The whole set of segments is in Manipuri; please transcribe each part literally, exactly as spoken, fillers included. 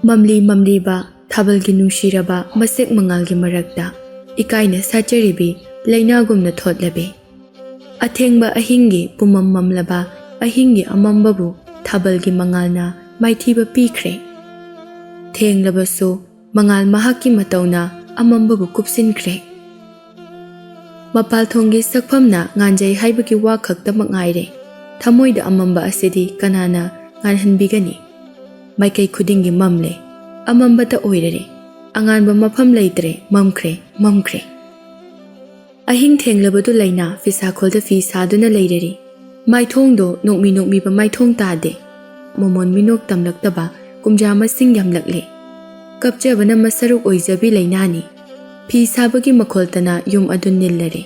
ꯃꯝꯂꯤ ꯃꯝꯂꯤꯕ ꯊꯥꯕꯜꯒꯤ ꯅꯨꯡꯁꯤꯔꯕ ꯃꯁꯦꯛ ꯃꯉꯥꯜꯒꯤ ꯃꯔꯛꯇ ꯏꯀꯥꯏꯅ ꯁꯥꯠꯆꯔꯤꯕꯤ ꯂꯩꯅꯥꯒꯨꯝꯅ ꯊꯣꯠꯂꯕꯤ꯫ ꯑꯊꯦꯡꯕ ꯑꯍꯤꯡꯒꯤ ꯄꯨꯝꯃꯝ ꯃꯝꯂꯕ ꯑꯍꯤꯡꯒꯤ ꯑꯃꯝꯕꯕꯨ ꯊꯥꯕꯜꯒꯤ ꯃꯉꯥꯜꯅ ꯃꯥꯏꯊꯤꯕ ꯄꯤꯈ꯭ꯔꯦ꯫ ꯊꯦꯡꯂꯕꯁꯨ ꯃꯉꯥꯜ ꯃꯍꯥꯛꯀꯤ ꯃꯇꯧꯅ ꯑꯃꯝꯕꯕꯨ ꯀꯨꯞꯁꯤꯟꯈ꯭ꯔꯦ꯫ ꯃꯄꯥꯜ ꯊꯣꯡꯒꯤ ꯁꯛꯐꯝꯅ ꯉꯥꯟꯖꯩ ꯍꯥꯏꯕꯒꯤ ꯋꯥ ꯈꯛꯇꯃꯛ ꯉꯥꯏꯔꯦ꯫ ꯊꯃꯣꯏꯗ ꯑꯃꯝꯕ ꯑꯁꯤꯗꯤ ꯀꯅꯥꯅ ꯉꯥꯟꯍꯟꯕꯤꯒꯅꯤ? ꯃꯥꯏꯀꯩ ꯈꯨꯗꯤꯡꯒꯤ ꯃꯝꯂꯦ꯫ ꯑꯃꯝꯕꯇ ꯑꯣꯏꯔꯔꯦ꯫ ꯑꯉꯥꯟꯕ ꯃꯐꯝ ꯂꯩꯇ꯭ꯔꯦ꯫ ꯃꯝꯈ꯭ꯔꯦ, ꯃꯝꯈ꯭ꯔꯦ꯫ ꯑꯍꯤꯡ ꯊꯦꯡꯂꯕꯗꯨ ꯂꯩꯅꯥ ꯐꯤꯁꯥꯈꯣꯜꯗ ꯐꯤ ꯁꯥꯗꯨꯅ ꯂꯩꯔꯔꯤ꯫ ꯃꯥꯏꯊꯣꯡꯗꯣ ꯅꯣꯛꯃꯤ ꯅꯣꯛꯃꯤꯕ ꯃꯥꯏꯊꯣꯡ ꯇꯥꯗꯦ꯫ ꯃꯃꯣꯟ ꯃꯤꯅꯣꯛ ꯇꯝꯂꯛꯇꯕ ꯀꯨꯝꯖꯥ ꯃꯁꯤꯡ ꯌꯥꯝꯂꯛꯂꯦ꯫ ꯀꯞꯆꯕꯅ ꯃꯁꯔꯨꯛ ꯑꯣꯏꯖꯕꯤ ꯂꯩꯅꯥꯅꯤ꯫ ꯐꯤ ꯁꯥꯕꯒꯤ ꯃꯈꯣꯜꯇꯅ ꯌꯨꯝ ꯑꯗꯨ ꯅꯤꯜꯂꯔꯦ꯫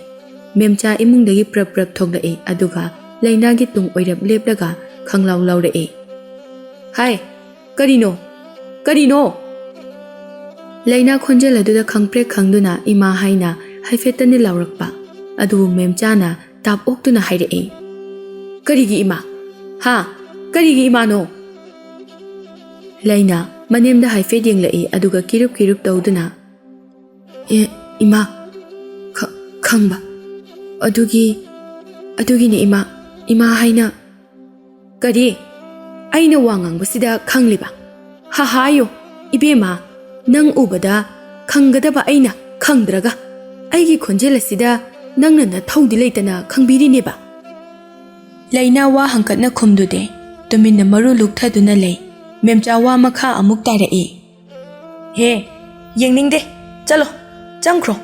ꯃꯦꯝꯆꯥ ꯏꯃꯨꯡꯗꯒꯤ ꯄ꯭ꯔꯞ ꯄ꯭ꯔꯞ ꯊꯣꯛꯂꯛꯏ, ꯑꯗꯨꯒ ꯂꯩꯅꯥꯒꯤ ꯇꯨꯡ ꯑꯣꯏꯔꯞ ꯂꯦꯞꯂꯒ ꯈꯪꯂꯥꯎ ꯂꯥꯎꯔꯛꯏ꯫ "ꯍꯥꯏ, ꯀꯔꯤꯅꯣ? ꯀꯔꯤꯅꯣ?" ꯂꯩꯅꯥ ꯈꯣꯟꯖꯦꯜ ꯑꯗꯨꯗ ꯈꯪꯄ꯭ꯔꯦꯛ ꯈꯪꯗꯨꯅ ꯏꯃꯥ ꯍꯥꯏꯅ ꯍꯥꯏꯐꯦꯠꯇꯅꯤ ꯂꯥꯎꯔꯛꯄ꯫ ꯑꯗꯨꯕꯨ ꯃꯦꯝꯆꯥꯅ ꯇꯥꯞ ꯑꯣꯛꯇꯨꯅ ꯍꯥꯏꯔꯛꯏ, "ꯀꯔꯤꯒꯤ ꯏꯃꯥ? ꯍꯥ? ꯀꯔꯤꯒꯤ ꯏꯃꯥꯅꯣ?" ꯂꯩꯅꯥ ꯃꯅꯦꯝꯗ ꯍꯥꯏꯐꯦꯠ ꯌꯦꯡꯂꯛꯏ, ꯑꯗꯨꯒ ꯀꯤꯔꯨꯞ ꯀꯤꯔꯨꯞ ꯇꯧꯗꯨꯅ, "ꯑꯦ, ꯏꯃꯥ, ꯈ-, ꯈꯪꯕ꯫ ꯑꯗꯨꯒꯤ, ꯑꯗꯨꯒꯤꯅꯦ ꯏꯃꯥ, ꯏꯃꯥ ꯍꯥꯏꯅ"꯫ "ꯀꯔꯤ? ꯑꯩꯅ ꯋꯥ ꯉꯥꯡꯕꯁꯤꯗ ꯈꯪꯂꯤꯕ? ꯍꯥꯍꯥꯌꯣ, ꯏꯕꯦꯝꯃ, ꯅꯪ ꯎꯕꯗ ꯈꯪꯒꯗꯕ ꯑꯩꯅ ꯈꯪꯗ꯭ꯔꯒ, ꯑꯩꯒꯤ ꯈꯣꯟꯖꯦꯜ ꯑꯁꯤꯗ ꯅꯪꯅ ꯅꯊꯧꯗꯤ ꯂꯩꯇꯅ ꯈꯪꯕꯤꯔꯤꯅꯦꯕ?" ꯂꯩꯅꯥ ꯋꯥ ꯍꯪꯀꯠꯅ ꯈꯨꯝꯗꯨꯗꯦ, ꯇꯨꯃꯤꯟꯅ ꯃꯔꯨ ꯂꯨꯛꯊꯗꯨꯅ ꯂꯩ꯫ ꯃꯦꯝꯆꯥ ꯋꯥ ꯃꯈꯥ ꯑꯃꯨꯛ ꯇꯥꯔꯛꯏ꯫ "ꯍꯦ, ꯌꯦꯡꯅꯤꯡꯗꯦ, ꯆꯠꯂꯣ, ꯆꯪꯈ꯭ꯔꯣ꯫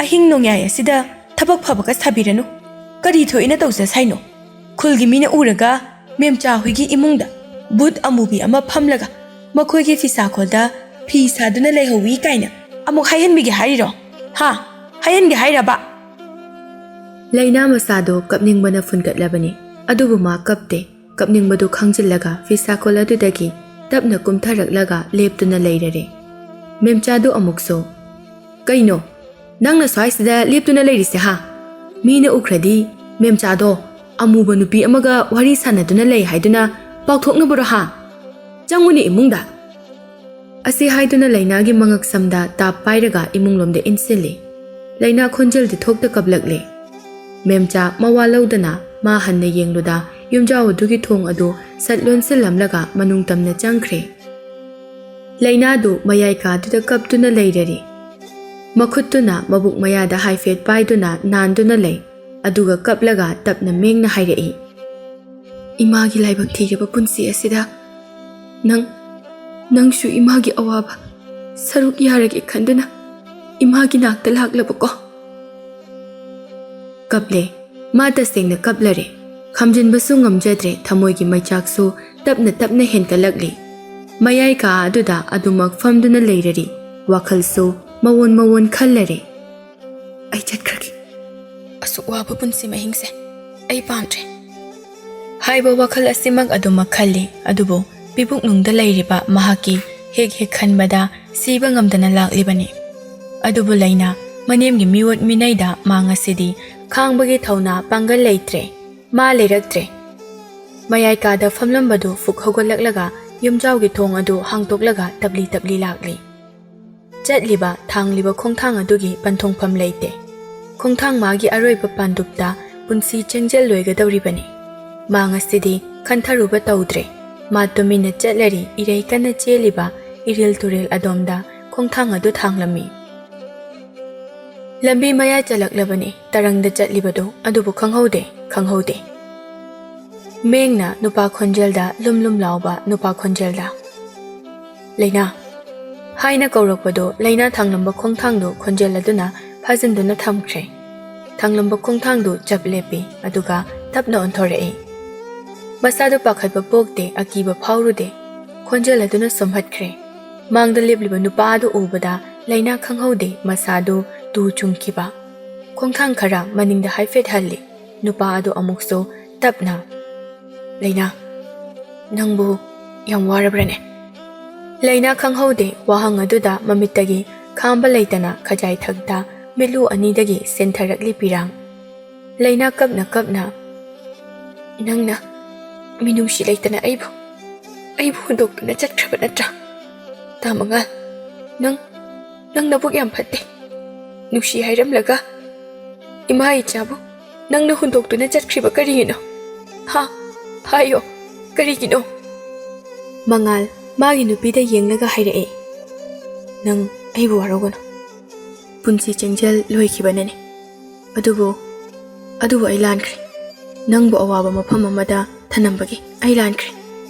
ꯑꯍꯤꯡ ꯅꯣꯡꯌꯥꯏ ꯑꯁꯤꯗ ꯊꯕꯛ ꯐꯕꯒ ꯁꯥꯕꯤꯔꯅꯨ꯫ ꯀꯔꯤ ꯊꯣꯛꯏꯅ ꯇꯧꯖꯁꯥꯏꯅꯣ? ꯈꯨꯜꯒꯤ ꯃꯤꯅ ꯎꯔꯒ ꯃꯦꯝꯆꯥ ꯍꯣꯏꯒꯤ ꯏꯃꯨꯡꯗ ꯕꯨꯠ ꯑꯃꯨꯕꯤ ꯑꯃ ꯐꯝꯂꯒ ꯃꯈꯣꯏꯒꯤ ꯐꯤꯁꯥꯈꯣꯜꯗ ꯐꯤ ꯁꯥꯗꯨꯅ ꯂꯩꯍꯧꯋꯤ ꯀꯥꯏꯅ ꯑꯃꯨꯛ ꯍꯥꯏꯍꯟꯕꯤꯒꯦ ꯍꯥꯏꯔꯤꯔꯣ? ꯍꯥ? ꯍꯥꯏꯍꯟꯒꯦ ꯍꯥꯏꯔꯕ?" ꯂꯩꯅꯥ ꯃꯁꯥꯗꯣ ꯀꯞꯅꯤꯡꯕꯅ ꯐꯨꯟꯒꯠꯂꯕꯅꯤ, ꯑꯗꯨꯕꯨ ꯃꯥ ꯀꯞꯇꯦ꯫ ꯀꯞꯅꯤꯡꯕꯗꯨ ꯈꯪꯖꯤꯜꯂꯒ ꯐꯤꯁꯥꯈꯣꯜ ꯑꯗꯨꯗꯒꯤ ꯇꯞꯅ ꯀꯨꯝꯊꯔꯛꯂꯒ ꯂꯦꯞꯇꯨꯅ ꯂꯩꯔꯔꯦ꯫ ꯃꯦꯝꯆꯥꯗꯨ ꯑꯃꯨꯛꯁꯨ, "ꯀꯩꯅꯣ? ꯅꯪꯅ ꯁ꯭ꯋꯥꯏꯁꯤꯗ ꯂꯦꯞꯇꯨꯅ ꯂꯩꯔꯤꯁꯦ, ꯍꯥ? ꯃꯤꯅ ꯎꯈ꯭ꯔꯗꯤ ꯃꯦꯝꯆꯥꯗꯣ ꯑꯃꯨꯕ ꯅꯨꯄꯤ ꯑꯃꯒ ꯋꯥꯔꯤ ꯁꯥꯟꯅꯗꯨꯅ ꯂꯩ ꯍꯥꯏꯗꯨꯅ ꯄꯥꯎꯊꯣꯛꯅꯕꯔꯣ, ꯍꯥ? ꯆꯪꯉꯨꯅꯦ ꯏꯃꯨꯡꯗ!" ꯑꯁꯤ ꯍꯥꯏꯗꯨꯅ ꯂꯩꯅꯥꯒꯤ ꯃꯉꯛꯁꯝꯗ ꯇꯥꯞ ꯄꯥꯏꯔꯒ ꯏꯃꯨꯡꯂꯣꯝꯗ ꯏꯟꯁꯤꯜꯂꯤ꯫ ꯂꯩꯅꯥ ꯈꯣꯟꯖꯦꯜꯗꯤ ꯊꯣꯛꯇ ꯀꯞꯂꯛꯂꯤ꯫ ꯃꯦꯝꯆꯥ ꯃꯋꯥ ꯂꯧꯗꯅ ꯃꯥ ꯍꯟꯅ ꯌꯦꯡꯂꯨꯗ ꯌꯨꯝꯖꯥꯎ ꯑꯗꯨꯒꯤ ꯊꯣꯡ ꯑꯗꯨ ꯁꯠ ꯂꯣꯟꯁꯤꯜꯂꯝꯂꯒ ꯃꯅꯨꯡ ꯇꯝꯅ ꯆꯪꯈ꯭ꯔꯦ꯫ ꯂꯩꯅꯥꯗꯨ ꯃꯌꯥꯏ ꯀꯥꯗꯨꯗ ꯀꯞꯇꯨꯅ ꯂꯩꯔꯔꯤ꯫ ꯃꯈꯨꯠꯇꯨꯅ ꯃꯕꯨꯛ ꯃꯌꯥꯗ ꯍꯥꯏꯐꯦꯠ ꯄꯥꯏꯗꯨꯅ ꯅꯥꯟꯗꯨꯅ ꯂꯩ꯫ ꯑꯗꯨꯒ ꯀꯞꯂꯒ ꯇꯞꯅ ꯃꯦꯡꯅ ꯍꯥꯏꯔꯛꯏ, "ꯏꯃꯥꯒꯤ ꯂꯥꯏꯕꯛ ꯊꯤꯔꯕ ꯄꯨꯟꯁꯤ ꯑꯁꯤꯗ ꯅꯪ, ꯅꯪꯁꯨ ꯏꯃꯥꯒꯤ ꯑꯋꯥꯕ ꯁꯔꯨꯛ ꯌꯥꯔꯒꯦ ꯈꯟꯗꯨꯅ ꯏꯃꯥꯒꯤ ꯅꯥꯛꯇ ꯂꯥꯛꯂꯕꯀꯣ?" ꯀꯞꯂꯦ꯫ ꯃꯥ ꯇꯁꯦꯡꯅ ꯀꯞꯂꯔꯦ꯫ ꯈꯥꯝꯖꯤꯟꯕꯁꯨ ꯉꯝꯖꯗ꯭ꯔꯦ, ꯊꯃꯣꯏꯒꯤ ꯃꯩꯆꯥꯛꯁꯨ ꯇꯞꯅ ꯇꯞꯅ ꯍꯦꯟꯒꯠꯂꯛꯂꯤ꯫ ꯃꯌꯥꯏ ꯀꯥ ꯑꯗꯨꯗ ꯑꯗꯨꯃꯛ ꯐꯝꯗꯨꯅ ꯂꯩꯔꯔꯤ꯫ ꯋꯥꯈꯜꯁꯨ ꯃꯋꯣꯟ ꯃꯋꯣꯟ ꯈꯜꯂꯔꯦ꯫ "ꯑꯩ ꯆꯠꯈ꯭ꯔꯒꯦ꯫ ꯑꯁꯨꯛ ꯋꯥꯕ ꯄꯨꯟꯁꯤ ꯃꯍꯤꯡꯁꯦ ꯑꯩ ꯄꯥꯝꯗ꯭ꯔꯦ" ꯍꯥꯏꯕ ꯋꯥꯈꯜ ꯑꯁꯤꯃꯛ ꯑꯗꯨꯃꯛ ꯈꯜꯂꯤ꯫ ꯑꯗꯨꯕꯨ ꯄꯤꯕꯨꯛꯅꯨꯡꯗ ꯂꯩꯔꯤꯕ ꯃꯍꯥꯛꯀꯤ ꯍꯦꯛ ꯍꯦꯛ ꯈꯟꯕꯗ ꯁꯤꯕ ꯉꯝꯗꯅ ꯂꯥꯛꯂꯤꯕꯅꯤ꯫ ꯑꯗꯨꯕꯨ ꯂꯩꯅꯥ ꯃꯅꯦꯝꯒꯤ ꯃꯤꯑꯣꯠ ꯃꯤꯅꯩꯗ ꯃꯥ ꯉꯁꯤꯗꯤ ꯈꯥꯡꯕꯒꯤ ꯊꯧꯅꯥ ꯄꯥꯡꯒꯜ ꯂꯩꯇ꯭ꯔꯦ꯫ ꯃꯥ ꯂꯩꯔꯛꯇ꯭ꯔꯦ꯫ ꯃꯌꯥꯏ ꯀꯥꯗ ꯐꯝꯂꯝꯕꯗꯨ ꯐꯨꯛ ꯍꯧꯒꯠꯂꯛꯂꯒ ꯌꯨꯝꯖꯥꯎꯒꯤ ꯊꯣꯡ ꯑꯗꯨ ꯍꯥꯡꯗꯣꯛꯂꯒ ꯇꯞꯂꯤ ꯇꯞꯂꯤ ꯂꯥꯛꯂꯤ꯫ ꯆꯠꯂꯤꯕ ꯊꯥꯡꯂꯤꯕ ꯈꯣꯡꯊꯥꯡ ꯑꯗꯨꯒꯤ ꯄꯟꯊꯨꯡꯐꯝ ꯂꯩꯇꯦ꯫ ꯈꯣꯡꯊꯥꯡ ꯃꯥꯒꯤ ꯑꯔꯣꯏꯕ ꯄꯥꯟꯗꯨꯞꯇ ꯄꯨꯟꯁꯤ ꯆꯦꯡꯖꯜꯂꯣꯏꯒꯗꯧꯔꯤꯕꯅꯤ꯫ ꯃꯥ ꯉꯁꯤꯗꯤ ꯈꯟꯊꯔꯨꯕ ꯇꯧꯗ꯭ꯔꯦ꯫ ꯃꯥ ꯇꯨꯃꯤꯟꯅ ꯆꯠꯂꯔꯤ, ꯏꯔꯩ ꯀꯟꯅ ꯆꯦꯜꯂꯤꯕ ꯏꯔꯤꯜ ꯇꯨꯔꯦꯜ ꯑꯗꯣꯝꯗ ꯈꯣꯡꯊꯥꯡ ꯑꯗꯨ ꯊꯥꯡꯂꯝꯃꯤ꯫ ꯂꯝꯕꯤ ꯃꯌꯥꯏ ꯆꯜꯂꯛꯂꯕꯅꯤ꯫ ꯇꯔꯪꯗ ꯆꯠꯂꯤꯕꯗꯨ ꯑꯗꯨꯕꯨ ꯈꯪꯍꯧꯗꯦ, ꯈꯪꯍꯧꯗꯦ꯫ ꯃꯦꯡꯅ ꯅꯨꯄꯥ ꯈꯣꯟꯖꯦꯜꯗ, ꯂꯨꯝ ꯂꯨꯝ ꯂꯥꯎꯕ ꯅꯨꯄꯥ ꯈꯣꯟꯖꯦꯜꯗ, "ꯂꯩꯅꯥ" ꯍꯥꯏꯅ ꯀꯧꯔꯛꯄꯗꯨ ꯂꯩꯅꯥ ꯊꯥꯡꯂꯝꯕ ꯈꯣꯡꯊꯥꯡꯗꯨ ꯈꯣꯟꯖꯦꯜ ꯑꯗꯨꯅ ꯐꯥꯖꯤꯟꯗꯨꯅ ꯊꯝꯈ꯭ꯔꯦ꯫ ꯊꯥꯡꯂꯝꯕ ꯈꯣꯡꯊꯥꯡꯗꯨ ꯆꯞ ꯂꯦꯞꯄꯤ, ꯑꯗꯨꯒ ꯇꯞꯅ ꯑꯣꯟꯊꯣꯔꯛꯏ꯫ ꯃꯁꯥꯗꯨ ꯄꯥꯈꯠꯄ ꯄꯣꯛꯇꯦ, ꯑꯀꯤꯕ ꯐꯥꯎꯔꯨꯗꯦ꯫ ꯈꯣꯟꯖꯦꯜ ꯑꯗꯨꯅ ꯁꯨꯝꯍꯠꯈ꯭ꯔꯦ꯫ ꯃꯥꯡꯗ ꯂꯦꯞꯂꯤꯕ ꯅꯨꯄꯥ ꯑꯗꯨ ꯎꯕꯗ ꯂꯩꯅꯥ ꯈꯪꯍꯧꯗꯦ, ꯃꯁꯥꯗꯨ ꯇꯨ ꯆꯨꯡꯈꯤꯕ꯫ ꯈꯣꯡꯊꯥꯡ ꯈꯔ ꯃꯅꯤꯡꯗ ꯍꯥꯏꯐꯦꯠ ꯍꯜꯂꯤ꯫ ꯅꯨꯄꯥ ꯑꯗꯨ ꯑꯃꯨꯛꯁꯨ ꯇꯞꯅ, "ꯂꯩꯅꯥ, ꯅꯪꯕꯨ ꯌꯥꯝ ꯋꯥꯔꯕ꯭ꯔꯅꯦ?" ꯂꯩꯅꯥ ꯈꯪꯍꯧꯗꯦ, ꯋꯥꯍꯪ ꯑꯗꯨꯗ ꯃꯃꯤꯠꯇꯒꯤ ꯈꯥꯝꯕ ꯂꯩꯇꯅ ꯈꯖꯥꯏ ꯊꯛꯇ ꯃꯤꯠꯂꯨ ꯑꯅꯤꯗꯒꯤ ꯆꯦꯟꯊꯔꯛꯂꯤ ꯄꯤꯔꯥꯡ꯫ ꯂꯩꯅꯥ ꯀꯞꯅ ꯀꯞꯅ, "ꯅꯪꯅ ꯃꯤꯅꯨꯡꯁꯤ ꯂꯩꯇꯅ ꯑꯩꯕꯨ, ꯑꯩꯕꯨ ꯍꯨꯟꯗꯣꯛꯇꯨꯅ ꯆꯠꯈ꯭ꯔꯕ ꯅꯠꯇ꯭ꯔꯥ?" ꯇꯥ ꯃꯉꯥꯜ, ꯅꯪ, ꯅꯪ ꯅꯕꯨꯛ ꯌꯥꯝ ꯐꯠꯇꯦ꯫ ꯅꯨꯡꯁꯤ ꯍꯥꯏꯔꯝꯂꯒ ꯏꯃꯥ ꯏꯆꯥꯕꯨ ꯅꯪꯅ ꯍꯨꯟꯗꯣꯛꯇꯨꯅ ꯆꯠꯈ꯭ꯔꯤꯕ ꯀꯔꯤꯒꯤꯅꯣ? ꯍꯥ? ꯍꯥꯏꯌꯣ, ꯀꯔꯤꯒꯤꯅꯣ? ꯃꯉꯥꯜ ꯃꯥꯒꯤ ꯅꯨꯄꯤꯗ ꯌꯦꯡꯂꯒ ꯍꯥꯏꯔꯛꯑꯦ, "ꯅꯪ ꯑꯩꯕꯨ ꯋꯥꯔꯧꯒꯅꯨ꯫ ꯄꯨꯟꯁꯤ ꯆꯦꯡꯖꯦꯜ ꯂꯣꯏꯈꯤꯕꯅꯅꯤ꯫ ꯑꯗꯨꯕꯨ, ꯑꯗꯨꯕꯨ ꯑꯩ ꯂꯥꯟꯈ꯭ꯔꯦ꯫ ꯅꯪꯕꯨ ꯑꯋꯥꯕ ꯃꯐꯝ ꯑꯃꯗ ꯊꯅꯝꯕꯒꯤ ꯑꯩ ꯂꯥꯟꯈ꯭ꯔꯦ꯫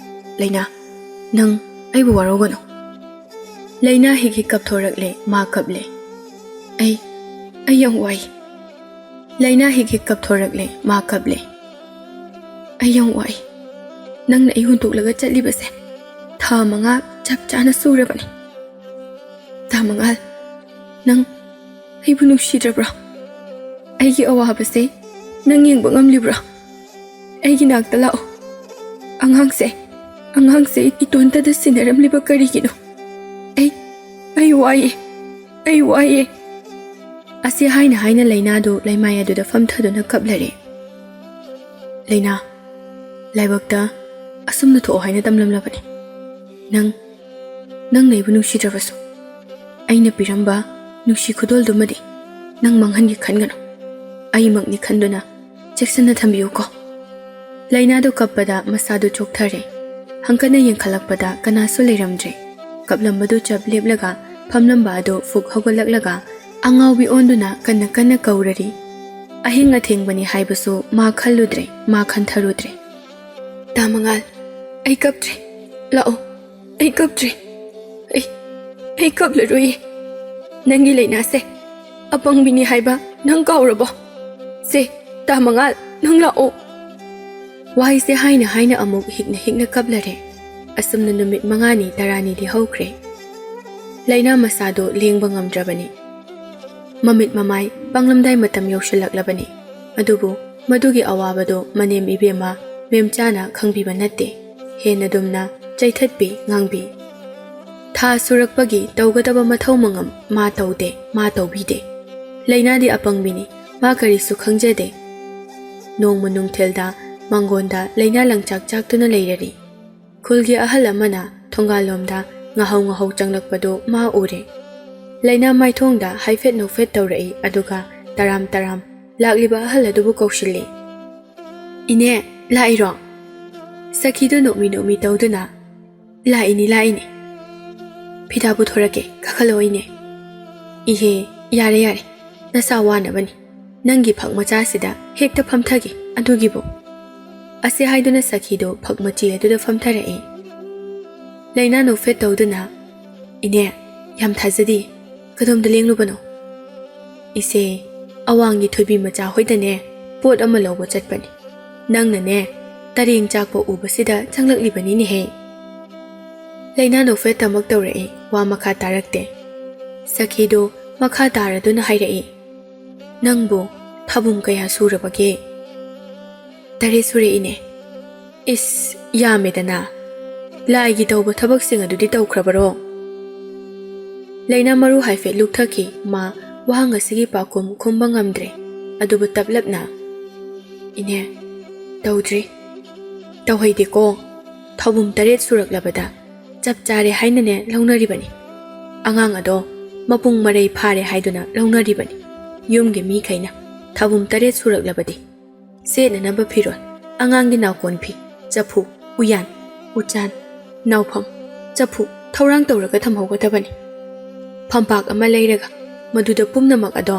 ꯂꯩꯅꯥ, ꯅꯪ ꯑꯩꯕꯨ ꯋꯥꯔꯧꯒꯅꯨ꯫" ꯂꯩꯅꯥ ꯍꯤꯛ ꯍꯤꯛ ꯀꯞꯊꯣꯔꯛꯂꯦ, ꯃꯥ ꯀꯞꯂꯦ꯫ "ꯑꯩ, ꯑꯩ ꯌꯥꯝ ꯋꯥꯏ꯫" ꯂꯩꯅꯥ ꯍꯤꯛ ꯍꯤꯛ ꯀꯞꯊꯣꯔꯛꯂꯦ, ꯃꯥ ꯀꯞꯂꯦ꯫ "ꯑꯩ ꯌꯥꯝ ꯋꯥꯏ꯫ ꯅꯪꯅ ꯑꯩ ꯍꯨꯟꯗꯣꯛꯂꯒ ꯆꯠꯂꯤꯕꯁꯦ ꯊꯥ ꯃꯉꯥ ꯆꯞ ꯆꯥꯅ ꯁꯨꯔꯕꯅꯤ꯫ ꯇꯥ ꯃꯉꯥꯜ, ꯅꯪ ꯑꯩꯕꯨ ꯅꯨꯡꯁꯤꯗ꯭ꯔꯕ꯭ꯔꯣ? ꯑꯩꯒꯤ ꯑꯋꯥꯕꯁꯦ ꯅꯪ ꯌꯦꯡꯕ ꯉꯝꯂꯤꯕ꯭ꯔꯣ? ꯑꯩꯒꯤ ꯅꯥꯛꯇ ꯂꯥꯛꯑꯣ꯫ ꯑꯉꯥꯡꯁꯦ, ꯑꯉꯥꯡꯁꯦ ꯏꯇꯣꯟꯇꯗ ꯁꯤꯟꯅꯔꯝꯂꯤꯕ ꯀꯔꯤꯒꯤꯅꯣ? ꯑꯩ, ꯑꯩ ꯋꯥꯏꯌꯦ, ꯑꯩ ꯋꯥꯏꯌꯦ꯫" ꯑꯁꯤ ꯍꯥꯏꯅ ꯍꯥꯏꯅ ꯂꯩꯅꯥꯗꯨ ꯂꯩꯃꯥꯏ ꯑꯗꯨꯗ ꯐꯝꯊꯗꯨꯅ ꯀꯞꯂꯔꯦ꯫ "ꯂꯩꯅꯥ, ꯂꯥꯏꯕꯛꯇ ꯑꯁꯨꯝꯅ ꯊꯣꯛꯑꯣ ꯍꯥꯏꯅ ꯇꯝꯂꯝꯂꯕꯅꯤ꯫ ꯅꯪ, ꯅꯪꯅ ꯑꯩꯕꯨ ꯅꯨꯡꯁꯤꯗ꯭ꯔꯕꯁꯨ, ꯑꯩꯅ ꯄꯤꯔꯝꯕ ꯅꯨꯡꯁꯤ ꯈꯨꯗꯣꯜꯗꯨꯃꯗꯤ ꯅꯪ ꯃꯥꯡꯍꯟꯒꯦ ꯈꯟꯒꯅꯨ꯫ ꯑꯩꯃꯛꯅꯤ ꯈꯟꯗꯨꯅ ꯆꯦꯛꯁꯤꯟꯅ ꯊꯝꯕꯤꯌꯨꯀꯣ꯫" ꯂꯩꯅꯥꯗꯨ ꯀꯞꯄꯗ ꯃꯁꯥꯗꯨ ꯆꯣꯛꯊꯔꯦ꯫ ꯍꯪꯀꯠꯅ ꯌꯦꯡꯈꯠꯂꯛꯄꯗ ꯀꯅꯥꯁꯨ ꯂꯩꯔꯝꯗ꯭ꯔꯦ꯫ ꯀꯞꯂꯝꯕꯗꯨ ꯆꯞ ꯂꯦꯞꯂꯒ ꯐꯝꯂꯝꯕ ꯑꯗꯨ ꯐꯨꯛ ꯍꯧꯒꯠꯂꯛꯂꯒ ꯑꯉꯥꯎꯕꯤ ꯑꯣꯟꯗꯨꯅ ꯀꯟꯅ ꯀꯟꯅ ꯀꯧꯔꯔꯤ꯫ ꯑꯍꯤꯡ ꯑꯊꯦꯡꯕꯅꯤ ꯍꯥꯏꯕꯁꯨ ꯃꯥ ꯈꯜꯂꯨꯗ꯭ꯔꯦ, ꯃꯥ ꯈꯟꯊꯔꯨꯗ꯭ꯔꯦ꯫ "ꯇꯥ ꯃꯉꯥꯜ, ꯑꯩ ꯀꯞꯇ꯭ꯔꯦ꯫ ꯂꯥꯛꯑꯣ, ꯑꯩ ꯀꯞꯇ꯭ꯔꯦ꯫ ꯑꯩ, ꯑꯩ ꯀꯞꯂꯔꯣꯏꯌꯦ꯫ ꯅꯪꯒꯤ ꯂꯩꯅꯥꯁꯦ ꯑꯄꯪꯕꯤꯅꯤ ꯍꯥꯏꯕ ꯅꯪ ꯀꯥꯎꯔꯕꯣ? ꯁꯦ, ꯇꯥ ꯃꯉꯥꯜ, ꯅꯪ ꯂꯥꯛꯑꯣ꯫" ꯋꯥꯍꯩꯁꯦ ꯍꯥꯏꯅ ꯍꯥꯏꯅ ꯑꯃꯨꯛ ꯍꯤꯛꯅ ꯍꯤꯛꯅ ꯀꯞꯂꯔꯦ꯫ ꯑꯁꯨꯝꯅ ꯅꯨꯃꯤꯠ ꯃꯉꯥꯅꯤ ꯇꯔꯥꯅꯤꯗꯤ ꯍꯧꯈ꯭ꯔꯦ꯫ ꯂꯩꯅꯥ ꯃꯁꯥꯗꯣ ꯂꯦꯡꯕ ꯉꯝꯗ꯭ꯔꯕꯅꯤ꯫ ꯃꯃꯤꯠ ꯃꯃꯥꯏ ꯄꯥꯡꯂꯝꯗꯥꯏ ꯃꯇꯝ ꯌꯧꯁꯤꯜꯂꯛꯂꯕꯅꯤ꯫ ꯑꯗꯨꯕꯨ ꯃꯗꯨꯒꯤ ꯑꯋꯥꯕꯗꯣ ꯃꯅꯦꯝ ꯏꯕꯦꯝꯃ ꯃꯦꯝꯆꯥꯅ ꯈꯪꯕꯤꯕ ꯅꯠꯇꯦ꯫ ꯍꯦꯟꯅ ꯗꯨꯝꯅ ꯆꯩꯊꯠꯄꯤ, ꯉꯥꯡꯕꯤ꯫ ꯊꯥ ꯁꯨꯔꯛꯄꯒꯤ ꯇꯧꯒꯗꯕ ꯃꯊꯧ ꯃꯉꯝ ꯃꯥ ꯇꯧꯗꯦ, ꯃꯥ ꯇꯧꯕꯤꯗꯦ꯫ ꯂꯩꯅꯥꯗꯤ ꯑꯄꯪꯕꯤꯅꯤ, ꯃꯥ ꯀꯔꯤꯁꯨ ꯈꯪꯖꯗꯦ꯫ ꯅꯣꯡꯃ ꯅꯨꯡꯊꯤꯜꯗ ꯃꯥꯡꯒꯣꯟꯗ ꯂꯩꯅꯥ ꯂꯪꯆꯥꯛ ꯆꯥꯛꯇꯨꯅ ꯂꯩꯔꯔꯤ꯫ ꯈꯨꯜꯒꯤ ꯑꯍꯜ ꯑꯃꯅ ꯊꯣꯡꯒꯥꯜꯂꯣꯝꯗ ꯉꯥꯍꯧ ꯉꯥꯍꯧ ꯆꯪꯂꯛꯄꯗꯨ ꯃꯥ ꯎꯔꯦ꯫ ꯂꯩꯅꯥ ꯃꯥꯏꯊꯣꯡꯗ ꯍꯥꯏꯐꯦꯠ ꯅꯣꯛꯐꯦꯠ ꯇꯧꯔꯛꯏ, ꯑꯗꯨꯒ ꯇꯔꯥꯝ ꯇꯔꯥꯝ ꯂꯥꯛꯂꯤꯕ ꯑꯍꯜ ꯑꯗꯨꯕꯨ ꯀꯧꯁꯤꯜꯂꯤ꯫ "ꯏꯅꯦ, ꯂꯥꯛꯏꯔꯣ?" ꯁꯈꯤꯗꯨ ꯅꯣꯛꯃꯤ ꯅꯣꯛꯃꯤ ꯇꯧꯗꯨꯅ, "ꯂꯥꯛꯏꯅꯤ, ꯂꯥꯛꯏꯅꯤ꯫ ꯐꯤꯗꯥ ꯄꯨꯊꯣꯔꯛꯀꯦ, ꯀꯥꯈꯠꯂꯛꯑꯣ ꯏꯅꯦ꯫" "ꯏꯍꯦ, ꯌꯥꯔꯦ, ꯌꯥꯔꯦ, ꯅꯁꯥ ꯋꯥꯅꯕꯅꯤ꯫ ꯅꯪꯒꯤ ꯐꯛ ꯃꯆꯥꯁꯤꯗ ꯍꯦꯛꯇ ꯐꯝꯊꯒꯦ, ꯑꯗꯨꯒꯤꯕꯨ꯫" ꯑꯁꯤ ꯍꯥꯏꯗꯨꯅ ꯁꯈꯤꯗꯨ ꯐꯛ ꯃꯆꯤ ꯑꯗꯨꯗ ꯐꯝꯊꯔꯛꯏ꯫ ꯂꯩꯅꯥ ꯅꯣꯛꯐꯦꯠ ꯇꯧꯗꯨꯅ, "ꯏꯅꯦ, ꯌꯥꯝ ꯊꯥꯖꯗꯦ꯫ ꯀꯗꯣꯝꯗ ꯂꯦꯡꯂꯨꯕꯅꯣ?" "ꯏꯆꯦ, ꯑꯋꯥꯡꯒꯤ ꯊꯣꯏꯕꯤ ꯃꯆꯥ ꯍꯣꯏꯗꯅꯦ ꯄꯣꯠ ꯑꯃ ꯂꯧꯕ ꯆꯠꯄꯅꯤ꯫ ꯅꯪꯅꯅꯦ ꯇꯔꯦꯡ ꯆꯥꯛꯄ ꯎꯕꯁꯤꯗ ꯆꯪꯂꯛꯂꯤꯕꯅꯤꯅꯦꯍꯦ꯫" ꯂꯩꯅꯥ ꯅꯣꯛꯐꯦꯠ ꯇꯃꯛ ꯇꯧꯔꯛꯏ, ꯋꯥ ꯃꯈꯥ ꯇꯥꯔꯛꯇꯦ꯫ ꯁꯈꯤꯗꯨ ꯃꯈꯥ ꯇꯥꯔꯗꯨꯅ ꯍꯥꯏꯔꯛꯏ, "ꯅꯪꯕꯨ ꯊꯥꯕꯨꯝ ꯀꯌꯥ ꯁꯨꯔꯕꯒꯦ?" "ꯇꯔꯦꯠ ꯁꯨꯔꯦ ꯏꯅꯦ꯫" "ꯏꯁ, ꯌꯥꯝꯃꯦꯗꯅ꯫ ꯂꯥꯏꯒꯤ ꯇꯧꯕ ꯊꯕꯛꯁꯤꯡ ꯑꯗꯨꯗꯤ ꯇꯧꯈ꯭ꯔꯕꯔꯣ?" ꯂꯩꯅꯥ ꯃꯔꯨ ꯍꯥꯏꯐꯦꯠ ꯂꯨꯛꯊꯈꯤ꯫ ꯃꯥ ꯋꯥꯍꯪ ꯑꯁꯤꯒꯤ ꯄꯥꯎꯈꯨꯝ ꯈꯨꯝꯕ ꯉꯝꯗ꯭ꯔꯦ꯫ ꯑꯗꯨꯕꯨ ꯇꯞꯂꯞꯅ, "ꯏꯅꯦ, ꯇꯧꯗ꯭ꯔꯤ꯫ ꯇꯧꯍꯩꯗꯦꯀꯣ꯫ ꯊꯥꯕꯨꯝ ꯇꯔꯦꯠ ꯁꯨꯔꯛꯂꯕꯗ ꯆꯞ ꯆꯥꯔꯦ ꯍꯥꯏꯅꯅꯦ ꯂꯧꯅꯔꯤꯕꯅꯤ꯫ ꯑꯉꯥꯡ ꯑꯗꯣ ꯃꯄꯨꯡ ꯃꯔꯩ ꯐꯥꯔꯦ ꯍꯥꯏꯗꯨꯅ ꯂꯧꯅꯔꯤꯕꯅꯤ꯫ ꯌꯨꯝꯒꯤ ꯃꯤꯈꯩꯅ ꯊꯥꯕꯨꯝ ꯇꯔꯦꯠ ꯁꯨꯔꯛꯂꯕꯗꯤ ꯁꯦꯠꯅꯅꯕ ꯐꯤꯔꯣꯜ, ꯑꯉꯥꯡꯒꯤ ꯅꯥꯎꯀꯣꯟ ꯐꯤ, ꯆꯐꯨ, ꯎꯌꯥꯟ, ꯎꯆꯥꯟ, ꯅꯥꯎꯐꯝ, ꯆꯐꯨ, ꯊꯧꯔꯥꯡ ꯇꯧꯔꯒ ꯊꯝꯍꯧꯒꯗꯕꯅꯤ꯫ ꯐꯝꯄꯥꯛ ꯑꯃ ꯂꯩꯔꯒ ꯃꯗꯨꯗ ꯄꯨꯝꯅꯃꯛ ꯑꯗꯣ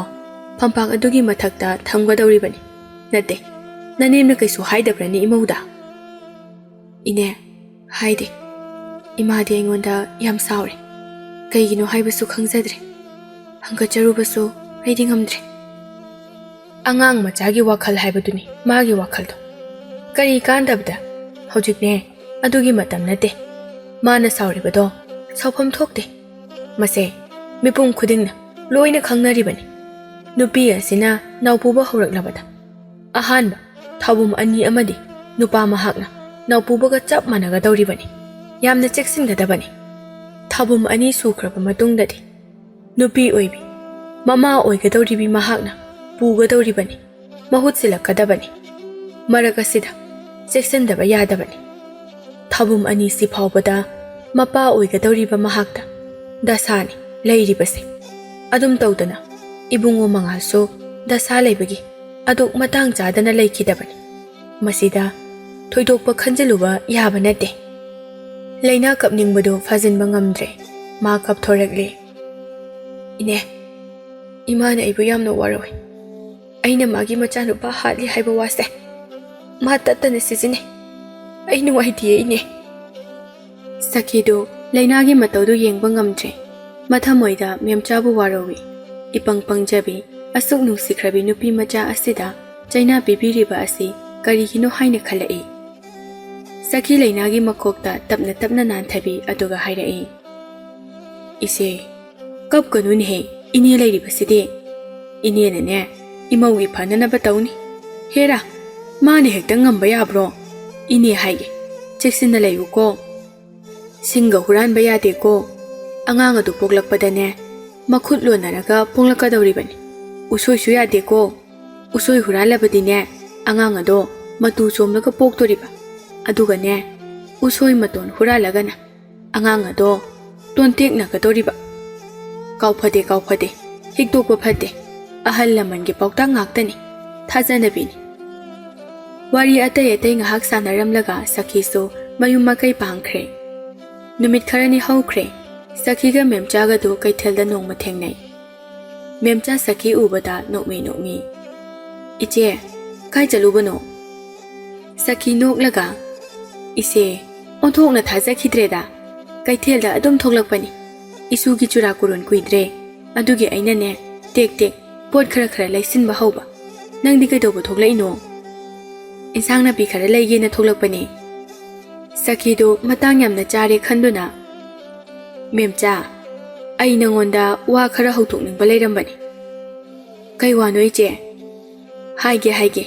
ꯐꯝꯄꯥꯛ ꯑꯗꯨꯒꯤ ꯃꯊꯛꯇ ꯊꯝꯒꯗꯧꯔꯤꯕꯅꯤ꯫ ꯅꯠꯇꯦ, ꯅꯅꯦꯝꯅ ꯀꯩꯁꯨ ꯍꯥꯏꯗꯕ꯭ꯔꯅꯤ ꯏꯃꯧꯗ?" "ꯏꯅꯦ, ꯍꯥꯏꯗꯦ꯫ ꯏꯃꯥꯗꯤ ꯑꯩꯉꯣꯟꯗ ꯌꯥꯝ ꯁꯥꯎꯔꯦ꯫ ꯀꯩꯒꯤꯅꯣ ꯍꯥꯏꯕꯁꯨ ꯈꯪꯖꯗ꯭ꯔꯦ꯫ ꯍꯪꯒꯠꯆꯔꯨꯕꯁꯨ ꯑꯩꯗꯤ ꯉꯝꯗ꯭ꯔꯦ꯫" "ꯑꯉꯥꯡ ꯃꯆꯥꯒꯤ ꯋꯥꯈꯜ ꯍꯥꯏꯕꯗꯨꯅꯤ ꯃꯥꯒꯤ ꯋꯥꯈꯜꯗꯣ꯫ ꯀꯔꯤ ꯀꯥꯟꯗꯕꯗ? ꯍꯧꯖꯤꯛꯅꯦ ꯑꯗꯨꯒꯤ ꯃꯇꯝ ꯅꯠꯇꯦ꯫ ꯃꯥꯅ ꯁꯥꯎꯔꯤꯕꯗꯣ ꯁꯥꯎꯐꯝ ꯊꯣꯛꯇꯦ꯫ ꯃꯁꯦ ꯃꯤꯄꯨꯝ ꯈꯨꯗꯤꯡꯅ ꯂꯣꯏꯅ ꯈꯪꯅꯔꯤꯕꯅꯤ꯫ ꯅꯨꯄꯤ ꯑꯁꯤꯅ ꯅꯥꯎꯄꯨꯕ ꯍꯧꯔꯛꯂꯕꯗ ꯑꯍꯥꯟꯕ ꯊꯥꯕꯨꯝ ꯑꯅꯤ ꯑꯃꯗꯤ ꯅꯨꯄꯥ ꯃꯍꯥꯛꯅ ꯅꯥꯎꯄꯨꯕꯒ ꯆꯞ ꯃꯥꯟꯅꯒꯗꯧꯔꯤꯕꯅꯤ꯫ ꯌꯥꯝꯅ ꯆꯦꯛꯁꯤꯟꯒꯗꯕꯅꯤ꯫ ꯊꯥꯕꯨꯝ ꯑꯅꯤ ꯁꯨꯈ꯭ꯔꯕ ꯃꯇꯨꯡꯗꯗꯤ ꯅꯨꯄꯤ ꯑꯣꯏꯕꯤ, ꯃꯃꯥ ꯑꯣꯏꯒꯗꯧꯔꯤꯕꯤ ꯃꯍꯥꯛꯅ ꯄꯨꯒꯗꯧꯔꯤꯕꯅꯤ, ꯃꯍꯨꯠ ꯁꯤꯜꯂꯛꯀꯗꯕꯅꯤ꯫ ꯃꯔꯛ ꯑꯁꯤꯗ ꯆꯦꯛꯁꯤꯟꯗꯕ ꯌꯥꯗꯕꯅꯤ꯫ ꯊꯥꯕꯨꯝ ꯑꯅꯤꯁꯤ ꯐꯥꯎꯕꯗ ꯃꯄꯥ ꯑꯣꯏꯒꯗꯧꯔꯤꯕ ꯃꯍꯥꯛꯇ ꯗꯁꯥꯅꯤ ꯂꯩꯔꯤꯕꯁꯦ꯫ ꯑꯗꯨꯝ ꯇꯧꯗꯅ ꯏꯕꯨꯡꯉꯣ ꯃꯉꯥꯜꯁꯨ ꯗꯁꯥ ꯂꯩꯕꯒꯤ ꯑꯗꯨꯛ ꯃꯇꯥꯡ ꯆꯥꯗꯅ ꯂꯩꯈꯤꯗꯕꯅꯤ꯫ ꯃꯁꯤꯗ ꯊꯣꯏꯗꯣꯛꯄ ꯈꯟꯖꯤꯜꯂꯨꯕ ꯌꯥꯕ ꯅꯠꯇꯦ꯫ ꯂꯩꯅꯥ ꯀꯞꯅꯤꯡꯕꯗꯨ ꯐꯥꯖꯤꯟꯕ ꯉꯝꯗ꯭ꯔꯦ꯫ ꯃꯥ ꯀꯞꯊꯣꯔꯛꯂꯦ꯫ "ꯏꯅꯦ, ꯏꯃꯥꯅ ꯑꯩꯕꯨ ꯌꯥꯝꯅ ꯋꯥꯔꯧꯏ꯫ ꯑꯩꯅ ꯃꯥꯒꯤ ꯃꯆꯥꯅꯨꯄꯥ ꯍꯥꯠꯂꯤ ꯍꯥꯏꯕ ꯋꯥꯁꯦ ꯃꯥ ꯇꯠꯇꯅ ꯁꯤꯖꯤꯟꯅꯩ꯫ ꯑꯩ ꯅꯨꯡꯉꯥꯏꯇꯤꯌꯦ, ꯏꯅꯦ꯫" ꯁꯈꯤꯗꯨ ꯂꯩꯅꯥꯒꯤ ꯃꯇꯧꯗꯨ ꯌꯦꯡꯕ ꯉꯝꯗ꯭ꯔꯦ꯫ ꯃꯊꯃꯣꯏꯗ ꯃꯦꯝꯆꯥꯕꯨ ꯋꯥꯔꯧꯏ꯫ ꯏꯄꯪ ꯄꯪꯖꯕꯤ, ꯑꯁꯨꯛ ꯅꯨꯡꯁꯤꯈ꯭ꯔꯕꯤ ꯅꯨꯄꯤ ꯃꯆꯥ ꯑꯁꯤꯗ ꯆꯩꯅꯥ ꯄꯤꯕꯤꯔꯤꯕ ꯑꯁꯤ ꯀꯔꯤꯒꯤꯅꯣ ꯍꯥꯏꯅ ꯈꯜꯂꯛꯏ꯫ ꯁꯈꯤ ꯂꯩꯅꯥꯒꯤ ꯃꯀꯣꯛꯇ ꯇꯞꯅ ꯇꯞꯅ ꯅꯥꯟꯊꯕꯤ ꯑꯗꯨꯒ ꯍꯥꯏꯔꯛꯏ, "ꯏꯆꯦ, ꯀꯞꯀꯅꯨꯅꯦꯍꯦ, ꯏꯅꯦ ꯂꯩꯔꯤꯕꯁꯤꯗꯤ꯫ ꯏꯅꯦꯅꯅꯦ, ꯏꯃꯧꯒꯤ ꯐꯅꯅꯕ ꯇꯧꯅꯤ꯫ ꯍꯦꯔꯥ, ꯃꯥꯅ ꯍꯦꯛꯇ ꯉꯝꯕ ꯌꯥꯕ꯭ꯔꯣ? ꯏꯅꯦ ꯍꯥꯏꯒꯦ, ꯆꯦꯛꯁꯤꯟꯅ ꯂꯩꯌꯨꯀꯣ꯫ ꯁꯤꯡꯒ ꯍꯨꯔꯥꯟꯕ ꯌꯥꯗꯦꯀꯣ꯫ ꯑꯉꯥꯡ ꯑꯗꯨ ꯄꯣꯛꯂꯛꯄꯗꯅꯦ, ꯃꯈꯨꯠ ꯂꯣꯟꯅꯔꯒ ꯄꯣꯛꯂꯛꯀꯗꯧꯔꯤꯕꯅꯤ꯫ ꯎꯁꯣꯏꯁꯨ ꯌꯥꯗꯦꯀꯣ꯫ ꯎꯁꯣꯏ ꯍꯨꯔꯥꯜꯂꯕꯗꯤꯅꯦ, ꯑꯉꯥꯡ ꯑꯗꯣ ꯃꯇꯨ ꯆꯣꯝꯂꯒ ꯄꯣꯛꯇꯣꯔꯤꯕ꯫ ꯑꯗꯨꯒꯅꯦ, ꯎꯁꯣꯏ ꯃꯇꯣꯟ ꯍꯨꯔꯥꯜꯂꯒꯅ ꯑꯉꯥꯡ ꯑꯗꯣ ꯇꯣꯟꯇꯦꯛꯅꯒꯗꯧꯔꯤꯕ꯫ ꯀꯥꯎꯐꯗꯦ, ꯀꯥꯎꯐꯗꯦ, ꯍꯤꯛꯇꯣꯛꯄ ꯐꯠꯇꯦ꯫ ꯑꯍꯜ ꯂꯃꯟꯒꯤ ꯄꯥꯎꯇꯥꯛ ꯉꯥꯛꯇꯅꯤ, ꯊꯥꯖꯅꯕꯤꯅꯤ꯫" ꯋꯥꯔꯤ ꯑꯇꯩ ꯑꯇꯩ ꯉꯥꯏꯍꯥꯛ ꯁꯥꯟꯅꯔꯝꯂꯒ ꯁꯈꯤꯁꯨ ꯃꯌꯨꯝ ꯃꯀꯩ ꯄꯥꯡꯈ꯭ꯔꯦ꯫ ꯅꯨꯃꯤꯠ ꯈꯔꯅꯤ ꯍꯧꯈ꯭ꯔꯦ꯫ ꯁꯈꯤꯒ ꯃꯦꯝꯆꯥꯒꯗꯨ ꯀꯩꯊꯦꯜꯗ ꯅꯣꯡꯃ ꯊꯦꯡꯅꯩ꯫ ꯃꯦꯝꯆꯥ ꯁꯈꯤ ꯎꯕꯗ ꯅꯣꯛꯃꯤ ꯅꯣꯛꯃꯤ, "ꯏꯆꯦ, ꯀꯥꯏ ꯆꯠꯂꯨꯕꯅꯣ?" ꯁꯈꯤ ꯅꯣꯛꯂꯒ, "ꯏꯆꯦ, ꯑꯣꯟꯊꯣꯛꯅ ꯊꯥꯖꯈꯤꯗ꯭ꯔꯦꯗ꯫ ꯀꯩꯊꯦꯜꯗ ꯑꯗꯨꯝ ꯊꯣꯛꯂꯛꯄꯅꯤ꯫ ꯏꯁꯨꯒꯤ ꯆꯨꯔꯥꯀꯣꯔꯣꯟ ꯀꯨꯏꯗ꯭ꯔꯦ꯫ ꯑꯗꯨꯒꯤ ꯑꯩꯅꯅꯦ, ꯇꯦꯛ ꯇꯦꯛ ꯄꯣꯠ ꯈꯔ ꯈꯔ ꯂꯩꯁꯤꯟꯕ ꯍꯧꯕ꯫ ꯅꯪꯗꯤ ꯀꯩꯗꯧꯕ ꯊꯣꯛꯂꯛꯏꯅꯣ?" "ꯏꯟꯁꯥꯡ ꯅꯥꯄꯤ ꯈꯔ ꯂꯩꯒꯦꯅ ꯊꯣꯛꯂꯛꯄꯅꯦ꯫" ꯁꯈꯤꯗꯨ ꯃꯇꯥꯡ ꯌꯥꯝꯅ ꯆꯥꯔꯦ ꯈꯟꯗꯨꯅ, "ꯃꯦꯝꯆꯥ, ꯑꯩ ꯅꯉꯣꯟꯗ ꯋꯥ ꯈꯔ ꯍꯧꯗꯣꯛꯅꯤꯡꯕ ꯂꯩꯔꯝꯕꯅꯤ꯫" "ꯀꯩ ꯋꯥꯅꯣ ꯏꯆꯦ?" "ꯍꯥꯏꯒꯦ, ꯍꯥꯏꯒꯦ꯫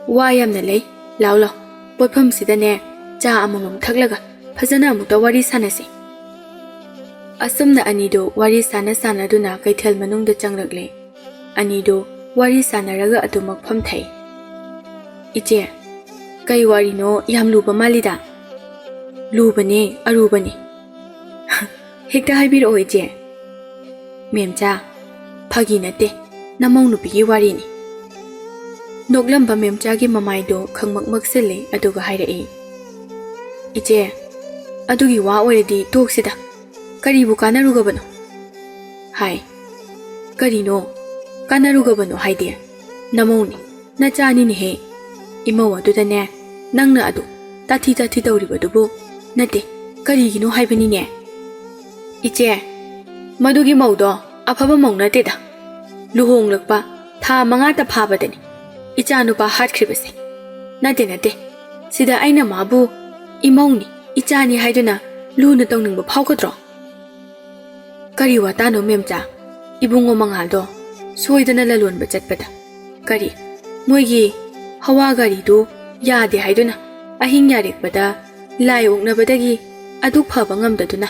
ꯋꯥ ꯌꯥꯝꯅ ꯂꯩ꯫ ꯂꯥꯎ, ꯂꯥꯎ, ꯄꯣꯠꯐꯝꯁꯤꯗꯅꯦ, ꯆꯥ ꯑꯃꯃꯝ ꯊꯛꯂꯒ ꯐꯖꯅ ꯑꯃꯨꯛꯇ ꯋꯥꯔꯤ ꯁꯥꯟꯅꯁꯤ꯫" ꯑꯁꯨꯝꯅ ꯑꯅꯤꯗꯨ ꯋꯥꯔꯤ ꯁꯥꯟꯅ ꯁꯥꯟꯅꯗꯨꯅ ꯀꯩꯊꯦꯜ ꯃꯅꯨꯡꯗ ꯆꯪꯂꯛꯂꯦ꯫ ꯑꯅꯤꯗꯨ ꯋꯥꯔꯤ ꯁꯥꯟꯅꯔꯒ ꯑꯗꯨꯃꯛ ꯐꯝꯊꯩ꯫ "ꯏꯆꯦ, ꯀꯩ ꯋꯥꯔꯤꯅꯣ ꯌꯥꯝ ꯂꯨꯕ ꯃꯥꯜꯂꯤꯗ?" ꯂꯨꯕꯅꯦ, ꯑꯔꯨꯕꯅꯦ꯫ ꯍꯦꯛꯇ ꯍꯥꯏꯕꯤꯔꯛꯑꯣ, ꯏꯆꯦ꯫ ꯃꯦꯝꯆꯥ, ꯐꯥꯒꯤ ꯅꯠꯇꯦ, ꯅꯃꯧ ꯅꯨꯄꯤꯒꯤ ꯋꯥꯔꯤꯅꯤ꯫ ꯅꯣꯛꯂꯝꯕ ꯃꯦꯝꯆꯥꯒꯤ ꯃꯃꯥꯏꯗꯣ ꯈꯪꯃꯛ ꯃꯛꯁꯤꯜꯂꯦ, ꯑꯗꯨꯒ ꯍꯥꯏꯔꯛꯏ, "ꯏꯆꯦ, ꯑꯗꯨꯒꯤ ꯋꯥ ꯑꯣꯏꯔꯗꯤ ꯇꯣꯛꯁꯤꯗ꯫ ꯀꯔꯤꯕꯨ ꯀꯥꯟꯅꯔꯨꯒꯕꯅꯣ?" ꯍꯥꯏ꯫ "ꯀꯔꯤꯅꯣ ꯀꯥꯟꯅꯔꯨꯒꯕꯅꯣ ꯍꯥꯏꯗꯤ? ꯅꯃꯧꯅꯤ, ꯅꯆꯥꯅꯤꯅꯦꯍꯦ꯫ ꯏꯃꯧ ꯑꯗꯨꯗꯅꯦ, ꯅꯪꯅ ꯑꯗꯨ ꯇꯥꯊꯤ ꯇꯥꯊꯤ ꯇꯧꯔꯤꯕꯗꯨꯕꯨ ꯅꯠꯇꯦ, ꯀꯔꯤꯒꯤꯅꯣ ꯍꯥꯏꯕꯅꯤꯅꯦ?" "ꯏꯆꯦ, ꯃꯗꯨꯒꯤ ꯃꯧꯗꯣ ꯑꯐꯕ ꯃꯧ ꯅꯠꯇꯦꯗ꯫ ꯂꯨꯍꯣꯡꯂꯛꯄ ꯊꯥ ꯃꯉꯥꯇ ꯐꯥꯕꯗꯅꯤ ꯏꯆꯥꯅꯨꯄꯥ ꯍꯥꯠꯈ꯭ꯔꯤꯕꯁꯦ꯫ ꯅꯠꯇꯦ, ꯅꯠꯇꯦ, ꯁꯤꯗ ꯑꯩꯅ ꯃꯥꯕꯨ ꯏꯃꯧꯅꯤ, ꯏꯆꯥꯅꯤ ꯍꯥꯏꯗꯨꯅ ꯂꯨꯅ ꯇꯧꯅꯤꯡꯕ ꯐꯥꯎꯒꯗ꯭ꯔꯣ?" "ꯀꯔꯤ ꯋꯥꯇꯥꯅꯣ ꯃꯦꯝꯆꯥ? ꯏꯕꯨꯡꯉꯣ ꯃꯉꯥꯜꯗꯣ ꯁꯣꯏꯗꯅ ꯂꯂꯣꯟꯕ ꯆꯠꯄꯗ, ꯀꯔꯤ, ꯃꯣꯏꯒꯤ ꯍꯋꯥ ꯒꯥꯔꯤꯗꯨ ꯌꯥꯗꯦ ꯍꯥꯏꯗꯨꯅ ꯑꯍꯤꯡ ꯌꯥꯔꯦꯛꯄꯗ ꯂꯥꯏ ꯑꯣꯛꯅꯕꯗꯒꯤ ꯑꯗꯨꯛ ꯐꯕ ꯉꯝꯗꯗꯨꯅ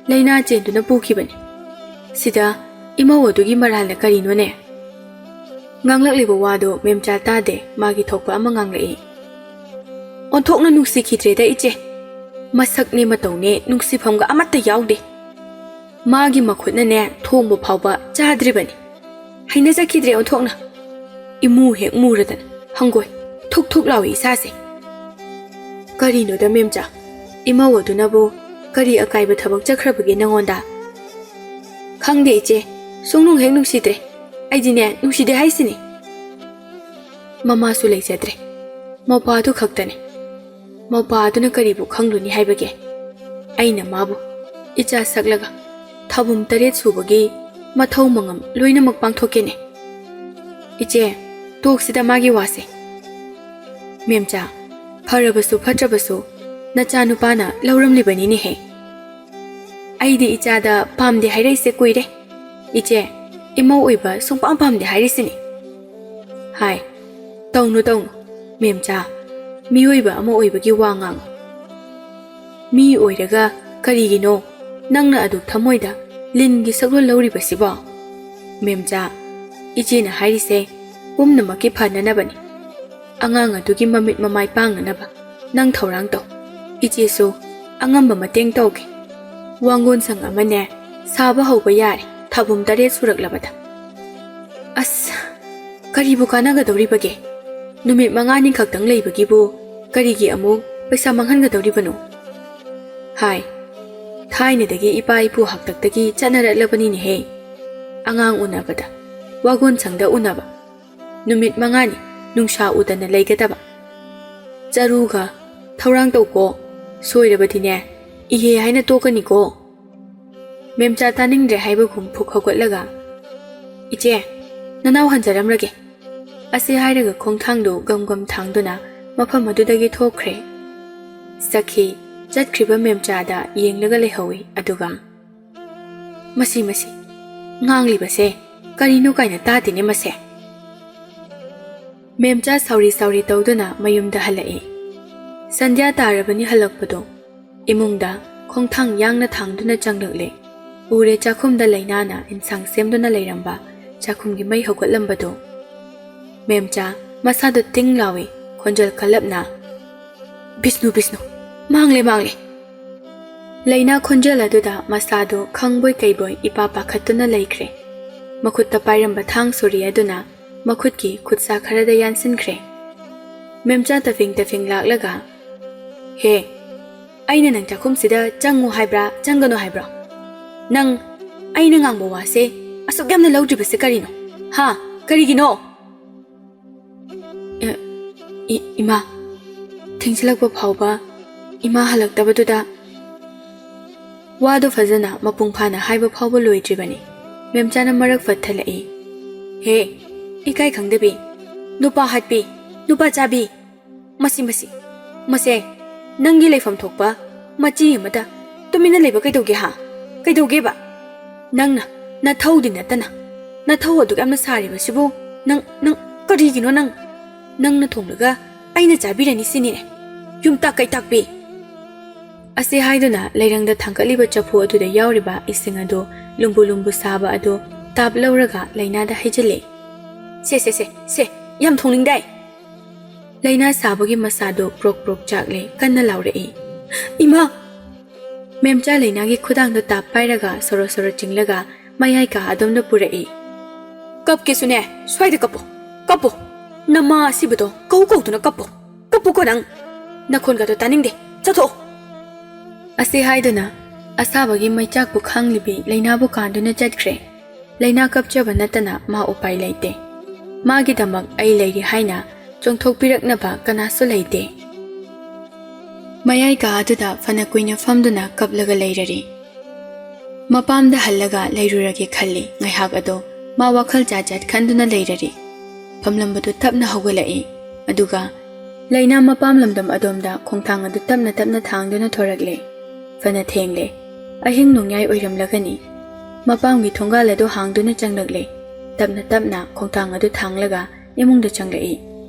ꯂꯥꯏꯅꯥ ꯆꯦꯟꯗꯨꯅ ꯄꯨꯈꯤꯕꯅꯤ꯫ ꯁꯤꯗ ꯏꯃꯧ ꯑꯗꯨꯒꯤ ꯃꯔꯥꯜꯅ ꯀꯔꯤꯅꯣꯅꯦ?" ꯉꯥꯡꯂꯛꯂꯤꯕ ꯋꯥꯗꯨ ꯃꯦꯝꯆꯥ ꯇꯥꯗꯦ, ꯃꯥꯒꯤ ꯊꯣꯛꯄ ꯑꯃ ꯉꯥꯡꯂꯛꯏ꯫ "ꯑꯣꯟꯊꯣꯛꯅ ꯅꯨꯡꯁꯤꯈꯤꯗ꯭ꯔꯦꯗ ꯏꯆꯦ꯫ ꯃꯁꯛꯅꯦ ꯃꯇꯧꯅꯦ ꯅꯨꯡꯁꯤꯐꯝꯒ ꯑꯃꯠꯇ ꯌꯥꯎꯗꯦ꯫ ꯃꯥꯒꯤ ꯃꯈꯨꯠꯅꯅꯦ ꯊꯣꯡꯕ ꯐꯥꯎꯕ ꯆꯥꯗ꯭ꯔꯤꯕꯅꯤ꯫ ꯍꯩꯅꯖꯈꯤꯗ꯭ꯔꯦ ꯑꯣꯟꯊꯣꯛꯅ꯫ ꯏꯃꯨ ꯍꯦꯛ ꯃꯨꯔꯗꯅ ꯍꯪꯒꯣꯏ ꯊꯨꯛ ꯊꯨꯛ ꯂꯥꯎꯏ ꯏꯁꯥꯁꯦ꯫" "ꯀꯔꯤꯅꯣꯗ ꯃꯦꯝꯆꯥ, ꯏꯃꯧ ꯑꯗꯨꯅꯕꯨ ꯀꯔꯤ ꯑꯀꯥꯏꯕ ꯊꯕꯛ ꯆꯠꯈ꯭ꯔꯕꯒꯦ ꯅꯉꯣꯟꯗ?" "ꯈꯪꯗꯦ ꯏꯆꯦ, ꯁꯨꯡꯅꯨꯡ ꯍꯦꯛ ꯅꯨꯡꯁꯤꯗ꯭ꯔꯦ꯫ ꯑꯩꯗꯤꯅꯦ ꯅꯨꯡꯁꯤꯗꯦ ꯍꯥꯏꯁꯤꯅꯤ꯫" ꯃꯃꯥꯁꯨ ꯂꯩꯖꯗ꯭ꯔꯦ, ꯃꯧꯄ꯭ꯋꯥꯗꯨ ꯈꯛꯇꯅꯤ꯫ ꯃꯧꯄ꯭ꯋꯥꯗꯨꯅ ꯀꯔꯤꯕꯨ ꯈꯪꯂꯨꯅꯤ ꯍꯥꯏꯕꯒꯦ? ꯑꯩꯅ ꯃꯥꯕꯨ ꯏꯆꯥ ꯁꯛꯂꯒ ꯊꯥꯕꯨꯝ ꯇꯔꯦꯠ ꯁꯨꯕꯒꯤ ꯃꯊꯧ ꯃꯉꯝ ꯂꯣꯏꯅꯃꯛ ꯄꯥꯡꯊꯣꯛꯀꯦꯅꯦ꯫ ꯏꯆꯦ, ꯇꯣꯛꯁꯤꯗ ꯃꯥꯒꯤ ꯋꯥꯁꯦ꯫ ꯃꯦꯝꯆꯥ, ꯐꯔꯕꯁꯨ ꯐꯠꯇ꯭ꯔꯕꯁꯨ ꯅꯆꯥꯅꯨꯄꯥꯅ ꯂꯧꯔꯝꯂꯤꯕꯅꯤꯅꯦꯍꯦ꯫ ꯑꯩꯗꯤ ꯏꯆꯥꯗ ꯄꯥꯝꯗꯦ ꯍꯥꯏꯔꯛꯏꯁꯦ ꯀꯨꯏꯔꯦ꯫ ꯏꯆꯦ, ꯏꯃꯧ ꯑꯣꯏꯕ ꯁꯨꯡꯄꯥꯝ ꯄꯥꯝꯗꯦ ꯍꯥꯏꯔꯤꯁꯤꯅꯤ꯫ ꯍꯥꯏ, ꯇꯧꯅꯨ, ꯇꯧꯅꯨ, ꯃꯦꯝꯆꯥ, ꯃꯤꯑꯣꯏꯕ ꯑꯃ ꯑꯣꯏꯕꯒꯤ ꯋꯥ ꯉꯥꯡꯉꯨ꯫ ꯃꯤ ꯑꯣꯏꯔꯒ ꯀꯔꯤꯒꯤꯅꯣ ꯅꯪꯅ ꯑꯗꯨꯛ ꯊꯃꯣꯏꯗ ꯂꯤꯟꯒꯤ ꯁꯛꯂꯣꯟ ꯂꯧꯔꯤꯕꯁꯤꯕꯣ? ꯃꯦꯝꯆꯥ, ꯏꯆꯦꯅ ꯍꯥꯏꯔꯤꯁꯦ ꯄꯨꯝꯅꯃꯛꯀꯤ ꯐꯅꯅꯕꯅꯤ꯫ ꯑꯉꯥꯡ ꯑꯗꯨꯒꯤ ꯃꯃꯤꯠ ꯃꯃꯥꯏ ꯄꯥꯡꯅꯅꯕ ꯅꯪ ꯊꯧꯔꯥꯡ ꯇꯧ꯫ ꯏꯆꯦꯁꯨ ꯑꯉꯝꯕ ꯃꯇꯦꯡ ꯇꯧꯒꯦ꯫ ꯋꯥꯡꯒꯣꯟ ꯁꯪ ꯑꯃꯅꯦ, ꯁꯥꯕ ꯍꯧꯕ ꯌꯥꯔꯦ, ꯊꯥꯕꯨꯝ ꯇꯔꯦꯠ ꯁꯨꯔꯛꯂꯕꯗ꯫ ꯑꯁ, ꯀꯔꯤꯕꯨ ꯀꯥꯟꯅꯒꯗꯧꯔꯤꯕꯒꯦ? ꯅꯨꯃꯤꯠ ꯃꯉꯥꯅꯤ ꯈꯛꯇꯪ ꯂꯩꯕꯒꯤꯕꯨ ꯀꯔꯤꯒꯤ ꯑꯃꯨꯛ ꯄꯩꯁꯥ ꯃꯥꯡꯍꯟꯒꯗꯧꯔꯤꯕꯅꯣ? ꯍꯥꯏ, ꯊꯥꯏꯅꯗꯒꯤ ꯏꯄꯥ ꯏꯄꯨ ꯍꯥꯛꯇꯛꯇꯒꯤ ꯆꯠꯅꯔꯛꯂꯕꯅꯤꯅꯦꯍꯦ꯫ ꯑꯉꯥꯡ ꯎꯅꯕꯗ, ꯋꯥꯒꯣꯟ ꯁꯪꯗ ꯎꯅꯕ, ꯅꯨꯃꯤꯠ ꯃꯉꯥꯅꯤ ꯅꯨꯡꯁꯥ ꯎꯗꯅ ꯂꯩꯒꯗꯕ꯫ ꯆꯔꯨꯒ ꯊꯧꯔꯥꯡ ꯇꯧꯀꯣ, ꯁꯣꯏꯔꯕꯗꯤꯅꯦ, ꯏꯍꯦ ꯍꯥꯏꯅ ꯇꯣꯛꯀꯅꯤꯀꯣ꯫ ꯃꯦꯝꯆꯥ ꯇꯥꯅꯤꯡꯗ꯭ꯔꯦ ꯍꯥꯏꯕꯒꯨꯝ ꯐꯨꯛ ꯍꯧꯒꯠꯂꯒ, "ꯏꯆꯦ, ꯅꯅꯥꯎ ꯍꯟꯖꯔꯝꯂꯒꯦ" ꯑꯁꯤ ꯍꯥꯏꯔꯒ ꯈꯣꯡꯊꯥꯡꯗꯨ ꯒꯝ ꯒꯝ ꯊꯥꯡꯗꯨꯅ ꯃꯐꯝ ꯑꯗꯨꯗꯒꯤ ꯊꯣꯛꯈ꯭ꯔꯦ꯫ ꯁꯈꯤ ꯆꯠꯈ꯭ꯔꯤꯕ ꯃꯦꯝꯆꯥꯗ ꯌꯦꯡꯂꯒ ꯂꯩꯍꯧꯏ꯫ ꯑꯗꯨꯒ, "ꯃꯁꯤ, ꯃꯁꯤ, ꯉꯥꯡꯂꯤꯕꯁꯦ ꯀꯔꯤꯅꯣ ꯀꯥꯏꯅ ꯇꯥꯗꯦꯅꯦ ꯃꯁꯦ"꯫ ꯃꯦꯝꯆꯥ ꯁꯥꯎꯔꯤ ꯁꯥꯎꯔꯤ ꯇꯧꯗꯨꯅ ꯃꯌꯨꯝꯗ ꯍꯜꯂꯛꯏ꯫ ꯁꯟꯙ꯭ꯌꯥ ꯇꯥꯔꯕꯅꯤ ꯍꯜꯂꯛꯄꯗꯣ꯫ ꯏꯃꯨꯡꯗ ꯈꯣꯡꯊꯥꯡ ꯌꯥꯡꯅ ꯊꯥꯡꯗꯨꯅ ꯆꯪꯂꯛꯂꯦ꯫ ꯎꯔꯦ ꯆꯥꯛꯈꯨꯝꯗ ꯂꯩꯅꯥꯅ ꯏꯟꯁꯥꯡ ꯁꯦꯝꯗꯨꯅ ꯂꯩꯔꯝꯕ, ꯆꯥꯛꯈꯨꯝꯒꯤ ꯃꯩ ꯍꯧꯒꯠꯂꯝꯕꯗꯣ꯫ ꯃꯦꯝꯆꯥ ꯃꯁꯥꯗꯨ ꯇꯤꯡ ꯂꯥꯎꯏ, ꯈꯣꯟꯖꯦꯜ ꯀꯜꯂꯞꯅ, "ꯕꯤꯁꯅꯨ, ꯕꯤꯁꯅꯨ, ꯃꯥꯡꯂꯦ, ꯃꯥꯡꯂꯦ"꯫ ꯂꯩꯅꯥ ꯈꯣꯟꯖꯦꯜ ꯑꯗꯨꯗ ꯃꯁꯥꯗꯨ ꯈꯪꯕꯣꯏ ꯀꯩꯕꯣꯏ ꯏꯄꯥ ꯄꯥꯈꯠꯇꯨꯅ ꯂꯩꯈ꯭ꯔꯦ꯫ ꯃꯈꯨꯠꯇ ꯄꯥꯏꯔꯝꯕ ꯊꯥꯡ ꯁꯣꯔꯤ ꯑꯗꯨꯅ ꯃꯈꯨꯠꯀꯤ ꯈꯨꯠꯁꯥ ꯈꯔꯗ ꯌꯥꯟꯁꯤꯟꯈ꯭ꯔꯦ꯫ ꯃꯦꯝꯆꯥ ꯇꯐꯤꯡ ꯇꯐꯤꯡ ꯂꯥꯛꯂꯒ, "ꯍꯦ, ꯑꯩꯅ ꯅꯪ ꯆꯥꯛꯈꯨꯝꯁꯤꯗ ꯆꯪꯉꯨ ꯍꯥꯏꯕ꯭ꯔꯥ, ꯆꯪꯒꯅꯨ ꯍꯥꯏꯕ꯭ꯔꯣ? ꯅꯪ ꯑꯩꯅ ꯉꯥꯡꯕ ꯋꯥꯁꯦ ꯑꯁꯨꯛ ꯌꯥꯝꯅ ꯂꯧꯗ꯭ꯔꯤꯕꯁꯦ ꯀꯔꯤꯅꯣ? ꯍꯥ? ꯀꯔꯤꯒꯤꯅꯣ?" "ꯑꯦ, ꯏ-, ꯏꯃꯥ, ꯊꯦꯡꯖꯤꯜꯂꯛꯄ ꯐꯥꯎꯕ ꯏꯃꯥ ꯍꯜꯂꯛꯇꯕꯗꯨꯗ"꯫ ꯋꯥꯗꯨ ꯐꯖꯅ ꯃꯄꯨꯡ ꯐꯥꯅ ꯍꯥꯏꯕ ꯐꯥꯎꯕ ꯂꯣꯏꯗ꯭ꯔꯤꯕꯅꯤ꯫ ꯃꯦꯝꯆꯥꯅ ꯃꯔꯛ ꯐꯠꯊꯜꯂꯛꯏ꯫ "ꯍꯦ, ꯏꯀꯥꯏ ꯈꯪꯗꯕꯤ, ꯅꯨꯄꯥ ꯍꯥꯠꯄꯤ, ꯅꯨꯄꯥ ꯆꯥꯕꯤ, ꯃꯁꯤ, ꯃꯁꯤ, ꯃꯁꯦ ꯅꯪꯒꯤ ꯂꯩꯐꯝ ꯊꯣꯛꯄ ꯃꯆꯤ ꯑꯃꯗ ꯇꯨꯃꯤꯟꯅ ꯂꯩꯕ ꯀꯩꯗꯧꯒꯦ ꯍꯥ? ꯀꯩꯗꯧꯒꯦꯕ? ꯅꯪꯅ ꯅꯊꯧꯗꯤ ꯅꯠꯇꯅ ꯅꯊꯧ ꯑꯗꯨꯛ ꯌꯥꯝꯅ ꯁꯥꯔꯤꯕꯁꯤꯕꯨ ꯅꯪ, ꯅꯪ ꯀꯔꯤꯒꯤꯅꯣ ꯅꯪ? ꯅꯪꯅ ꯊꯣꯡꯂꯒ ꯑꯩꯅ ꯆꯥꯕꯤꯔꯅꯤ ꯁꯤꯅꯤꯅꯦ꯫ ꯌꯨꯝꯇꯥꯛ ꯀꯩꯇꯥꯛꯄꯤ"꯫ ꯑꯁꯤ ꯍꯥꯏꯗꯨꯅ ꯂꯩꯔꯪꯗ ꯊꯥꯡꯒꯠꯂꯤꯕ ꯆꯐꯨ ꯑꯗꯨꯗ ꯌꯥꯎꯔꯤꯕ ꯏꯁꯤꯡ ꯑꯗꯨ ꯂꯨꯝꯕꯨ ꯂꯨꯝꯕꯨ ꯁꯥꯕ ꯑꯗꯨ ꯇꯥꯞ ꯂꯧꯔꯒ ꯂꯩꯅꯥꯗ ꯍꯩꯖꯤꯜꯂꯦ꯫ "ꯁꯦ, ꯁꯦ, ꯁꯦ, ꯁꯦ, ꯌꯥꯝ ꯊꯣꯡꯅꯤꯡꯗꯥꯏ"꯫ ꯂꯩꯅꯥ ꯁꯥꯕꯒꯤ ꯃꯁꯥꯗꯨ ꯄ꯭ꯔꯣꯛ ꯄ꯭ꯔꯣꯛ ꯆꯥꯛꯂꯦ, ꯀꯟꯅ ꯂꯥꯎꯔꯛꯏ꯫ "ꯏꯃꯥ! ꯃꯦꯝꯆꯥ ꯂꯩꯅꯥꯒꯤ ꯈꯨꯗꯥꯡꯗꯣ ꯇꯥꯞ ꯄꯥꯏꯔꯒ ꯁꯣꯔꯣ ꯁꯣꯔꯣ ꯆꯤꯡꯂꯒ ꯃꯌꯥꯏ ꯀꯥ ꯑꯗꯣꯝꯗ ꯄꯨꯔꯛꯏ꯫ "ꯀꯞꯀꯦꯁꯨꯅꯦ, ꯁ꯭ꯋꯥꯏꯗ ꯀꯞꯄꯣ, ꯀꯞꯄꯣ꯫ ꯅꯃꯥ ꯑꯁꯤꯕꯗꯣ ꯀꯧ ꯀꯧꯗꯨꯅ ꯀꯞꯄꯣ꯫ ꯀꯞꯄꯨꯀꯣ ꯅꯪ꯫ ꯅꯈꯣꯟꯒꯗꯣ ꯇꯥꯅꯤꯡꯗꯦ꯫ ꯆꯠꯊꯣꯛꯑꯣ!" ꯑꯁꯤ ꯍꯥꯏꯗꯨꯅ ꯑꯁꯥꯕꯒꯤ ꯃꯩꯆꯥꯛꯄꯨ ꯈꯥꯡꯂꯤꯕꯤ ꯂꯩꯅꯥꯕꯨ ꯀꯥꯟꯗꯨꯅ ꯆꯠꯈ꯭ꯔꯦ꯫ ꯂꯩꯅꯥ ꯀꯞꯆꯕ ꯅꯠꯇꯅ ꯃꯥ ꯎꯄꯥꯏ ꯂꯩꯇꯦ꯫ ꯃꯥꯒꯤꯗꯃꯛ ꯑꯩ ꯂꯩꯔꯤ ꯍꯥꯏꯅ ꯆꯣꯡꯊꯣꯛꯄꯤꯔꯛꯅꯕ ꯀꯅꯥꯁꯨ ꯂꯩꯇꯦ꯫ ꯃꯌꯥꯏ ꯀꯥ ꯑꯗꯨꯗ ꯐꯅ ꯀꯨꯏꯅ ꯐꯝꯗꯨꯅ ꯀꯞꯂꯒ ꯂꯩꯔꯔꯤ꯫ ꯃꯄꯥꯝꯗ ꯍꯜꯂꯒ ꯂꯩꯔꯨꯔꯒꯦ ꯈꯜꯂꯤ꯫ ꯉꯥꯏꯍꯥꯛ ꯑꯗꯣ ꯃꯥ ꯋꯥꯈꯜ ꯖꯥꯠ ꯖꯥꯠ ꯈꯟꯗꯨꯅ ꯂꯩꯔꯔꯤ꯫ ꯐꯝꯂꯝꯕꯗꯨ ꯇꯞꯅ ꯍꯧꯒꯠꯂꯛꯏ꯫ ꯑꯗꯨꯒ ꯂꯩꯅꯥ ꯃꯄꯥꯝ ꯂꯝꯗꯝ ꯑꯗꯣꯝꯗ ꯈꯣꯡꯊꯥꯡ ꯑꯗꯨ ꯇꯞꯅ ꯇꯞꯅ ꯊꯥꯡꯗꯨꯅ ꯊꯣꯔꯛꯂꯦ꯫ ꯐꯅ ꯊꯦꯡꯂꯦ꯫ ꯑꯍꯤꯡ ꯅꯣꯡꯌꯥꯏ ꯑꯣꯏꯔꯝꯂꯒꯅꯤ꯫ ꯃꯄꯥꯝꯒꯤ ꯊꯣꯡꯒꯥꯜ ꯑꯗꯨ ꯍꯥꯡꯗꯨꯅ ꯆꯪꯂꯛꯂꯦ꯫ ꯇꯞꯅ ꯇꯞꯅ ꯈꯣꯡꯊꯥꯡ ꯑꯗꯨ ꯊꯥꯡꯂꯒ ꯏꯃꯨꯡꯗ ꯆꯪꯂꯛꯏ꯫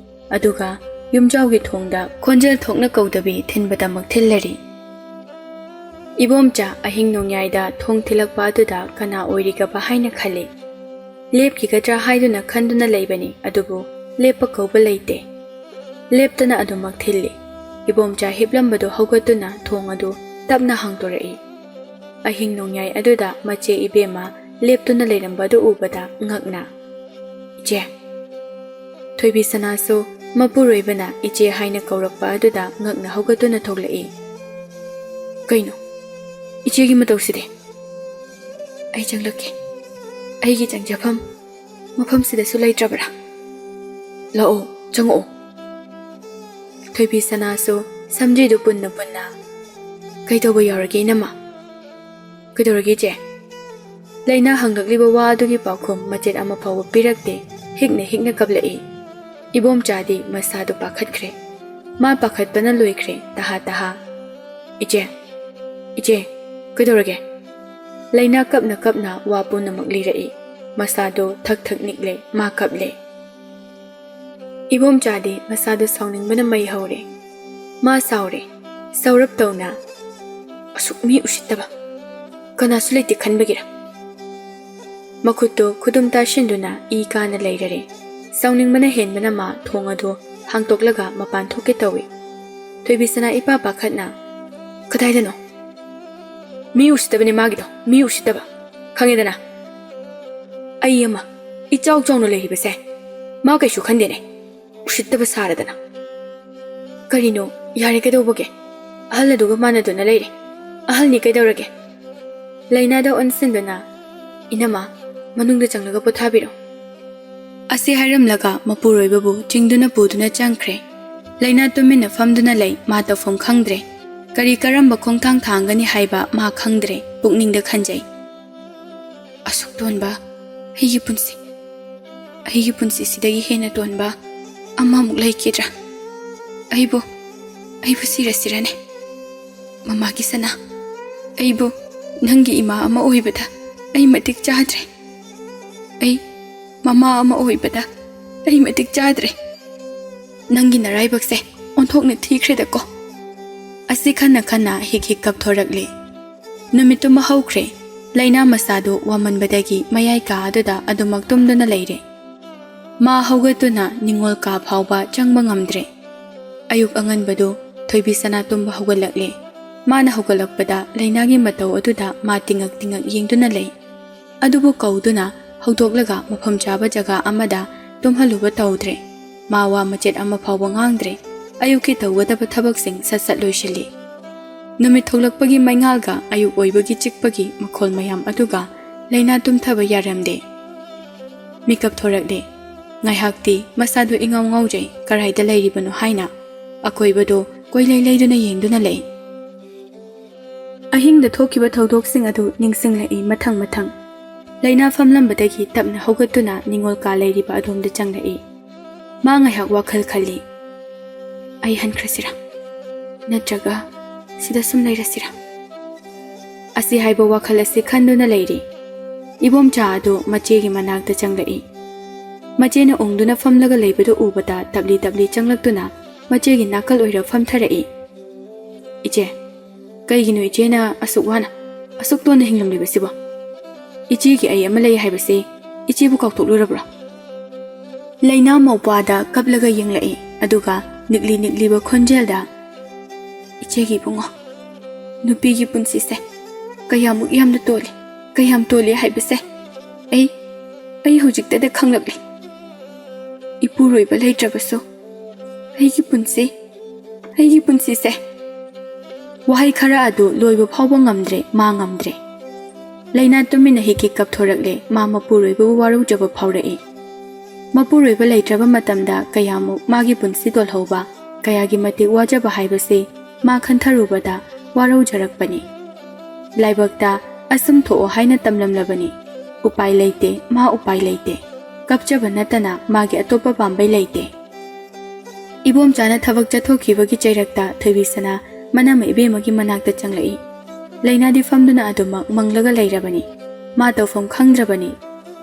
ꯑꯗꯨꯒ ꯌꯨꯝꯖꯥꯎꯒꯤ ꯊꯣꯡꯗ ꯈꯣꯟꯖꯦꯜ ꯊꯣꯛꯅ ꯀꯧꯗꯕꯤ ꯊꯤꯟꯕꯗꯃꯛ ꯊꯤꯜꯂꯔꯤ꯫ ꯏꯕꯣꯝꯆꯥ ꯑꯍꯤꯡ ꯅꯣꯡꯌꯥꯏꯗ ꯊꯣꯡ ꯊꯤꯜꯂꯛꯄ ꯑꯗꯨꯗ ꯀꯅꯥ ꯑꯣꯏꯔꯤꯒꯕ ꯍꯥꯏꯅ ꯈꯜꯂꯤ꯫ ꯂꯦꯞꯈꯤꯒꯗ꯭ꯔꯥ ꯍꯥꯏꯗꯨꯅ ꯈꯟꯗꯨꯅ ꯂꯩꯕꯅꯤ, ꯑꯗꯨꯕꯨ ꯂꯦꯞꯄ ꯀꯧꯕ ꯂꯩꯇꯦ꯫ ꯂꯦꯞꯇꯅ ꯑꯗꯨꯃꯛ ꯊꯤꯜꯂꯤ꯫ ꯏꯕꯣꯝꯆꯥ ꯍꯤꯞꯂꯝꯕꯗꯨ ꯍꯧꯒꯠꯇꯨꯅ ꯊꯣꯡ ꯑꯗꯨ ꯇꯞꯅ ꯍꯥꯡꯗꯣꯔꯛꯏ꯫ ꯑꯍꯤꯡ ꯅꯣꯡꯌꯥꯏ ꯑꯗꯨꯗ ꯃꯆꯦ ꯏꯕꯦꯝꯃ ꯂꯦꯞꯇꯨꯅ ꯂꯩꯔꯝꯕ ꯑꯗꯨ ꯎꯕꯗ ꯉꯛꯅ, "ꯏꯆꯦ!" ꯊꯣꯏꯕꯤ ꯁꯅꯥꯁꯨ ꯃꯄꯨꯔꯣꯏꯕꯅ ꯏꯆꯦ ꯍꯥꯏꯅ ꯀꯧꯔꯛꯄ ꯑꯗꯨꯗ ꯉꯛꯅ ꯍꯧꯒꯠꯇꯨꯅ ꯊꯣꯛꯂꯛꯏ꯫ "ꯀꯩꯅꯣ? ꯏꯆꯦꯒꯤ ꯃꯇꯧꯁꯤꯗꯤ?" "ꯑꯩ ꯆꯪꯂꯛꯀꯦ꯫ ꯑꯩꯒꯤ ꯆꯪꯖꯐꯝ ꯃꯐꯝꯁꯤꯗꯁꯨ ꯂꯩꯇ꯭ꯔꯕ꯭ꯔꯥ? ꯂꯥꯛꯑꯣ, ꯆꯪꯉꯛꯑꯣ꯫" ꯊꯣꯏꯕꯤ ꯁꯅꯥꯁꯨ ꯁꯝꯖꯤꯗꯨ ꯄꯨꯟꯅ ꯄꯨꯟꯅ, "ꯀꯩꯗꯧꯕ ꯌꯥꯎꯔꯒꯦ, ꯏꯅꯝꯃ?" "ꯀꯩꯗꯧꯔꯒꯦ, ꯏꯆꯦ?" ꯂꯩꯅꯥ ꯍꯪꯂꯛꯂꯤꯕ ꯋꯥ ꯑꯗꯨꯒꯤ ꯄꯥꯎꯈꯨꯝ ꯃꯆꯦꯠ ꯑꯃ ꯐꯥꯎꯕ ꯄꯤꯔꯛꯇꯦ꯫ ꯍꯤꯛꯅ ꯍꯤꯛꯅ ꯀꯞꯂꯛꯏ꯫ ꯏꯕꯣꯝꯆꯥꯗꯤ ꯃꯁꯥꯗꯨ ꯄꯥꯈꯠꯈ꯭ꯔꯦ꯫ ꯃꯥ ꯄꯥꯈꯠꯄꯅ ꯂꯣꯏꯈ꯭ꯔꯦ, ꯇꯍꯥ ꯇꯍꯥ꯫ "ꯏꯆꯦ, ꯏꯆꯦ, ꯀꯩꯗꯧꯔꯒꯦ?" ꯂꯩꯅꯥ ꯀꯞꯅ ꯀꯞꯅ ꯋꯥ ꯄꯨꯝꯅꯃꯛ ꯂꯤꯔꯛꯏ꯫ ꯃꯁꯥꯗꯣ ꯊꯛ ꯊꯛ ꯅꯤꯛꯂꯦ, ꯃꯥ ꯀꯞꯂꯦ꯫ ꯏꯕꯣꯝꯆꯥꯗꯤ ꯃꯁꯥꯗꯨ ꯁꯥꯎꯅꯤꯡꯕꯅ ꯃꯩ ꯍꯧꯔꯦ꯫ ꯃꯥ ꯁꯥꯎꯔꯦ, ꯁꯧꯔꯞ ꯇꯧꯅ, "ꯑꯁꯨꯛ ꯃꯤ ꯎꯁꯤꯠꯇꯕ ꯀꯅꯥꯁꯨ ꯂꯩꯇꯦ ꯈꯟꯕꯒꯤꯔ?" ꯃꯈꯨꯠꯇꯨ ꯈꯨꯗꯨꯝ ꯇꯥꯁꯤꯟꯗꯨꯅ ꯏ ꯀꯥꯅ ꯂꯩꯔꯔꯦ꯫ ꯁꯥꯎꯅꯤꯡꯕꯅ ꯍꯦꯟꯕꯅ ꯃꯥ ꯊꯣꯡ ꯑꯗꯨ ꯍꯥꯡꯇꯣꯛꯂꯒ ꯃꯄꯥꯟ ꯊꯣꯛꯀꯦ ꯇꯧꯏ꯫ ꯊꯣꯏꯕꯤꯁꯅꯥ ꯏꯄꯥ ꯄꯥꯈꯠꯅ, "ꯀꯗꯥꯏꯗꯅꯣ?" ꯃꯤ ꯎꯁꯤꯠꯇꯕꯅꯦ ꯃꯥꯒꯤꯗꯣ, ꯃꯤ ꯎꯁꯤꯠꯇꯕ꯫ ꯈꯪꯉꯦꯗꯅ? ꯑꯩ ꯑꯃ ꯏꯆꯥꯎ ꯆꯥꯎꯅ ꯂꯩꯔꯤꯕꯁꯦ ꯃꯥ ꯀꯩꯁꯨ ꯈꯟꯗꯦꯅꯦ꯫ ꯎꯁꯤꯠꯇꯕ ꯁꯥꯔꯗꯅ꯫ ꯀꯔꯤꯅꯣ? ꯌꯥꯔꯦ, ꯀꯩꯗꯧꯕꯒꯦ? ꯑꯍꯜ ꯑꯗꯨꯒ ꯃꯥꯟꯅꯗꯨꯅ ꯂꯩꯔꯦ꯫ ꯑꯍꯜꯅꯤ, ꯀꯩꯗꯧꯔꯒꯦ? ꯂꯩꯅꯥꯗ ꯑꯣꯟꯁꯤꯟꯗꯨꯅ, "ꯏꯅꯝꯃ, ꯃꯅꯨꯡꯗ ꯆꯪꯂꯒ ꯄꯣꯊꯥꯕꯤꯔꯣ"꯫ ꯑꯁꯤ ꯍꯥꯏꯔꯝꯂꯒ ꯃꯄꯨꯔꯣꯏꯕꯕꯨ ꯆꯤꯡꯗꯨꯅ ꯄꯨꯗꯨꯅ ꯆꯪꯈ꯭ꯔꯦ꯫ ꯂꯩꯅꯥ ꯇꯨꯃꯤꯟꯅ ꯐꯝꯗꯨꯅ ꯂꯩ, ꯃꯥ ꯇꯧꯐꯝ ꯈꯪꯗ꯭ꯔꯦ꯫ ꯀꯔꯤ ꯀꯔꯝꯕ ꯈꯣꯡꯊꯥꯡ ꯊꯥꯡꯒꯅꯤ ꯍꯥꯏꯕ ꯃꯥ ꯈꯪꯗ꯭ꯔꯦ, ꯄꯨꯛꯅꯤꯡꯗ ꯈꯟꯖꯩ꯫ "ꯑꯁꯨꯛ ꯇꯣꯟꯕ ꯑꯩꯒꯤ ꯄꯨꯟꯁꯤ, ꯑꯩꯒꯤ ꯄꯨꯟꯁꯤꯁꯤꯗꯒꯤ ꯍꯦꯟꯅ ꯇꯣꯟꯕ ꯑꯃꯃꯨꯛ ꯂꯩꯈꯤꯗ꯭ꯔꯥ? ꯑꯩꯕꯨ, ꯑꯩꯕꯨ ꯁꯤꯔꯁꯤꯔꯅꯦ? ꯃꯃꯥꯒꯤ ꯁꯅꯥ, ꯑꯩꯕꯨ ꯅꯪꯒꯤ ꯏꯃꯥ ꯑꯃ ꯑꯣꯏꯕꯗ ꯑꯩ ꯃꯇꯤꯛ ꯆꯥꯗ꯭ꯔꯦ꯫ ꯑꯩ ꯃꯃꯥ ꯑꯃ ꯑꯣꯏꯕꯗ ꯑꯩ ꯃꯇꯤꯛ ꯆꯥꯗ꯭ꯔꯦ꯫ ꯅꯪꯒꯤ ꯅꯔꯥꯏꯕꯛꯁꯦ ꯑꯣꯟꯊꯣꯛꯅ ꯊꯤꯈ꯭ꯔꯦꯗꯀꯣ"꯫ ꯑꯁꯤ ꯈꯟꯅ ꯈꯟꯅ ꯍꯤꯛ ꯍꯤꯛ ꯀꯞꯊꯣꯔꯛꯂꯤ꯫ ꯅꯨꯃꯤꯠꯇꯨꯃ ꯍꯧꯈ꯭ꯔꯦ꯫ ꯂꯩꯅꯥ ꯃꯁꯥꯗꯨ ꯋꯥꯃꯟꯕꯗꯒꯤ ꯃꯌꯥꯏ ꯀꯥ ꯑꯗꯨꯗ ꯑꯗꯨꯃꯛ ꯇꯨꯝꯗꯨꯅ ꯂꯩꯔꯦ꯫ ꯃꯥ ꯍꯧꯒꯠꯇꯨꯅ ꯅꯤꯡꯉꯣꯜ ꯀꯥ ꯐꯥꯎꯕ ꯆꯪꯕ ꯉꯝꯗ꯭ꯔꯦ꯫ ꯑꯌꯨꯛ ꯑꯉꯟꯕꯗꯨ ꯊꯣꯏꯕꯤ ꯁꯅꯥ ꯇꯨꯝꯕ ꯍꯧꯒꯠꯂꯛꯂꯦ꯫ ꯃꯥꯅ ꯍꯧꯒꯠꯂꯛꯄꯗ ꯂꯩꯅꯥꯒꯤ ꯃꯇꯧ ꯑꯗꯨꯗ ꯃꯥ ꯇꯤꯡꯉꯛ ꯇꯤꯡꯉꯛ ꯌꯦꯡꯗꯨꯅ ꯂꯩ꯫ ꯑꯗꯨꯕꯨ ꯀꯧꯗꯨꯅ ꯍꯧꯗꯣꯛꯂꯒ ꯃꯐꯝ ꯆꯥꯕ ꯖꯒꯥ ꯑꯃꯗ ꯇꯨꯝꯍꯜꯂꯨꯕ ꯇꯧꯗ꯭ꯔꯦ꯫ ꯃꯥ ꯋꯥ ꯃꯆꯦꯠ ꯑꯃ ꯐꯥꯎꯕ ꯉꯥꯡꯗ꯭ꯔꯦ꯫ ꯑꯌꯨꯛꯀꯤ ꯇꯧꯒꯗꯕ ꯊꯕꯛꯁꯤꯡ ꯁꯠ ꯁꯠ ꯂꯣꯏꯁꯤꯜꯂꯤ꯫ ꯅꯨꯃꯤꯠ ꯊꯣꯛꯂꯛꯄꯒꯤ ꯃꯩꯉꯥꯜꯒ ꯑꯌꯨꯛ ꯑꯣꯏꯕꯒꯤ ꯆꯤꯛꯄꯒꯤ ꯃꯈꯣꯜ ꯃꯌꯥꯝ ꯑꯗꯨꯒ ꯂꯩꯅꯥ ꯇꯨꯝꯊꯕ ꯌꯥꯔꯝꯗꯦ꯫ ꯃꯤꯀꯞ ꯊꯣꯔꯛꯂꯦ꯫ ꯉꯥꯏꯍꯥꯛꯇꯤ ꯃꯁꯥꯗꯨ ꯏꯉꯥꯎ ꯉꯥꯎꯖꯩ, ꯀꯔꯥꯏꯗ ꯂꯩꯔꯤꯕꯅꯣ ꯍꯥꯏꯅ ꯑꯀꯣꯏꯕꯗꯨ ꯀꯣꯏꯂꯩ ꯂꯩꯗꯨꯅ ꯌꯦꯡꯗꯨꯅ ꯂꯩ꯫ ꯑꯍꯤꯡꯗ ꯊꯣꯛꯈꯤꯕ ꯊꯧꯗꯣꯛꯁꯤꯡ ꯑꯗꯨ ꯅꯤꯡꯁꯤꯡꯂꯛꯏ ꯃꯊꯪ ꯃꯊꯪ꯫ ꯂꯩꯅꯥ ꯐꯝꯂꯝꯕꯗꯒꯤ ꯇꯞꯅ ꯍꯧꯒꯠꯇꯨꯅ ꯅꯤꯡꯉꯣꯜ ꯀꯥ ꯂꯩꯔꯤꯕ ꯑꯗꯣꯝꯗ ꯆꯪꯂꯛꯏ꯫ ꯃꯥ ꯉꯥꯏꯍꯥꯛ ꯋꯥꯈꯜ ꯈꯜꯂꯤ꯫ "ꯑꯩ ꯍꯟꯈ꯭ꯔꯁꯤꯔꯥ? ꯅꯠꯇ꯭ꯔꯒ ꯁꯤꯗ ꯁꯨꯝ ꯂꯩꯔꯁꯤꯔꯥ?" ꯑꯁꯤ ꯍꯥꯏꯕ ꯋꯥꯈꯜ ꯑꯁꯤ ꯈꯟꯗꯨꯅ ꯂꯩꯔꯤ꯫ ꯏꯕꯣꯝꯆꯥ ꯑꯗꯨ ꯃꯆꯦꯒꯤ ꯃꯅꯥꯛꯇ ꯆꯪꯂꯛꯏ꯫ ꯃꯆꯦꯅ ꯎꯪꯗꯨꯅ ꯐꯝꯂꯒ ꯂꯩꯕꯗꯨ ꯎꯕꯗ ꯇꯞꯂꯤ ꯇꯞꯂꯤ ꯆꯪꯂꯛꯇꯨꯅ ꯃꯆꯦꯒꯤ ꯅꯥꯀꯜ ꯑꯣꯏꯔ ꯐꯝꯊꯔꯛꯏ꯫ "ꯏꯆꯦ, ꯀꯩꯒꯤꯅꯣ ꯏꯆꯦꯅ ꯑꯁꯨꯛ ꯋꯥꯅ, ꯑꯁꯨꯛ ꯇꯣꯟꯅ ꯍꯤꯡꯂꯝꯂꯤꯕꯁꯤꯕꯣ? ꯏꯆꯦꯒꯤ ꯑꯩ ꯑꯃ ꯂꯩ ꯍꯥꯏꯕꯁꯤ ꯏꯆꯦꯕꯨ ꯀꯥꯎꯊꯣꯛꯂꯨꯔꯕ꯭ꯔꯣ?" ꯂꯩꯅꯥ ꯃꯧꯄ꯭ꯋꯥꯗ ꯀꯞꯂꯒ ꯌꯦꯡꯂꯛꯏ, ꯑꯗꯨꯒ ꯅꯤꯛꯂꯤ ꯅꯤꯛꯂꯤꯕ ꯈꯣꯟꯖꯦꯜꯗ, "ꯏꯆꯦꯒꯤ ꯏꯕꯨꯡꯉꯣ, ꯅꯨꯄꯤꯒꯤ ꯄꯨꯟꯁꯤꯁꯦ ꯀꯌꯥꯃꯨꯛ ꯌꯥꯝꯅ ꯇꯣꯜꯂꯤ, ꯀꯌꯥꯝ ꯇꯣꯜꯂꯤ ꯍꯥꯏꯕꯁꯦ ꯑꯩ, ꯑꯩ ꯍꯧꯖꯤꯛꯇꯗ ꯈꯪꯂꯛꯂꯤ꯫ ꯏꯄꯨꯔꯣꯏꯕ ꯂꯩꯇ꯭ꯔꯕꯁꯨ ꯑꯩꯒꯤ ꯄꯨꯟꯁꯤ, ꯑꯩꯒꯤ ꯄꯨꯟꯁꯤꯁꯦ꯫ ꯋꯥꯍꯩ ꯈꯔ ꯑꯗꯨ ꯂꯣꯏꯕ ꯐꯥꯎꯕ ꯉꯝꯗ꯭ꯔꯦ, ꯃꯥ ꯉꯝꯗ꯭ꯔꯦ꯫ ꯂꯩꯅꯥ ꯇꯨꯃꯤꯟꯅ ꯍꯤꯛ ꯍꯤꯛ ꯀꯞꯊꯣꯔꯛꯂꯦ, ꯃꯥ ꯃꯄꯨꯔꯣꯏꯕꯕꯨ ꯋꯥꯔꯧꯖꯕ ꯐꯥꯎꯔꯛꯏ꯫ ꯃꯄꯨꯔꯣꯏꯕ ꯂꯩꯇ꯭ꯔꯕ ꯃꯇꯝꯗ ꯀꯌꯥꯃꯨꯛ ꯃꯥꯒꯤ ꯄꯨꯟꯁꯤ ꯇꯣꯜꯍꯧꯕ, ꯀꯌꯥꯒꯤ ꯃꯇꯤꯛ ꯋꯥꯖꯕ ꯍꯥꯏꯕꯁꯤ ꯃꯥ ꯈꯟꯊꯔꯨꯕꯗ ꯋꯥꯔꯧꯖꯔꯛꯄꯅꯤ꯫ ꯂꯥꯏꯕꯛꯇ "ꯑꯁꯨꯝ ꯊꯣꯛꯑꯣ" ꯍꯥꯏꯅ ꯇꯝꯂꯝꯂꯕꯅꯤ꯫ ꯎꯄꯥꯏ ꯂꯩꯇꯦ, ꯃꯥ ꯎꯄꯥꯏ ꯂꯩꯇꯦ꯫ ꯀꯞꯆꯕ ꯅꯠꯇꯅ ꯃꯥꯒꯤ ꯑꯇꯣꯞꯄ ꯄꯥꯝꯕꯩ ꯂꯩꯇꯦ꯫ ꯏꯕꯣꯝꯆꯥꯅ ꯊꯕꯛ ꯆꯠꯊꯣꯛꯈꯤꯕꯒꯤ ꯆꯩꯔꯛꯇ ꯊꯣꯏꯕꯤꯁꯅꯥ ꯃꯅꯝꯃ ꯏꯕꯦꯝꯃꯒꯤ ꯃꯅꯥꯛꯇ ꯆꯪꯂꯛꯏ꯫ ꯂꯩꯅꯥꯗꯤ ꯐꯝꯗꯨꯅ ꯑꯗꯨꯃꯛ ꯃꯪꯂꯒ ꯂꯩꯔꯕꯅꯤ꯫ ꯃꯥ ꯇꯧꯐꯝ ꯈꯪꯗ꯭ꯔꯕꯅꯤ꯫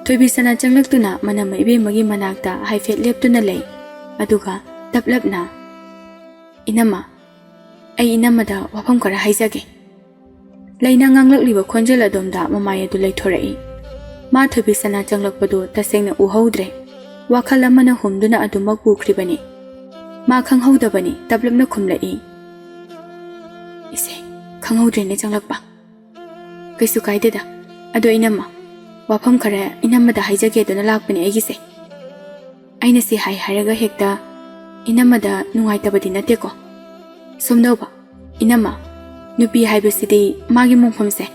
ꯊꯣꯏꯕꯤꯁꯅꯥ ꯆꯪꯂꯛꯇꯨꯅ ꯃꯅꯝꯃ ꯏꯕꯦꯝꯃꯒꯤ ꯃꯅꯥꯛꯇ ꯍꯥꯏꯐꯦꯠ ꯂꯦꯞꯇꯨꯅ ꯂꯩ꯫ ꯑꯗꯨꯒ ꯇꯞꯂꯞꯅ, "ꯏꯅꯝꯃ, ꯑꯩ ꯏꯅꯝꯃꯗ ꯋꯥꯐꯝ ꯈꯔ ꯍꯥꯏꯖꯒꯦ꯫" ꯂꯩꯅꯥ ꯉꯥꯡꯂꯛꯂꯤꯕ ꯈꯣꯟꯖꯦꯜ ꯑꯗꯣꯝꯗ ꯃꯃꯥꯏ ꯑꯗꯨ ꯂꯩꯊꯣꯔꯛꯏ꯫ ꯃꯥ ꯊꯣꯏꯕꯤꯁꯅꯥ ꯆꯪꯂꯛꯄꯗꯨ ꯇꯁꯦꯡꯅ ꯎꯍꯧꯗ꯭ꯔꯦ꯫ ꯋꯥꯈꯜ ꯑꯃꯅ ꯍꯨꯝꯗꯨꯅ ꯑꯗꯨꯃꯛ ꯄꯨꯈ꯭ꯔꯤꯕꯅꯤ꯫ ꯃꯥ ꯈꯪꯍꯧꯗꯕꯅꯤ, ꯇꯞꯂꯞꯅ ꯈꯨꯝꯂꯛꯏ, "ꯏꯆꯦ, ꯈꯪꯍꯧꯗ꯭ꯔꯦꯅꯦ ꯆꯪꯂꯛꯄ꯫" "ꯀꯩꯁꯨ ꯀꯥꯏꯗꯦꯗ꯫ ꯑꯗꯣ ꯏꯅꯝꯃ, ꯋꯥꯐꯝ ꯈꯔ ꯏꯅꯝꯃꯗ ꯍꯥꯏꯖꯒꯦꯗꯨꯅ ꯂꯥꯛꯄꯅꯦ ꯑꯩꯒꯤꯁꯦ꯫ ꯑꯩꯅ ꯁꯤ ꯍꯥꯏ ꯍꯥꯏꯔꯒ ꯍꯦꯛꯇ ꯏꯅꯝꯃꯗ ꯅꯨꯡꯉꯥꯏꯇꯕꯗꯤ ꯅꯠꯇꯦꯀꯣ꯫ ꯁꯨꯝꯗꯧꯕ, ꯏꯅꯝꯃ, ꯅꯨꯄꯤ ꯍꯥꯏꯕꯁꯤꯗꯤ ꯃꯥꯒꯤ ꯃꯣꯡꯐꯝꯁꯦ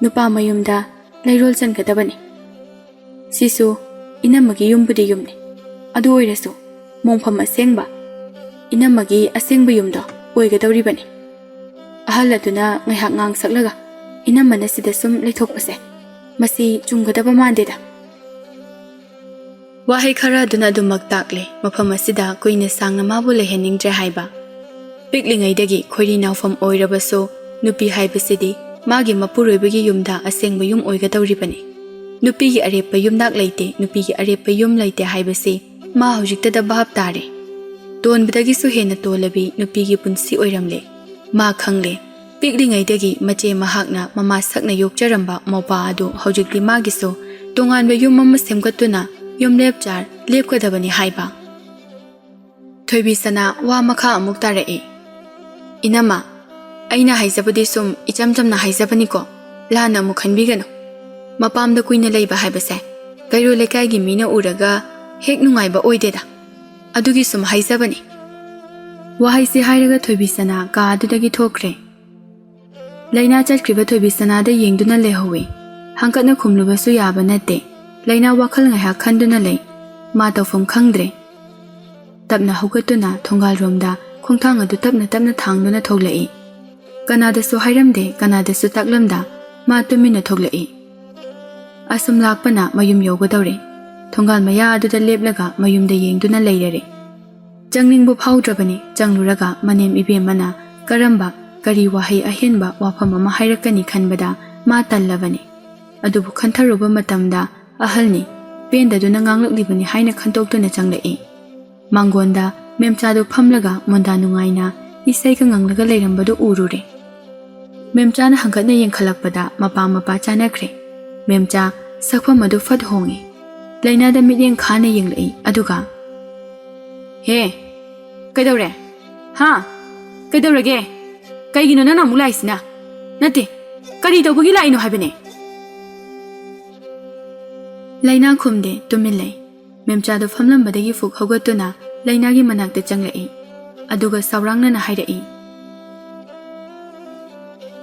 ꯅꯨꯄꯥ ꯃꯌꯨꯝꯗ ꯂꯩꯔꯣꯜ ꯆꯟꯒꯗꯕꯅꯤ꯫ ꯁꯤꯁꯨ ꯏꯅꯝꯃꯒꯤ ꯌꯨꯝꯕꯨꯗꯤ ꯌꯨꯝꯅꯤ꯫ ꯑꯗꯨ ꯑꯣꯏꯔꯁꯨ ꯃꯣꯡꯐꯝ ꯑꯁꯦꯡꯕ, ꯏꯅꯝꯃꯒꯤ ꯑꯁꯦꯡꯕ ꯌꯨꯝꯗꯣ ꯑꯣꯏꯒꯗꯧꯔꯤꯕꯅꯤ꯫ ꯑꯍꯜ ꯑꯗꯨꯅ ꯉꯥꯏꯍꯥꯛ ꯉꯥꯡ ꯁꯛꯂꯒ ꯏꯅꯝꯃꯅ ꯁꯤꯗ ꯁꯨꯝ ꯂꯩꯊꯣꯛꯄꯁꯦ, ꯃꯁꯤ ꯆꯨꯝꯒꯗꯕ ꯃꯥꯟꯗꯦꯗ꯫" ꯋꯥꯍꯩ ꯈꯔ ꯑꯗꯨꯅ ꯑꯗꯨꯃꯛ ꯇꯥꯛꯂꯦ, ꯃꯐꯝ ꯑꯁꯤꯗ ꯀꯨꯏꯅ ꯁꯥꯡꯅ ꯃꯥꯕꯨ ꯂꯩꯍꯟꯅꯤꯡꯗ꯭ꯔꯦ ꯍꯥꯏꯕ꯫ ꯄꯤꯛꯂꯤꯉꯩꯗꯒꯤ ꯈꯣꯏꯔꯤ ꯅꯥꯎꯐꯝ ꯑꯣꯏꯔꯕꯁꯨ, ꯅꯨꯄꯤ ꯍꯥꯏꯕꯁꯤꯗꯤ ꯃꯥꯒꯤ ꯃꯄꯨꯔꯣꯏꯕꯒꯤ ꯌꯨꯝꯗ ꯑꯁꯦꯡꯕ ꯌꯨꯝ ꯑꯣꯏꯒꯗꯧꯔꯤꯕꯅꯤ꯫ ꯅꯨꯄꯤꯒꯤ ꯑꯔꯦꯞꯄ ꯌꯨꯝꯅꯥꯛ ꯂꯩꯇꯦ, ꯅꯨꯄꯤꯒꯤ ꯑꯔꯦꯞꯄ ꯌꯨꯝ ꯂꯩꯇꯦ ꯍꯥꯏꯕꯁꯤ ꯃꯥ ꯍꯧꯖꯤꯛꯇꯗ ꯚꯥꯞ ꯇꯥꯔꯦ꯫ ꯇꯣꯟꯕꯗꯒꯤꯁꯨ ꯍꯦꯟꯅ ꯇꯣꯜꯂꯕꯤ ꯅꯨꯄꯤꯒꯤ ꯄꯨꯟꯁꯤ ꯑꯣꯏꯔꯝꯂꯦ꯫ ꯃꯥ ꯈꯪꯂꯦ, ꯄꯤꯛꯂꯤꯉꯩꯗꯒꯤ ꯃꯆꯦ ꯃꯍꯥꯛꯅ ꯃꯃꯥ ꯁꯛꯅ ꯌꯣꯛꯆꯔꯝꯕ ꯃꯧꯄꯥ ꯑꯗꯨ ꯍꯧꯖꯤꯛꯇꯤ ꯃꯥꯒꯤꯁꯨ ꯇꯣꯉꯥꯟꯕ ꯌꯨꯝ ꯑꯃ ꯁꯦꯝꯒꯠꯇꯨꯅ ꯌꯨꯝꯂꯦꯞꯆꯥꯔ ꯂꯦꯞꯀꯗꯕꯅꯤ ꯍꯥꯏꯕ꯫ ꯊꯣꯏꯕꯤꯁꯅꯥ ꯋꯥ ꯃꯈꯥ ꯑꯃꯨꯛ ꯇꯥꯔꯛꯏ, "ꯏꯅꯝꯃ, ꯑꯩꯅ ꯍꯥꯏꯖꯕꯗꯤ ꯁꯨꯝ ꯏꯆꯝ ꯆꯝꯅ ꯍꯥꯏꯖꯕꯅꯤꯀꯣ꯫ ꯂꯥꯟꯅ ꯑꯃꯨꯛ ꯈꯟꯕꯤꯒꯅꯨ꯫ ꯃꯄꯥꯝꯗ ꯀꯨꯏꯅ ꯂꯩꯕ ꯍꯥꯏꯕꯁꯦ ꯀꯩꯔꯣꯜ ꯂꯩꯀꯥꯏꯒꯤ ꯃꯤꯅ ꯎꯔꯒ ꯍꯦꯛ ꯅꯨꯡꯉꯥꯏꯕ ꯑꯣꯏꯗꯦꯗ꯫ ꯑꯗꯨꯒꯤ ꯁꯨꯝ ꯍꯥꯏꯖꯕꯅꯤ꯫ ꯋꯥꯍꯩꯁꯤ ꯍꯥꯏꯔꯒ ꯊꯣꯏꯕꯤꯁꯅꯥ ꯀꯥ ꯑꯗꯨꯗꯒꯤ ꯊꯣꯛꯈ꯭ꯔꯦ꯫ ꯂꯩꯅꯥ ꯆꯠꯈ꯭ꯔꯤꯕ ꯊꯣꯏꯕꯤꯁꯅꯥꯗ ꯌꯦꯡꯗꯨꯅ ꯂꯩꯍꯧꯏ꯫ ꯍꯪꯀꯠꯅ ꯈꯨꯝꯂꯨꯕꯁꯨ ꯌꯥꯕ ꯅꯠꯇꯦ꯫ ꯂꯩꯅꯥ ꯋꯥꯈꯜ ꯉꯥꯏꯍꯥꯛ ꯈꯟꯗꯨꯅ ꯂꯩ꯫ ꯃꯥ ꯇꯧꯐꯝ ꯈꯪꯗ꯭ꯔꯦ꯫ ꯇꯞꯅ ꯍꯧꯒꯠꯇꯨꯅ ꯊꯣꯡꯒꯥꯜꯔꯣꯝꯗ ꯈꯣꯡꯊꯥꯡ ꯑꯗꯨ ꯇꯞꯅ ꯇꯞꯅ ꯊꯥꯡꯗꯨꯅ ꯊꯣꯛꯂꯛꯏ꯫ ꯀꯅꯥꯗꯁꯨ ꯍꯥꯏꯔꯝꯗꯦ, ꯀꯅꯥꯗꯁꯨ ꯇꯥꯛꯂꯝꯗ ꯃꯥ ꯇꯨꯃꯤꯟꯅ ꯊꯣꯛꯂꯛꯏ꯫ ꯑꯁꯨꯝ ꯂꯥꯛꯄꯅ ꯃꯌꯨꯝ ꯌꯧꯒꯗꯧꯔꯦ꯫ ꯊꯣꯡꯒꯥꯜ ꯃꯌꯥ ꯑꯗꯨꯗ ꯂꯦꯞꯂꯒ ꯃꯌꯨꯝꯗ ꯌꯦꯡꯗꯨꯅ ꯂꯩꯔꯔꯦ꯫ ꯆꯪꯅꯤꯡꯕ ꯐꯥꯎꯗ꯭ꯔꯕꯅꯤ꯫ ꯆꯪꯂꯨꯔꯒ ꯃꯅꯦꯝ ꯏꯕꯦꯝꯃꯅ ꯀꯔꯝꯕ, ꯀꯔꯤ ꯋꯥꯍꯩ ꯑꯍꯦꯟꯕ ꯋꯥꯐꯝ ꯑꯃ ꯍꯥꯏꯔꯛꯀꯅꯤ ꯈꯟꯕꯗ ꯃꯥ ꯇꯜꯂꯕꯅꯤ꯫ ꯑꯗꯨꯕꯨ ꯈꯟꯊꯔꯨꯕ ꯃꯇꯝꯗ ꯑꯍꯜꯅꯤ, ꯄꯦꯟꯗꯗꯨꯅ ꯉꯥꯡꯂꯛꯂꯤꯕꯅꯤ ꯍꯥꯏꯅ ꯈꯟꯇꯣꯛꯇꯨꯅ ꯆꯪꯂꯛꯏ꯫ ꯃꯥꯡꯒꯣꯟꯗ ꯃꯦꯝꯆꯥꯗꯨ ꯐꯝꯂꯒ ꯃꯣꯟꯗꯥ ꯅꯨꯡꯉꯥꯏꯅ ꯏꯁꯩꯒ ꯉꯪꯂꯒ ꯂꯩꯔꯝꯕꯗꯨ ꯎꯔꯨꯔꯦ꯫ ꯃꯦꯝꯆꯥꯅ ꯍꯪꯒꯠꯅ ꯌꯦꯡꯈꯠꯂꯛꯄꯗ ꯃꯄꯥ ꯃꯄꯥ ꯆꯥꯅꯈ꯭ꯔꯦ꯫ ꯃꯦꯝꯆꯥ ꯁꯛꯐꯝ ꯑꯗꯨ ꯐꯠ ꯍꯣꯡꯉꯤ꯫ ꯂꯩꯅꯥꯗ ꯃꯤꯠꯌꯦꯡ ꯈꯥꯅ ꯌꯦꯡꯂꯛꯏ, ꯑꯗꯨꯒ, "ꯍꯦ, ꯀꯩꯗꯧꯔꯦ? ꯍꯥ? ꯀꯩꯗꯧꯔꯒꯦ? ꯀꯩꯒꯤꯅꯣ ꯅꯪꯅ ꯑꯃꯨꯛ ꯂꯥꯛꯏꯁꯤꯅ? ꯅꯠꯇꯦ, ꯀꯔꯤ ꯇꯧꯕꯒꯤ ꯂꯥꯛꯏꯅꯣ ꯍꯥꯏꯕꯅꯦ?" ꯂꯩꯅꯥ ꯈꯨꯝꯗꯦ, ꯇꯨꯃꯤꯟ ꯂꯩ꯫ ꯃꯦꯝꯆꯥꯗꯣ ꯐꯝꯂꯝꯕꯗꯒꯤ ꯐꯨꯛ ꯍꯧꯒꯠꯇꯨꯅ ꯂꯩꯅꯥꯒꯤ ꯃꯅꯥꯛꯇ ꯆꯪꯂꯛꯏ꯫ ꯑꯗꯨꯒ ꯁꯥꯎꯔꯥꯡꯅꯅ ꯍꯥꯏꯔꯛꯏ,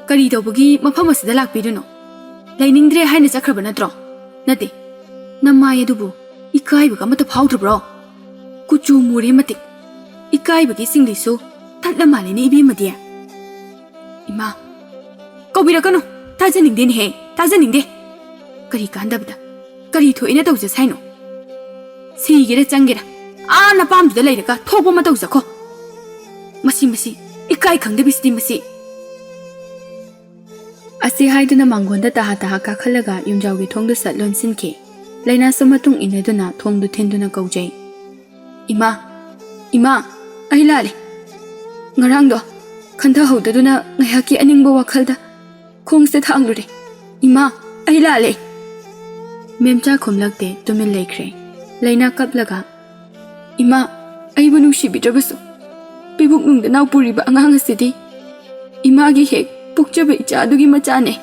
"ꯀꯔꯤ ꯇꯧꯕꯒꯤ ꯃꯐꯝ ꯑꯁꯤꯗ ꯂꯥꯛꯄꯤꯔꯤꯅꯣ? ꯂꯩꯅꯤꯡꯗ꯭ꯔꯦ ꯍꯥꯏꯅ ꯆꯠꯈ꯭ꯔꯕ ꯅꯠꯇ꯭ꯔꯣ? ꯅꯠꯇꯦ, ꯅꯃꯥꯏ ꯑꯗꯨꯕꯨ ꯏꯀꯥꯏꯕꯒ ꯑꯃꯠꯇ ꯐꯥꯎꯗ꯭ꯔꯕ꯭ꯔꯣ? ꯀꯨꯆꯨ ꯃꯨꯔꯦ ꯃꯇꯤꯛ, ꯏꯀꯥꯏꯕꯒꯤ ꯁꯤꯡꯂꯤꯁꯨ ꯇꯠꯂ ꯃꯥꯜꯂꯦꯅꯦ ꯏꯕꯦꯝꯃꯗꯤ꯫ ꯏꯃꯥ, ꯀꯧꯕꯤꯔꯛꯀꯅꯨ, ꯇꯥꯖꯅꯤꯡꯗꯦꯅꯦꯍꯦ, ꯇꯥꯖꯅꯤꯡꯗꯦ꯫ ꯀꯔꯤ ꯀꯥꯟꯗꯕꯗ, ꯀꯔꯤ ꯊꯣꯛꯑꯦꯅ ꯇꯧꯖꯁ ꯍꯥꯏꯅꯣ? ꯁꯤꯒꯦꯔꯥ ꯆꯪꯒꯦꯔꯥ, ꯑꯥ ꯅꯄꯥꯝꯗꯨꯗ ꯂꯩꯔꯒ ꯊꯣꯛꯄ ꯑꯃ ꯇꯧꯖꯈꯣ꯫ ꯃꯁꯤ, ꯃꯁꯤ, ꯏꯀꯥꯏ ꯈꯪꯗꯕꯤꯁꯤꯗꯤ ꯃꯁꯤ꯫" ꯑꯁꯤ ꯍꯥꯏꯗꯨꯅ ꯃꯥꯡꯒꯣꯟꯗ ꯇꯍꯥ ꯇꯍꯥ ꯀꯥꯈꯠꯂꯒ ꯌꯨꯝꯖꯥꯎꯒꯤ ꯊꯣꯡꯗꯨ ꯁꯠ ꯂꯣꯟꯁꯤꯟꯈꯤ꯫ ꯂꯩꯅꯥꯁꯨ ꯃꯇꯨꯡ ꯏꯟꯅꯗꯨꯅ ꯊꯣꯡꯗꯨ ꯊꯤꯟꯗꯨꯅ ꯀꯧꯖꯩ, "ꯏꯃꯥ, ꯏꯃꯥ, ꯑꯩ ꯂꯥꯜꯂꯦ꯫ ꯉꯔꯥꯡꯗꯣ ꯈꯟꯊꯍꯧꯗꯗꯨꯅ ꯉꯥꯏꯍꯥꯛꯀꯤ ꯑꯅꯤꯡꯕ ꯋꯥꯈꯜꯗ ꯈꯣꯡꯁꯦ ꯊꯥꯡꯂꯨꯔꯦ꯫ ꯏꯃꯥ, ꯑꯩ ꯂꯥꯜꯂꯦ꯫" ꯃꯦꯝꯆꯥ ꯈꯨꯝꯂꯛꯇꯦ, ꯇꯨꯃꯤꯟ ꯂꯩꯈ꯭ꯔꯦ꯫ ꯂꯩꯅꯥ ꯀꯞꯂꯒ, "ꯏꯃꯥ, ꯑꯩꯕꯨ ꯅꯨꯡꯁꯤꯕꯤꯗ꯭ꯔꯕꯁꯨ ꯄꯤꯕꯨꯛ ꯅꯨꯡꯗ ꯅꯥꯎ ꯄꯨꯔꯤꯕ ꯑꯉꯥꯡ ꯑꯁꯤꯗꯤ ꯏꯃꯥꯒꯤ ꯍꯦꯛ ꯄꯣꯛꯆꯕ ꯏꯆꯥ ꯑꯗꯨꯒꯤ ꯃꯆꯥꯅꯦ꯫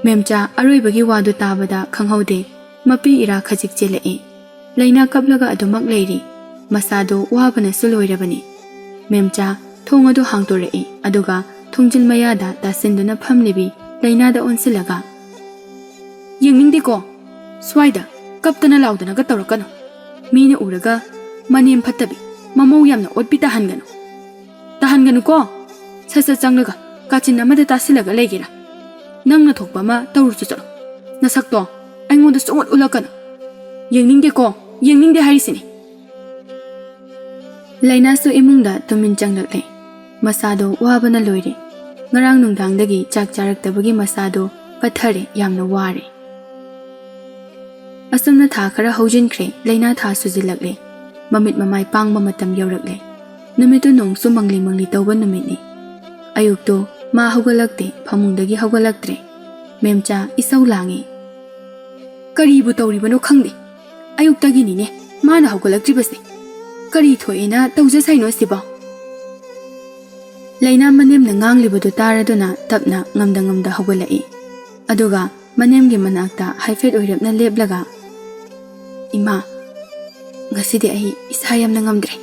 ꯃꯦꯝꯆꯥ ꯑꯔꯣꯏꯕꯒꯤ ꯋꯥꯗꯨ ꯇꯥꯕꯗ ꯈꯪꯍꯧꯗꯦ, ꯃꯄꯤ ꯏꯔꯥ ꯈꯖꯤꯛ ꯆꯦꯜꯂꯛꯏ꯫ ꯂꯩꯅꯥ ꯀꯞꯂꯒ ꯑꯗꯨꯃꯛ ꯂꯩꯔꯤ꯫ ꯃꯁꯥꯗꯣ ꯋꯥꯕꯅꯁꯨ ꯂꯣꯏꯔꯕꯅꯤ꯫ ꯃꯦꯝꯆꯥ ꯊꯣꯡ ꯑꯗꯨ ꯍꯥꯡꯗꯣꯔꯛꯏ, ꯑꯗꯨꯒ ꯊꯣꯡꯖꯤꯜ ꯃꯌꯥꯗ ꯇꯥꯁꯤꯟꯗꯨꯅ ꯐꯝꯂꯤꯕꯤ ꯂꯩꯅꯥꯗ ꯑꯣꯟꯁꯤꯜꯂꯒ, "ꯌꯦꯡꯅꯤꯡꯗꯦꯀꯣ, ꯁ꯭ꯋꯥꯏꯗ ꯀꯞꯇꯅ ꯂꯥꯎꯗꯅꯒ ꯇꯧꯔꯛꯀꯅꯨ꯫ ꯃꯤꯅ ꯎꯔꯒ ꯃꯅꯦꯝ ꯐꯠꯇꯕꯤ, ꯃꯃꯧ ꯌꯥꯝꯅ ꯑꯣꯠꯄꯤ ꯇꯥꯍꯟꯒꯅꯨ꯫ ꯇꯥꯍꯟꯒꯅꯨꯀꯣ꯫ ꯁꯠ ꯁꯠ ꯆꯪꯂꯒ ꯀꯥꯆꯤꯟ ꯑꯃꯗ ꯇꯥꯁꯤꯜꯂꯒ ꯂꯩꯒꯦꯔꯥ? ꯅꯪꯅ ꯊꯣꯛꯄ ꯑꯃ ꯇꯧꯔꯨꯆꯣ ꯆꯠꯂꯣ꯫ ꯅꯁꯛꯇꯣ ꯑꯩꯉꯣꯟꯗ ꯁꯨꯡꯎꯠ ꯎꯠꯂꯛꯀꯅꯨ꯫ ꯌꯦꯡꯅꯤꯡꯗꯦꯀꯣ, ꯌꯦꯡꯅꯤꯡꯗꯦ ꯍꯥꯏꯔꯤꯁꯤꯅꯤ꯫" ꯂꯩꯅꯥꯁꯨ ꯏꯃꯨꯡꯗ ꯇꯨꯃꯤꯟ ꯆꯪꯂꯛꯂꯦ꯫ ꯃꯁꯥꯗꯣ ꯋꯥꯕꯅ ꯂꯣꯏꯔꯦ꯫ ꯉꯔꯥꯡ ꯅꯨꯡꯗꯥꯡꯗꯒꯤ ꯆꯥꯛ ꯆꯥꯔꯛꯇꯕꯒꯤ ꯃꯁꯥꯗꯣ ꯄꯠꯊꯔꯦ, ꯌꯥꯝꯅ ꯋꯥꯔꯦ꯫ ꯑꯁꯨꯝꯅ ꯊꯥ ꯈꯔ ꯍꯧꯖꯤꯟꯈ꯭ꯔꯦ, ꯂꯩꯅꯥ ꯊꯥ ꯁꯨꯖꯤꯜꯂꯛꯂꯦ꯫ ꯃꯃꯤꯠ ꯃꯃꯥꯏ ꯄꯥꯡꯕ ꯃꯇꯝ ꯌꯧꯔꯛꯂꯦ꯫ ꯅꯨꯃꯤꯠꯇꯨ ꯅꯣꯡꯁꯨ ꯃꯪꯂꯤ ꯃꯪꯂꯤ ꯇꯧꯕ ꯅꯨꯃꯤꯠꯅꯤ꯫ ꯑꯌꯨꯛꯇꯣ ꯃꯥ ꯍꯧꯒꯠꯂꯛꯇꯦ, ꯐꯃꯨꯡꯗꯒꯤ ꯍꯧꯒꯠꯂꯛꯇ꯭ꯔꯦ꯫ ꯃꯦꯝꯆꯥ ꯏꯁꯧ ꯂꯥꯡꯉꯤ꯫ "ꯀꯔꯤꯕꯨ ꯇꯧꯔꯤꯕꯅꯣ ꯈꯪꯗꯦ꯫ ꯑꯌꯨꯛꯇꯒꯤꯅꯤꯅꯦ ꯃꯥꯅ ꯍꯧꯒꯠꯂꯛꯇ꯭ꯔꯤꯕꯁꯦ꯫ ꯀꯔꯤ ꯊꯣꯛꯑꯦꯅ ꯇꯧꯖꯁꯥꯏꯅꯣ ꯑꯁꯤꯕꯣ?" ꯂꯩꯅꯥ ꯃꯅꯦꯝꯅ ꯉꯥꯡꯂꯤꯕꯗꯨ ꯇꯥꯔꯗꯨꯅ ꯇꯞꯅ ꯉꯝꯗ ꯉꯝꯗ ꯍꯧꯒꯠꯂꯛꯏ꯫ ꯑꯗꯨꯒ ꯃꯅꯦꯝꯒꯤ ꯃꯅꯥꯛꯇ ꯍꯥꯏꯐꯦꯠ ꯑꯣꯏꯔꯞꯅ ꯂꯦꯞꯂꯒ, "ꯏꯃꯥ, ꯉꯁꯤꯗꯤ ꯑꯩ ꯏꯁꯥ ꯌꯥꯝꯅ ꯉꯝꯗ꯭ꯔꯦ꯫"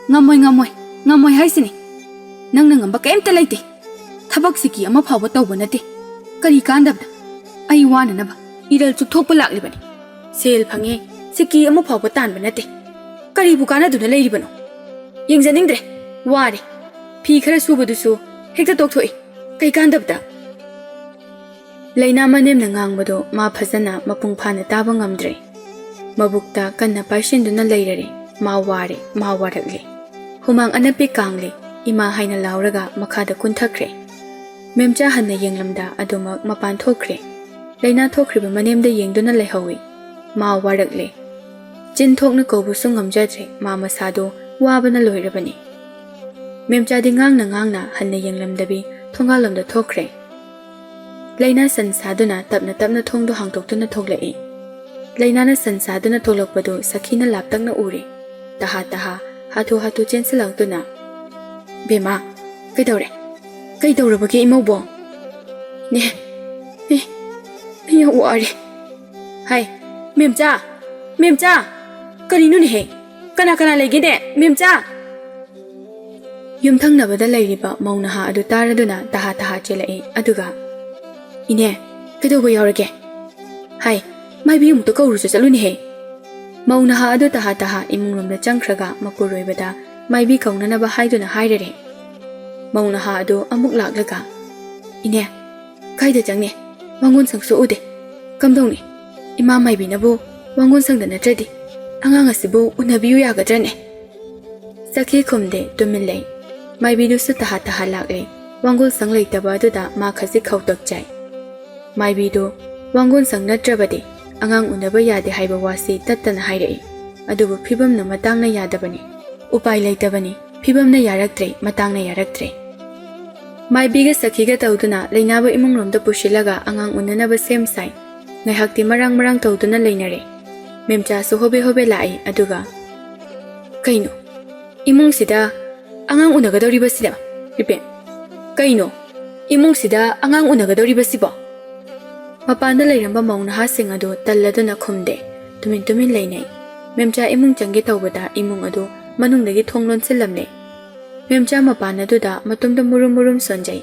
"ꯉꯝꯃꯣꯏ, ꯉꯝꯃꯣꯏ, ꯉꯝꯃꯣꯏ ꯍꯥꯏꯁꯤꯅꯤ꯫ ꯅꯪꯅ ꯉꯝꯕ ꯀꯩꯝꯇ ꯂꯩꯇꯦ꯫ ꯊꯕꯛ ꯁꯤꯀꯤ ꯑꯃ ꯐꯥꯎꯕ ꯇꯧꯕ ꯅꯠꯇꯦ꯫ ꯀꯔꯤ ꯀꯥꯟꯗꯕꯗ? ꯑꯩ ꯋꯥꯅꯅꯕ ꯏꯔꯜ ꯆꯨꯞꯊꯣꯛꯄ ꯂꯥꯛꯂꯤꯕꯅꯤ꯫ ꯁꯦꯜ ꯐꯪꯉꯦ, ꯁꯤꯀꯤ ꯑꯃ ꯐꯥꯎꯕ ꯇꯥꯟꯕ ꯅꯠꯇꯦ꯫ ꯀꯔꯤꯕꯨ ꯀꯥꯟꯅꯗꯨꯅ ꯂꯩꯔꯤꯕꯅꯣ? ꯌꯦꯡꯖꯅꯤꯡꯗ꯭ꯔꯦ꯫ ꯋꯥꯔꯦ꯫ ꯐꯤ ꯈꯔ ꯁꯨꯕꯗꯨꯁꯨ ꯍꯦꯛꯇ ꯇꯣꯛꯊꯣꯛꯏ꯫ ꯀꯩ ꯀꯥꯟꯗꯕꯗ?" ꯂꯩꯅꯥ ꯃꯅꯦꯝꯅ ꯉꯥꯡꯕꯗꯣ ꯃꯥ ꯐꯖꯅ ꯃꯄꯨꯡ ꯐꯥꯅ ꯇꯥꯕ ꯉꯝꯗ꯭ꯔꯦ꯫ ꯃꯕꯨꯛꯇ ꯀꯟꯅ ꯄꯥꯏꯁꯤꯟꯗꯨꯅ ꯂꯩꯔꯔꯦ꯫ ꯃꯥ ꯋꯥꯔꯦ, ꯃꯥ ꯋꯥꯔꯛꯂꯦ꯫ ꯍꯨꯃꯥꯡ ꯑꯅꯞꯄꯤ ꯀꯥꯡꯂꯦ, "ꯏꯃꯥ" ꯍꯥꯏꯅ ꯂꯥꯎꯔꯒ ꯃꯈꯥꯗ ꯀꯨꯟꯊꯈ꯭ꯔꯦ꯫ ꯃꯦꯝꯆꯥ ꯍꯟꯅ ꯌꯦꯡꯂꯝꯗ ꯑꯗꯨꯃꯛ ꯃꯄꯥꯟ ꯊꯣꯛꯈ꯭ꯔꯦ꯫ ꯂꯩꯅꯥ ꯊꯣꯛꯈ꯭ꯔꯤꯕ ꯃꯅꯦꯝꯗ ꯌꯦꯡꯗꯨꯅ ꯂꯩꯍꯧꯏ꯫ ꯃꯥ ꯋꯥꯔꯛꯂꯦ꯫ ꯆꯤꯟ ꯊꯣꯛꯅ ꯀꯧꯕꯁꯨ ꯉꯝꯖꯗ꯭ꯔꯦ, ꯃꯥ ꯃꯁꯥꯗꯣ ꯋꯥꯕꯅ ꯂꯣꯏꯔꯕꯅꯤ꯫ ꯃꯦꯝꯆꯥꯗꯤ ꯉꯥꯡꯅ ꯉꯥꯡꯅ ꯍꯟꯅ ꯌꯦꯡꯂꯝꯗꯕꯤ ꯊꯣꯡꯒꯥꯜꯂꯣꯝꯗ ꯊꯣꯛꯈ꯭ꯔꯦ꯫ ꯂꯩꯅꯥ ꯁꯟ ꯁꯥꯗꯨꯅ ꯇꯞꯅ ꯇꯞꯅ ꯊꯣꯡꯗꯣ ꯍꯥꯡꯗꯣꯛꯇꯨꯅ ꯊꯣꯛꯂꯛꯏ꯫ ꯂꯩꯅꯥꯅ ꯁꯟ ꯁꯥꯗꯨꯅ ꯊꯣꯛꯂꯛꯄꯗꯨ ꯁꯈꯤꯅ ꯂꯥꯞꯇꯛꯅ ꯎꯔꯦ꯫ ꯇꯍꯥ ꯇꯍꯥ, ꯍꯥꯊꯨ ꯍꯥꯊꯨ ꯆꯦꯟꯁꯤꯜꯂꯛꯇꯨꯅ, "ꯕꯦꯝꯃ, ꯀꯩꯗꯧꯔꯦ? ꯀꯩꯗꯧꯔꯕꯒꯦ ꯏꯃꯧꯕꯣ?" "ꯅꯦ, ꯑꯦ, ꯑꯩ ꯌꯥꯝ ꯋꯥꯔꯦ꯫ ꯍꯥꯏ, ꯃꯦꯝꯆꯥ! ꯃꯦꯝꯆꯥ! ꯀꯔꯤꯅꯣꯅꯦꯍꯦ? ꯀꯅꯥ ꯀꯅꯥ ꯂꯩꯒꯦꯅꯦ, ꯃꯦꯝꯆꯥ? ꯌꯨꯝꯊꯪꯅꯕꯗ ꯂꯩꯔꯤꯕ ꯃꯧ ꯅꯍꯥ ꯑꯗꯨ ꯇꯥꯔꯗꯨꯅ ꯇꯍꯥ ꯇꯍꯥ ꯆꯦꯜꯂꯛꯏ꯫ ꯑꯗꯨꯒ, "ꯏꯅꯦ, ꯀꯩꯗꯧꯕ ꯌꯥꯎꯔꯒꯦ? ꯍꯥꯏ, ꯃꯥꯏꯕꯤ ꯑꯃꯨꯛꯇ ꯀꯧꯔꯨꯆꯣ ꯆꯠꯂꯨꯅꯦꯍꯦ!" ꯃꯧ ꯅꯍꯥ ꯑꯗꯨ ꯇꯍꯥ ꯇꯍꯥ ꯏꯃꯨꯡꯂꯣꯝꯗ ꯆꯪꯈ꯭ꯔꯒ ꯃꯄꯨꯔꯣꯏꯕꯗ ꯃꯥꯏꯕꯤ ꯀꯧꯅꯅꯕ ꯍꯥꯏꯗꯨꯅ ꯍꯥꯏꯔꯔꯦ꯫ ꯃꯧ ꯅꯍꯥ ꯑꯗꯨ ꯑꯃꯨꯛ ꯂꯥꯛꯂꯒ, "ꯏꯅꯦ, ꯀꯥꯏꯗ ꯆꯪꯅꯤ? ꯋꯥꯉꯣꯟ ꯁꯪꯁꯨ ꯎꯗꯦ꯫ ꯀꯝꯗꯧꯅꯤ? ꯏꯃꯥ ꯃꯥꯏꯕꯤꯅꯕꯨ ꯋꯥꯉꯣꯟ ꯁꯪꯗ ꯅꯠꯇ꯭ꯔꯗꯤ ꯑꯉꯥꯡ ꯑꯁꯤꯕꯨ ꯎꯅꯕꯤꯌꯨ ꯌꯥꯒꯗ꯭ꯔꯅꯦ?" ꯁꯈꯤ ꯈꯨꯝꯗꯦ, ꯇꯨꯃꯤꯟ ꯂꯩ꯫ ꯃꯥꯏꯕꯤꯗꯨꯁꯨ ꯇꯍꯥ ꯇꯍꯥ ꯂꯥꯛꯂꯦ꯫ ꯋꯥꯉꯣꯟ ꯁꯪ ꯂꯩꯇꯕ ꯑꯗꯨꯗ ꯃꯥ ꯈꯖꯤꯛ ꯈꯧꯇꯛ ꯆꯥꯏ꯫ ꯃꯥꯏꯕꯤꯗꯨ ꯋꯥꯉꯣꯟ ꯁꯪ ꯅꯠꯇ꯭ꯔꯕꯗꯤ ꯑꯉꯥꯡ ꯎꯅꯕ ꯌꯥꯗꯦ ꯍꯥꯏꯕ ꯋꯥꯁꯤ ꯇꯠꯇꯅ ꯍꯥꯏꯔꯛꯏ꯫ ꯑꯗꯨꯕꯨ ꯐꯤꯕꯝꯅ ꯃꯇꯥꯡꯅ ꯌꯥꯗꯕꯅꯤ꯫ ꯎꯄꯥꯏ ꯂꯩꯇꯕꯅꯤ꯫ ꯐꯤꯕꯝꯅ ꯌꯥꯔꯛꯇ꯭ꯔꯦ, ꯃꯇꯥꯡꯅ ꯌꯥꯔꯛꯇ꯭ꯔꯦ꯫ ꯃꯥꯏꯕꯤꯒ ꯁꯈꯤꯒ ꯇꯧꯗꯨꯅ ꯂꯩꯅꯥꯕ ꯏꯃꯨꯡꯂꯣꯝꯗ ꯄꯨꯁꯤꯜꯂꯒ ꯑꯉꯥꯡ ꯎꯅꯅꯕ ꯁꯦꯝ ꯁꯥꯏ꯫ ꯉꯥꯏꯍꯥꯛꯇꯤ ꯃꯔꯥꯡ ꯃꯔꯥꯡ ꯇꯧꯗꯨꯅ ꯂꯩꯅꯔꯦ꯫ ꯃꯦꯝꯆꯥꯁꯨ ꯍꯣꯕꯦ ꯍꯣꯕꯦ ꯂꯥꯛꯏ, ꯑꯗꯨꯒ, "ꯀꯩꯅꯣ? ꯏꯃꯨꯡꯁꯤꯗ ꯑꯉꯥꯡ ꯎꯅꯒꯗꯧꯔꯤꯕꯁꯤꯅ?" ꯏꯕꯦꯝ, ꯀꯩꯅꯣ? ꯏꯃꯨꯡꯁꯤꯗ ꯑꯉꯥꯡ ꯎꯅꯒꯗꯧꯔꯤꯕꯁꯤꯕꯣ? ꯃꯄꯥꯟꯗ ꯂꯩꯔꯝꯕ ꯃꯧ ꯅꯍꯥꯁꯤꯡ ꯑꯗꯨ ꯇꯜꯂꯗꯨꯅ ꯈꯨꯝꯗꯦ꯫ ꯇꯨꯃꯤꯟ ꯇꯨꯃꯤꯟ ꯂꯩꯅꯩ꯫ ꯃꯦꯝꯆꯥ ꯏꯃꯨꯡ ꯆꯪꯒꯦ ꯇꯧꯕꯗ ꯏꯃꯨꯡ ꯑꯗꯨ ꯃꯅꯨꯡꯗꯒꯤ ꯊꯣꯡ ꯂꯣꯟꯁꯤꯜꯂꯝꯂꯦ꯫ ꯃꯦꯝꯆꯥ ꯃꯄꯥꯟ ꯑꯗꯨꯗ ꯃꯇꯣꯝꯇ ꯃꯨꯔꯨꯝ ꯃꯨꯔꯨꯝ ꯁꯣꯟꯖꯩ꯫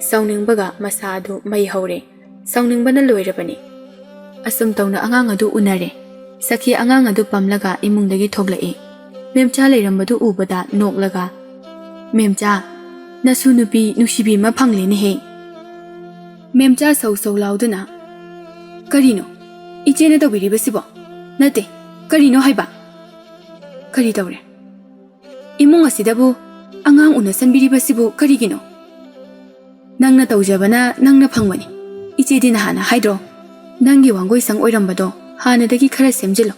ꯁꯥꯎꯅꯤꯡꯕꯒ ꯃꯁꯥ ꯑꯗꯨ ꯃꯩ ꯍꯧꯔꯦ꯫ ꯁꯥꯎꯅꯤꯡꯕꯅ ꯂꯣꯏꯔꯕꯅꯤ꯫ ꯑꯁꯨꯝ ꯇꯧꯅ ꯑꯉꯥꯡ ꯑꯗꯨ ꯎꯅꯔꯦ꯫ ꯁꯈꯤ ꯑꯉꯥꯡ ꯑꯗꯨ ꯄꯝꯂꯒ ꯏꯃꯨꯡꯗꯒꯤ ꯊꯣꯛꯂꯛꯏ꯫ ꯃꯦꯝꯆꯥ ꯂꯩꯔꯝꯕꯗꯨ ꯎꯕꯗ ꯅꯣꯛꯂꯒ, "ꯃꯦꯝꯆꯥ, ꯅꯁꯨ ꯅꯨꯄꯤ ꯅꯨꯡꯁꯤꯕꯤ ꯑꯃ ꯐꯪꯂꯦꯅꯦꯍꯦ!" ꯃꯦꯝꯆꯥ ꯁꯧ ꯁꯧ ꯂꯥꯎꯗꯨꯅ, "ꯀꯔꯤꯅꯣ? ꯏꯆꯦꯅ ꯇꯧꯕꯤꯔꯤꯕꯁꯤꯕꯣ? ꯅꯠꯇꯦ, ꯀꯔꯤꯅꯣ ꯍꯥꯏꯕ? ꯀꯔꯤ ꯇꯧꯔꯦ? ꯏꯃꯨꯡ ꯑꯁꯤꯗꯕꯨ ꯑꯉꯥꯡ ꯎꯅꯁꯟꯕꯤꯔꯤꯕꯁꯤꯕꯨ ꯀꯔꯤꯒꯤꯅꯣ? ꯅꯪꯅ ꯇꯧꯖꯕꯅ ꯅꯪꯅ ꯐꯪꯕꯅꯤ꯫ ꯏꯆꯦꯗꯤ ꯅꯍꯥꯟꯅ ꯍꯥꯏꯗ꯭ꯔꯣ? ꯅꯪꯒꯤ ꯋꯥꯡꯒꯣꯏ ꯁꯪ ꯑꯣꯏꯔꯝꯕꯗꯣ ꯍꯥꯟꯅꯗꯒꯤ ꯈꯔ ꯁꯦꯝꯖꯤꯜꯂꯣ,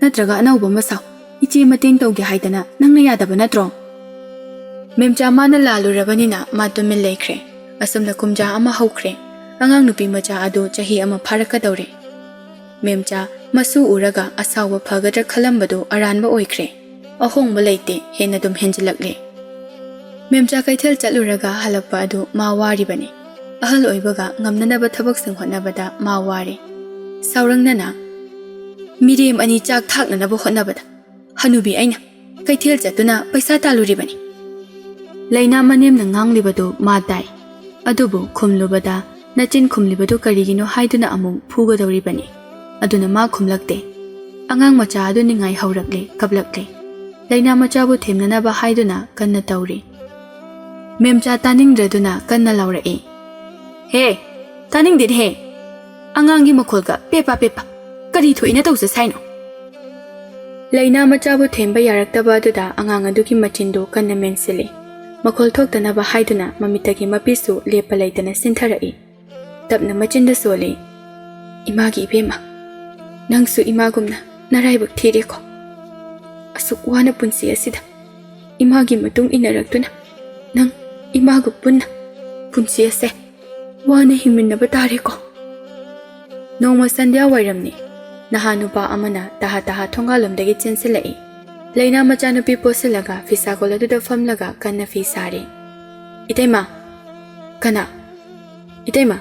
ꯅꯠꯇ꯭ꯔꯒ ꯑꯅꯧꯕ ꯑꯃ ꯁꯥꯎ꯫ ꯏꯆꯦ ꯃꯇꯦꯡ ꯇꯧꯒꯦ ꯍꯥꯏꯗꯅ ꯅꯪꯅ ꯌꯥꯗꯕ ꯅꯠꯇ꯭ꯔꯣ?" ꯃꯦꯝꯆꯥ ꯃꯥꯅ ꯂꯥꯜꯂꯨꯔꯕꯅꯤꯅ ꯃꯥ ꯇꯨꯃꯤꯟ ꯂꯩꯈ꯭ꯔꯦ꯫ ꯑꯁꯨꯝꯅ ꯀꯨꯝꯖꯥ ꯑꯃ ꯍꯧꯈ꯭ꯔꯦ꯫ ꯑꯉꯥꯡ ꯅꯨꯄꯤ ꯃꯆꯥ ꯑꯗꯨ ꯆꯍꯤ ꯑꯃ ꯐꯥꯔꯛꯀꯗꯧꯔꯦ꯫ ꯃꯦꯝꯆꯥ ꯃꯁꯨ ꯎꯔꯒ ꯑꯁꯥꯎꯕ ꯐꯒꯗ꯭ꯔꯥ ꯈꯜꯂꯝꯕꯗꯨ ꯑꯔꯥꯟꯕ ꯑꯣꯏꯈ꯭ꯔꯦ꯫ ꯑꯍꯣꯡꯕ ꯂꯩꯇꯦ, ꯍꯦꯟꯅ ꯑꯗꯨꯝ ꯍꯦꯟꯖꯤꯜꯂꯛꯂꯦ꯫ ꯃꯦꯝꯆꯥ ꯀꯩꯊꯦꯜ ꯆꯠꯂꯨꯔꯒ ꯍꯜꯂꯛꯄ ꯑꯗꯨ ꯃꯥ ꯋꯥꯔꯤꯕꯅꯤ꯫ ꯑꯍꯜ ꯑꯣꯏꯕꯒ ꯉꯝꯅꯅꯕ ꯊꯕꯛꯁꯤꯡ ꯍꯣꯠꯅꯕꯗ ꯃꯥ ꯋꯥꯔꯦ꯫ ꯁꯥꯎꯔꯪꯅꯅ ꯃꯤꯔꯦꯝ ꯑꯅꯤ ꯆꯥꯛ ꯊꯥꯛꯅꯅꯕ ꯍꯣꯠꯅꯕꯗ ꯍꯅꯨꯕꯤ ꯑꯩꯅ ꯀꯩꯊꯦꯜ ꯆꯠꯇꯨꯅ ꯄꯩꯁꯥ ꯇꯥꯜꯂꯨꯔꯤꯕꯅꯤ꯫ ꯂꯩꯅꯥ ꯃꯅꯦꯝꯅ ꯉꯥꯡꯂꯤꯕꯗꯨ ꯃꯥ ꯇꯥꯏ꯫ ꯑꯗꯨꯕꯨ ꯈꯨꯝꯂꯨꯕꯗ ꯅꯆꯤꯟ ꯈꯨꯝꯂꯤꯕꯗꯨ ꯀꯔꯤꯒꯤꯅꯣ ꯍꯥꯏꯗꯨꯅ ꯑꯃꯨꯛ ꯐꯨꯒꯗꯧꯔꯤꯕꯅꯤ꯫ ꯑꯗꯨꯅ ꯃꯥ ꯈꯨꯝꯂꯛꯇꯦ꯫ ꯑꯉꯥꯡ ꯃꯆꯥ ꯑꯗꯨ ꯅꯤꯡꯉꯥꯏ ꯍꯧꯔꯛꯂꯦ, ꯀꯞꯂꯛꯂꯦ꯫ ꯂꯩꯅꯥ ꯃꯆꯥꯕꯨ ꯊꯦꯝꯅꯅꯕ ꯍꯥꯏꯗꯨꯅ ꯀꯟꯅ ꯇꯧꯔꯤ꯫ ꯃꯦꯝꯆꯥ ꯇꯥꯅꯤꯡꯗ꯭ꯔꯗꯨꯅ ꯀꯟꯅ ꯂꯥꯎꯔꯛꯏ, "ꯍꯦ, ꯇꯥꯅꯤꯡꯗꯦꯅꯦꯍꯦ! ꯑꯉꯥꯡꯒꯤ ꯃꯈꯣꯜꯒ ꯄꯦꯄꯥ ꯄꯦꯄꯥ! ꯀꯔꯤ ꯊꯣꯛꯏꯅ ꯇꯧꯖ ꯁꯥꯏꯅꯣ?" ꯂꯩꯅꯥ ꯃꯆꯥꯕꯨ ꯊꯦꯝꯕ ꯌꯥꯔꯛꯇꯕ ꯑꯗꯨꯗ ꯑꯉꯥꯡ ꯑꯗꯨꯒꯤ ꯃꯆꯤꯟꯗꯨ ꯀꯟꯅ ꯃꯦꯟꯁꯤꯜꯂꯤ꯫ ꯃꯈꯣꯜ ꯊꯣꯛꯇꯅꯕ ꯍꯥꯏꯗꯨꯅ ꯃꯃꯤꯠꯇꯒꯤ ꯃꯄꯤꯁꯨ ꯂꯦꯞꯄ ꯂꯩꯇꯅ ꯆꯤꯟꯊꯔꯛꯏ꯫ ꯇꯞꯅ ꯃꯆꯤꯟꯗ ꯁꯣꯜꯂꯤ, "ꯏꯃꯥꯒꯤ ꯏꯕꯦꯝꯃ, ꯅꯪꯁꯨ ꯏꯃꯥꯒꯨꯝꯅ ꯅꯔꯥꯏꯕꯛ ꯊꯤꯔꯦꯀꯣ꯫ ꯑꯁꯨꯛ ꯋꯥꯅ ꯄꯨꯟꯁꯤ ꯑꯁꯤꯗ ꯏꯃꯥꯒꯤ ꯃꯇꯨꯡ ꯏꯟꯅꯔꯛꯇꯨꯅ ꯅꯪ ꯏꯃꯥꯒ ꯄꯨꯟꯅ ꯄꯨꯟꯁꯤ ꯑꯁꯦ ꯋꯥꯅ ꯍꯤꯡꯃꯤꯟꯅꯕ ꯇꯥꯔꯦꯀꯣ꯫" ꯅꯣꯡꯃ ꯁꯟꯙ꯭ꯌꯥ ꯋꯥꯏꯔꯝꯅꯤ꯫ ꯅꯍꯥ ꯅꯨꯄꯥ ꯑꯃꯅ ꯇꯍꯥ ꯇꯍꯥ ꯊꯣꯡꯒꯥꯜꯂꯣꯝꯗꯒꯤ ꯆꯦꯟꯁꯤꯜꯂꯛꯏ꯫ ꯂꯩꯅꯥ ꯃꯆꯥꯅꯨꯄꯤ ꯄꯣꯠꯁꯤꯜꯂꯒ ꯐꯤꯁꯥꯀꯣꯜ ꯑꯗꯨꯗ ꯐꯝꯂꯒ ꯀꯟꯅ ꯐꯤ ꯁꯥꯔꯤ꯫ "ꯏꯇꯩꯃ!" "ꯀꯅꯥ?" "ꯏꯇꯩꯃ,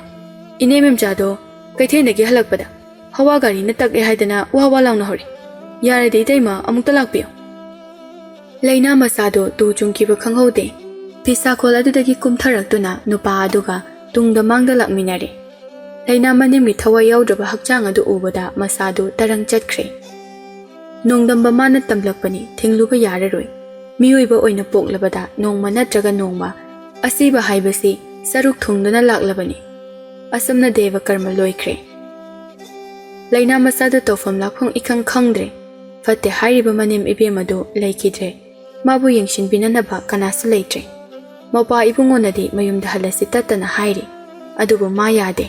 ꯏꯅꯦ ꯃꯦꯝꯆꯥꯗꯣ ꯀꯩꯊꯦꯜꯗꯒꯤ ꯍꯜꯂꯛꯄꯗ ꯍꯋꯥ ꯒꯥꯔꯤꯅ ꯇꯛꯑꯦ ꯍꯥꯏꯗꯅ ꯋꯥ ꯋꯥ ꯂꯥꯎꯅ ꯍꯧꯔꯦ꯫ ꯌꯥꯔꯗꯤ ꯏꯇꯩꯃ ꯑꯃꯨꯛꯇ ꯂꯥꯛꯄꯤꯌꯨ꯫" ꯂꯩꯅꯥ ꯃꯆꯥꯗꯣ ꯇꯨ ꯆꯨꯡꯈꯤꯕ ꯈꯪꯍꯧꯗꯦ꯫ ꯐꯤꯁꯥꯀꯣꯜ ꯑꯗꯨꯗꯒꯤ ꯀꯨꯝꯊꯔꯛꯇꯨꯅ ꯅꯨꯄꯥ ꯑꯗꯨꯒ ꯇꯨꯡꯗ ꯃꯥꯡꯗ ꯂꯥꯛꯃꯤꯟꯅꯔꯦ꯫ ꯂꯩꯅꯥ ꯃꯅꯦꯝꯒꯤ ꯊꯋꯥꯏ ꯌꯥꯎꯗ꯭ꯔꯕ ꯍꯛꯆꯥꯡ ꯑꯗꯨ ꯎꯕꯗ ꯃꯁꯥꯗꯨ ꯇꯔꯪ ꯆꯠꯈ꯭ꯔꯦ꯫ ꯅꯣꯡꯗꯝꯕ ꯃꯥꯅ ꯇꯝꯂꯛꯄꯅꯤ, ꯊꯤꯡꯂꯨꯕ ꯌꯥꯔꯔꯣꯏ꯫ ꯃꯤꯑꯣꯏꯕ ꯑꯣꯏꯅ ꯄꯣꯛꯂꯕꯗ ꯅꯣꯡꯃ ꯅꯠꯇ꯭ꯔꯒ ꯅꯣꯡꯃ ꯑꯁꯤꯕ ꯍꯥꯏꯕꯁꯤ ꯁꯔꯨꯛ ꯊꯨꯡꯗꯨꯅ ꯂꯥꯛꯂꯕꯅꯤ꯫ ꯑꯁꯨꯝꯅ ꯗꯦꯕ ꯀꯔꯃ ꯂꯣꯏꯈ꯭ꯔꯦ꯫ ꯂꯩꯅꯥ ꯃꯆꯥꯗꯨ ꯇꯧꯐꯝ ꯂꯥꯛꯐꯝ ꯏꯈꯪ ꯈꯪꯗ꯭ꯔꯦ꯫ ꯐꯠꯇꯦ ꯍꯥꯏꯔꯤꯕ ꯃꯅꯦꯝ ꯏꯕꯦꯝ ꯑꯗꯨ ꯂꯩꯈꯤꯗ꯭ꯔꯦ꯫ ꯃꯥꯕꯨ ꯌꯦꯡꯁꯤꯟꯕꯤꯅꯅꯕ ꯀꯅꯥꯁꯨ ꯂꯩꯇ꯭ꯔꯦ꯫ ꯃꯧꯄꯥ ꯏꯕꯨꯡꯉꯣꯅꯗꯤ ꯃꯌꯨꯝꯗ ꯍꯜꯂꯁꯤ ꯇꯠꯇꯅ ꯍꯥꯏꯔꯤ꯫ ꯑꯗꯨꯕꯨ ꯃꯥ ꯌꯥꯗꯦ꯫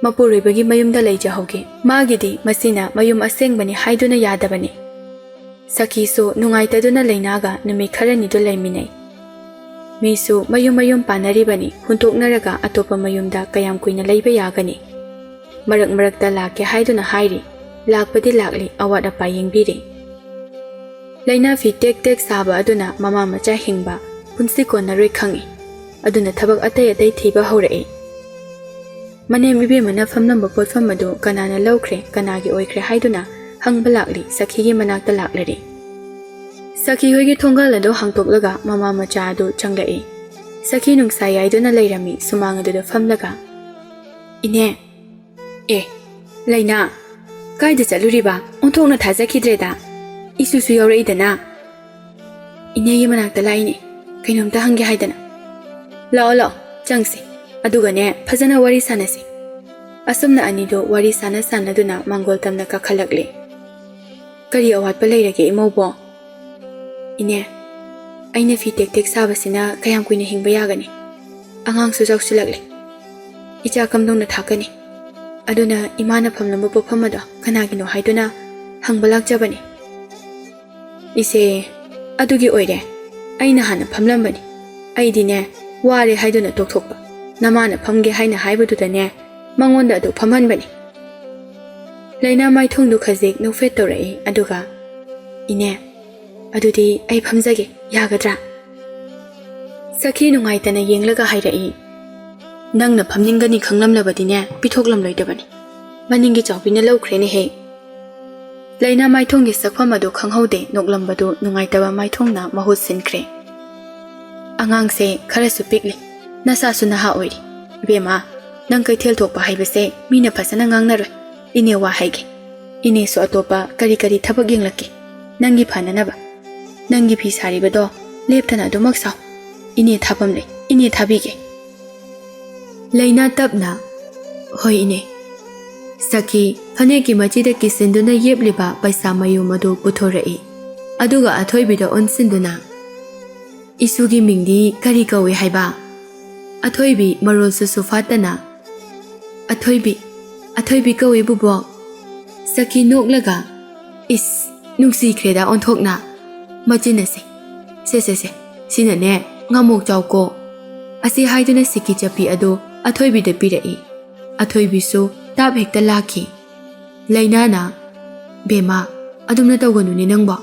ꯃꯄꯨꯔꯣꯏꯕꯒꯤ ꯃꯌꯨꯝꯗ ꯂꯩꯖꯍꯧꯒꯦ꯫ ꯃꯥꯒꯤꯗꯤ ꯃꯁꯤꯅ ꯃꯌꯨꯝ ꯑꯁꯦꯡꯕꯅꯤ ꯍꯥꯏꯗꯨꯅ ꯌꯥꯗꯕꯅꯤ꯫ ꯁꯈꯤꯁꯨ ꯅꯨꯡꯉꯥꯏꯇꯗꯨꯅ ꯂꯩꯅꯥꯒ ꯅꯨꯃꯤꯠ ꯈꯔꯅꯤꯗꯨ ꯂꯩꯃꯤꯟꯅꯩ꯫ ꯃꯤꯁꯨ ꯃꯌꯨꯝ ꯃꯌꯨꯝ ꯄꯥꯟꯅꯔꯤꯕꯅꯤ, ꯍꯨꯟꯗꯣꯛꯅꯔꯒ ꯑꯇꯣꯞꯄ ꯃꯌꯨꯝꯗ ꯀꯌꯥꯝ ꯀꯨꯏꯅ ꯂꯩꯕ ꯌꯥꯒꯅꯤ? ꯃꯔꯛ ꯃꯔꯛꯇ ꯂꯥꯛꯀꯦ ꯍꯥꯏꯗꯨꯅ ꯍꯥꯏꯔꯤ, ꯂꯥꯛꯄꯗꯤ ꯂꯥꯛꯂꯤ, ꯑꯋꯥꯠ ꯑꯄꯥ ꯌꯦꯡꯕꯤꯔꯤ꯫ ꯂꯩꯅꯥ ꯐꯤ ꯇꯦꯛ ꯇꯦꯛ ꯁꯥꯕ ꯑꯗꯨꯅ ꯃꯃꯥ ꯃꯆꯥ ꯍꯤꯡꯕ, ꯄꯨꯟꯁꯤ ꯀꯣꯟꯅꯔꯣꯏ ꯈꯪꯏ꯫ ꯑꯗꯨꯅ ꯊꯕꯛ ꯑꯇꯩ ꯑꯇꯩ ꯊꯤꯕ ꯍꯧꯔꯛꯏ꯫ ꯃꯅꯦꯝ ꯏꯕꯦꯝꯃꯅ ꯐꯝꯂꯝꯕ ꯄꯣꯠꯐꯝ ꯑꯗꯨ ꯀꯅꯥꯅ ꯂꯧꯈ꯭ꯔꯦ, ꯀꯅꯥꯒꯤ ꯑꯣꯏꯈ꯭ꯔꯦ ꯍꯥꯏꯗꯨꯅ ꯍꯪꯕ ꯂꯥꯛꯂꯤ, ꯁꯈꯤꯒꯤ ꯃꯅꯥꯛꯇ ꯂꯥꯛꯂꯔꯤ꯫ ꯁꯈꯤ ꯍꯣꯏꯒꯤ ꯊꯣꯡꯒꯥꯜ ꯑꯗꯨ ꯍꯥꯡꯇꯣꯛꯂꯒ ꯃꯃꯥ ꯃꯆꯥ ꯑꯗꯨ ꯆꯪꯂꯛꯏ꯫ ꯁꯈꯤ ꯅꯨꯡꯁꯥ ꯌꯥꯏꯗꯨꯅ ꯂꯩꯔꯝꯃꯤ ꯁꯨꯃꯥꯡ ꯑꯗꯨꯗ ꯐꯝꯂꯒ꯫ "ꯏꯅꯦ!" "ꯑꯦ, ꯂꯩꯅꯥ, ꯀꯥꯏꯗ ꯆꯠꯂꯨꯔꯤꯕ? ꯑꯣꯟꯊꯣꯛꯅ ꯊꯥꯖꯈꯤꯗ꯭ꯔꯦꯗ꯫ ꯏꯁꯨꯁꯨ ꯌꯥꯎꯔꯛꯏꯗꯅ?" "ꯏꯅꯦꯒꯤ ꯃꯅꯥꯛꯇ ꯂꯥꯛꯏꯅꯦ, ꯀꯩꯅꯣꯝꯇ ꯍꯪꯒꯦ ꯍꯥꯏꯗꯅ꯫" "ꯂꯥꯛꯑꯣ, ꯂꯥꯛꯑꯣ, ꯆꯪꯁꯤ꯫ ꯑꯗꯨꯒꯅꯦ, ꯐꯖꯅ ꯋꯥꯔꯤ ꯁꯥꯟꯅꯁꯤ꯫" ꯑꯁꯨꯝꯅ ꯑꯅꯤꯗꯨ ꯋꯥꯔꯤ ꯁꯥꯟꯅ ꯁꯥꯟꯅꯗꯨꯅ ꯃꯥꯡꯒꯣꯜ ꯇꯝꯅ ꯀꯥꯈꯠꯂꯛꯂꯤ꯫ "ꯀꯔꯤ ꯑꯋꯥꯠꯄ ꯂꯩꯔꯒꯦ, ꯏꯃꯧꯕꯣ?" "ꯏꯅꯦ, ꯑꯩꯅ ꯐꯤ ꯇꯦꯛ ꯇꯦꯛ ꯁꯥꯕꯁꯤꯅ ꯀꯌꯥꯝ ꯀꯨꯏꯅ ꯍꯤꯡꯕ ꯌꯥꯒꯅꯤ? ꯑꯉꯥꯡꯁꯨ ꯆꯥꯎꯁꯤꯜꯂꯛꯂꯦ꯫ ꯏꯆꯥ ꯀꯝꯗꯧꯅ ꯊꯥꯛꯀꯅꯤ? ꯑꯗꯨꯅ ꯏꯃꯥꯅ ꯐꯝꯂꯝꯕ ꯄꯣꯠꯐꯝ ꯑꯗꯣ ꯀꯅꯥꯒꯤꯅꯣ ꯍꯥꯏꯗꯨꯅ ꯍꯪꯕ ꯂꯥꯛꯆꯕꯅꯤ꯫" "ꯏꯆꯦ, ꯑꯗꯨꯒꯤ ꯑꯣꯏꯔꯦ꯫ ꯑꯩꯅ ꯍꯥꯟꯅ ꯐꯝꯂꯝꯕꯅꯤ꯫ ꯑꯩꯗꯤꯅꯦ, ꯋꯥꯔꯦ ꯍꯥꯏꯗꯨꯅ ꯇꯣꯛꯊꯣꯛꯄ꯫ ꯅꯃꯥꯅ ꯐꯝꯒꯦ ꯍꯥꯏꯅ ꯍꯥꯏꯕꯗꯨꯗꯅꯦ, ꯃꯉꯣꯟꯗ ꯑꯗꯨ ꯐꯝꯍꯟꯕꯅꯤ꯫" ꯂꯩꯅꯥ ꯃꯥꯏꯊꯣꯡꯗꯨ ꯈꯖꯤꯛ ꯅꯣꯛꯐꯦꯠ ꯇꯧꯔꯛꯏ, ꯑꯗꯨꯒ, "ꯏꯅꯦ, ꯑꯗꯨꯗꯤ ꯑꯩ ꯐꯝꯖꯒꯦ, ꯌꯥꯒꯗ꯭ꯔꯥ?" ꯁꯈꯤ ꯅꯨꯡꯉꯥꯏꯇꯅ ꯌꯦꯡꯂꯒ ꯍꯥꯏꯔꯛꯏ, "ꯅꯪꯅ ꯐꯝꯅꯤꯡꯒꯅꯤ ꯈꯪꯂꯝꯂꯕꯗꯤꯅꯦ, ꯄꯤꯊꯣꯛꯂꯝꯂꯣꯏꯗꯕꯅꯤ꯫ ꯃꯅꯤꯡꯒꯤ ꯆꯥꯎꯕꯤꯅ ꯂꯧꯈ꯭ꯔꯦꯅꯦꯍꯦ꯫" ꯂꯩꯅꯥ ꯃꯥꯏꯊꯣꯡꯒꯤ ꯁꯛꯐꯝ ꯑꯗꯨ ꯈꯪꯍꯧꯗꯦ, ꯅꯣꯛꯂꯝꯕꯗꯨ ꯅꯨꯡꯉꯥꯏꯇꯕ ꯃꯥꯏꯊꯣꯡꯅ ꯃꯍꯨꯠ ꯁꯤꯟꯈ꯭ꯔꯦ꯫ "ꯑꯉꯥꯡꯁꯦ ꯈꯔꯁꯨ ꯄꯤꯛꯂꯤ, ꯅꯁꯥꯁꯨ ꯅꯍꯥ ꯑꯣꯏꯔꯤ꯫ ꯏꯕꯦꯝꯃ, ꯅꯪ ꯀꯩꯊꯦꯜ ꯊꯣꯛꯄ ꯍꯥꯏꯕꯁꯦ ꯃꯤꯅ ꯐꯖꯅ ꯉꯥꯡꯅꯔꯣꯏ꯫ ꯏꯅꯦ ꯋꯥ ꯍꯥꯏꯒꯦ꯫ ꯏꯅꯦꯁꯨ ꯑꯇꯣꯞꯄ ꯀꯔꯤ ꯀꯔꯤ ꯊꯕꯛ ꯌꯦꯡꯂꯛꯀꯦ, ꯅꯪꯒꯤ ꯐꯅꯅꯕ꯫ ꯅꯪꯒꯤ ꯐꯤ ꯁꯥꯔꯤꯕꯗꯣ ꯂꯦꯞꯇꯅ ꯑꯗꯨꯃꯛ ꯁꯥꯎ꯫ ꯏꯅꯦ ꯊꯥꯐꯝ ꯂꯩ, ꯏꯅꯦ ꯊꯥꯕꯤꯒꯦ꯫" ꯂꯩꯅꯥ ꯇꯞꯅ, "ꯍꯣꯏ, ꯏꯅꯦ꯫" ꯁꯈꯤ ꯐꯅꯦꯛꯀꯤ ꯃꯆꯤꯗ ꯀꯤꯁꯤꯟꯗꯨꯅ ꯌꯦꯞꯂꯤꯕ ꯄꯩꯁꯥ ꯃꯌꯨꯝ ꯑꯗꯨ ꯄꯨꯊꯣꯔꯛꯏ꯫ ꯑꯗꯨꯒ ꯑꯊꯣꯏꯕꯤꯗ ꯑꯣꯟꯁꯤꯟꯗꯨꯅ, "ꯏꯁꯨꯒꯤ ꯃꯤꯡꯗꯤ ꯀꯔꯤ ꯀꯧꯏ ꯍꯥꯏꯕ?" ꯑꯊꯣꯏꯕꯤ ꯃꯔꯣꯜꯁꯨ ꯁꯨꯐꯥꯠꯇꯅ, "ꯑꯊꯣꯏꯕꯤ, ꯑꯊꯣꯏꯕꯤ ꯀꯧꯏ, ꯕꯨꯕꯣꯛ꯫" ꯁꯈꯤ ꯅꯣꯛꯂꯒ, "ꯏꯁ, ꯅꯨꯡꯁꯤꯈ꯭ꯔꯦꯗ ꯑꯣꯟꯊꯣꯛꯅ꯫ ꯃꯆꯤꯟ ꯑꯁꯦ, ꯁꯦ, ꯁꯦ, ꯁꯦ, ꯁꯤꯅꯅꯦ, ꯉꯥꯃꯣꯛ ꯆꯥꯎꯀꯣ꯫" ꯑꯁꯤ ꯍꯥꯏꯗꯨꯅ ꯁꯤꯀꯤ ꯆꯠꯄꯤ ꯑꯗꯨ ꯑꯊꯣꯏꯕꯤꯗ ꯄꯤꯔꯛꯏ꯫ ꯑꯊꯣꯏꯕꯤꯁꯨ ꯇꯥꯞ ꯍꯦꯛꯇ ꯂꯥꯛꯈꯤ꯫ ꯂꯩꯅꯥꯅ, "ꯕꯦꯝꯃ, ꯑꯗꯨꯝꯅ ꯇꯧꯒꯅꯨꯅꯦ ꯅꯪꯕꯣ꯫"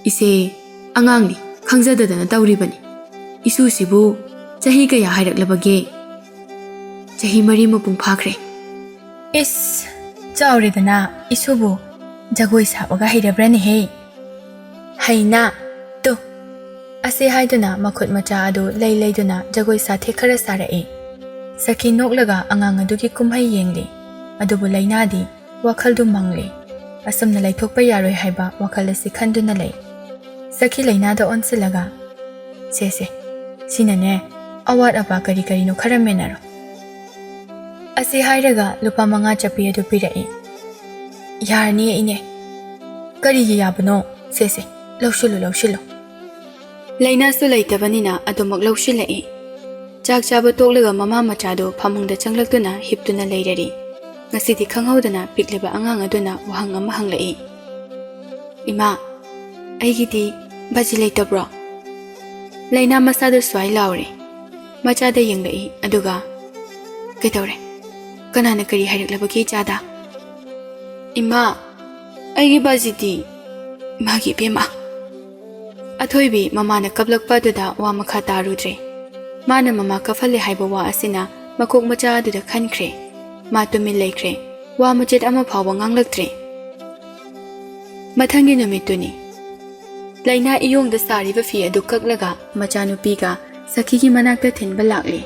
"ꯏꯆꯦ, ꯑꯉꯥꯡꯅꯤ, ꯈꯪꯖꯗꯗꯅ ꯇꯧꯔꯤꯕꯅꯤ꯫ ꯏꯁꯨꯁꯤꯕꯨ ꯆꯍꯤ ꯀꯌꯥ ꯍꯥꯏꯔꯛꯂꯕꯒꯦ?" ꯆꯍꯤ ꯃꯔꯤ ꯃꯄꯨꯡ ꯐꯥꯈ꯭ꯔꯦ꯫ "ꯏꯁ, ꯆꯥꯎꯔꯦꯗꯅ, ꯏꯁꯨꯕꯨ ꯖꯒꯣꯏ ꯁꯥꯕꯒ ꯍꯩꯔꯕ꯭ꯔꯅꯦꯍꯦ?" "ꯍꯩꯅ, ꯇꯨ!" ꯑꯁꯤ ꯍꯥꯏꯗꯨꯅ ꯃꯈꯨꯠ ꯃꯆꯥ ꯑꯗꯨ ꯂꯩ ꯂꯩꯗꯨꯅ ꯖꯒꯣꯏ ꯁꯥꯊꯦꯛ ꯈꯔ ꯁꯥꯔꯛꯏ꯫ ꯁꯈꯤ ꯅꯣꯛꯂꯒ ꯑꯉꯥꯡ ꯑꯗꯨꯒꯤ ꯀꯨꯝꯍꯩ ꯌꯦꯡꯂꯤ꯫ ꯑꯗꯨꯕꯨ ꯂꯩꯅꯥꯗꯤ ꯋꯥꯈꯜꯗꯨ ꯃꯪꯂꯤ꯫ ꯑꯁꯨꯝꯅ ꯂꯩꯊꯣꯛꯄ ꯌꯥꯔꯣꯏ ꯍꯥꯏꯕ ꯋꯥꯈꯜ ꯑꯁꯤ ꯈꯟꯗꯨꯅ ꯂꯩ꯫ ꯁꯈꯤ ꯂꯩꯅꯥꯗ ꯑꯣꯟꯁꯤꯜꯂꯒ, "ꯁꯦ, ꯁꯦ, ꯁꯤꯅꯅꯦ, ꯑꯋꯥꯠ ꯑꯄꯥ ꯀꯔꯤ ꯀꯔꯤꯅꯣ ꯈꯔ ꯃꯦꯟꯅꯔꯣ꯫" ꯑꯁꯤ ꯍꯥꯏꯔꯒ ꯂꯨꯄꯥ ꯃꯉꯥ ꯆꯠꯄꯤ ꯑꯗꯨ ꯄꯤꯔꯛꯏ꯫ "ꯌꯥꯔꯅꯤꯌꯦ, ꯏꯅꯦ꯫" "ꯀꯔꯤꯒꯤ ꯌꯥꯕꯅꯣ? ꯁꯦ, ꯁꯦ, ꯂꯧꯁꯤꯜꯂꯨ, ꯂꯧꯁꯤꯜꯂꯨ꯫" ꯂꯩꯅꯥꯁꯨ ꯂꯩꯇꯕꯅꯤꯅ ꯑꯗꯨꯃꯛ ꯂꯧꯁꯤꯜꯂꯛꯏ꯫ ꯆꯥꯛ ꯆꯥꯕ ꯇꯣꯛꯂꯒ ꯃꯃꯥ ꯃꯆꯥꯗꯨ ꯐꯃꯨꯡꯗ ꯆꯪꯂꯛꯇꯨꯅ ꯍꯤꯞꯇꯨꯅ ꯂꯩꯔꯔꯤ꯫ ꯉꯁꯤꯗꯤ ꯈꯪꯍꯧꯗꯅ ꯄꯤꯛꯂꯤꯕ ꯑꯉꯥꯡ ꯑꯗꯨꯅ ꯋꯥꯍꯪ ꯑꯃ ꯍꯪꯂꯛꯏ꯫ "ꯏꯃꯥ, ꯑꯩꯒꯤꯗꯤ ꯕꯥꯖꯤ ꯂꯩꯇꯕ꯭ꯔꯣ?" ꯂꯩꯅꯥ ꯃꯁꯥꯗ ꯁ꯭ꯋꯥꯏ ꯂꯥꯎꯔꯦ꯫ ꯃꯆꯥꯗ ꯌꯦꯡꯂꯛꯏ, ꯑꯗꯨꯒ, "ꯀꯩꯗꯧꯔꯦ? ꯀꯅꯥꯅ ꯀꯔꯤ ꯍꯥꯏꯔꯛꯂꯕꯒꯦ ꯏꯆꯥꯗ?" "ꯏꯃꯥ, ꯑꯩꯒꯤ ꯕꯥꯖꯤꯗꯤ ꯃꯥꯒꯤ ꯏꯕꯦꯝꯃ꯫" ꯑꯊꯣꯏꯕꯤ ꯃꯃꯥꯅ ꯀꯞꯂꯛꯄ ꯑꯗꯨꯗ ꯋꯥ ꯃꯈꯥ ꯇꯥꯔꯨꯗ꯭ꯔꯦ꯫ ꯃꯥꯅ ꯃꯃꯥ ꯀꯞꯍꯜꯂꯦ ꯍꯥꯏꯕ ꯋꯥ ꯑꯁꯤꯅ ꯃꯀꯣꯛ ꯃꯆꯥ ꯑꯗꯨꯗ ꯈꯟꯈ꯭ꯔꯦ꯫ ꯃꯥ ꯇꯨꯃꯤꯟ ꯂꯩꯈ꯭ꯔꯦ꯫ ꯋꯥ ꯃꯆꯦꯠ ꯑꯃ ꯐꯥꯎꯕ ꯉꯥꯡꯂꯛꯇ꯭ꯔꯦ꯫ ꯃꯊꯪꯒꯤ ꯅꯨꯃꯤꯠꯇꯨꯅꯤ꯫ ꯂꯩꯅꯥ ꯏꯌꯣꯡꯗ ꯁꯥꯔꯤꯕ ꯐꯤ ꯑꯗꯨ ꯀꯛꯂꯒ ꯃꯆꯥꯅꯨꯄꯤꯒ ꯁꯈꯤꯒꯤ ꯃꯅꯥꯛꯇ ꯊꯤꯟꯕ ꯂꯥꯛꯂꯦ꯫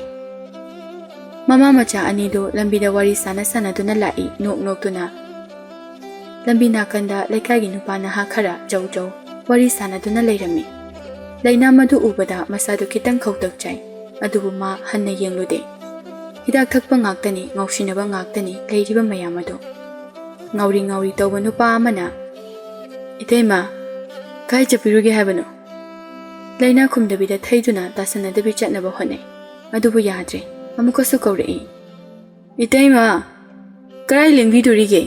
ꯃꯃꯥ ꯃꯆꯥ ꯑꯅꯤꯗꯨ ꯂꯝꯕꯤꯗ ꯋꯥꯔꯤ ꯁꯥꯟꯅ ꯁꯥꯟꯅꯗꯨꯅ ꯂꯥꯛꯏ, ꯅꯣꯛ ꯅꯣꯛꯇꯨꯅ꯫ ꯂꯝꯕꯤ ꯅꯥꯀꯟꯗ ꯂꯩꯀꯥꯏꯒꯤ ꯅꯨꯄꯥ ꯅꯍꯥ ꯈꯔ ꯖꯧ ꯖꯧ ꯋꯥꯔꯤ ꯁꯥꯟꯅꯗꯨꯅ ꯂꯩꯔꯝꯃꯤ꯫ ꯂꯩꯅꯥ ꯃꯗꯨ ꯎꯕꯗ ꯃꯁꯥꯗꯨ ꯈꯤꯇꯪ ꯈꯧꯇꯛ ꯆꯥꯏ, ꯑꯗꯨꯕꯨ ꯃꯥ ꯍꯟꯅ ꯌꯦꯡꯂꯨꯗꯦ꯫ ꯍꯤꯗꯥꯛ ꯊꯛꯄ ꯉꯥꯛꯇꯅꯤ, ꯉꯥꯎꯁꯤꯟꯅꯕ ꯉꯥꯛꯇꯅꯤ ꯂꯩꯔꯤꯕ ꯃꯌꯥꯝ ꯑꯗꯨ꯫ ꯉꯥꯎꯔꯤ ꯉꯥꯎꯔꯤ ꯇꯧꯕ ꯅꯨꯄꯥ ꯑꯃꯅ, "ꯏꯇꯩꯃ, ꯀꯥꯏ ꯆꯠꯄꯤꯔꯨꯒꯦ ꯍꯥꯏꯕꯅꯣ?" ꯂꯩꯅꯥ ꯈꯨꯝꯗꯕꯤꯗ ꯊꯩꯗꯨꯅ ꯇꯥꯁꯟꯅꯗꯕꯤ ꯆꯠꯅꯕ ꯍꯣꯠꯅꯩ꯫ ꯑꯗꯨꯕꯨ ꯌꯥꯗ꯭ꯔꯦ꯫ ꯑꯃꯨꯛꯀꯁꯨ ꯀꯧꯔꯛꯏ, "ꯏꯇꯩꯃ, ꯀꯗꯥꯏ ꯂꯦꯡꯕꯤꯗꯣꯔꯤꯒꯦ?"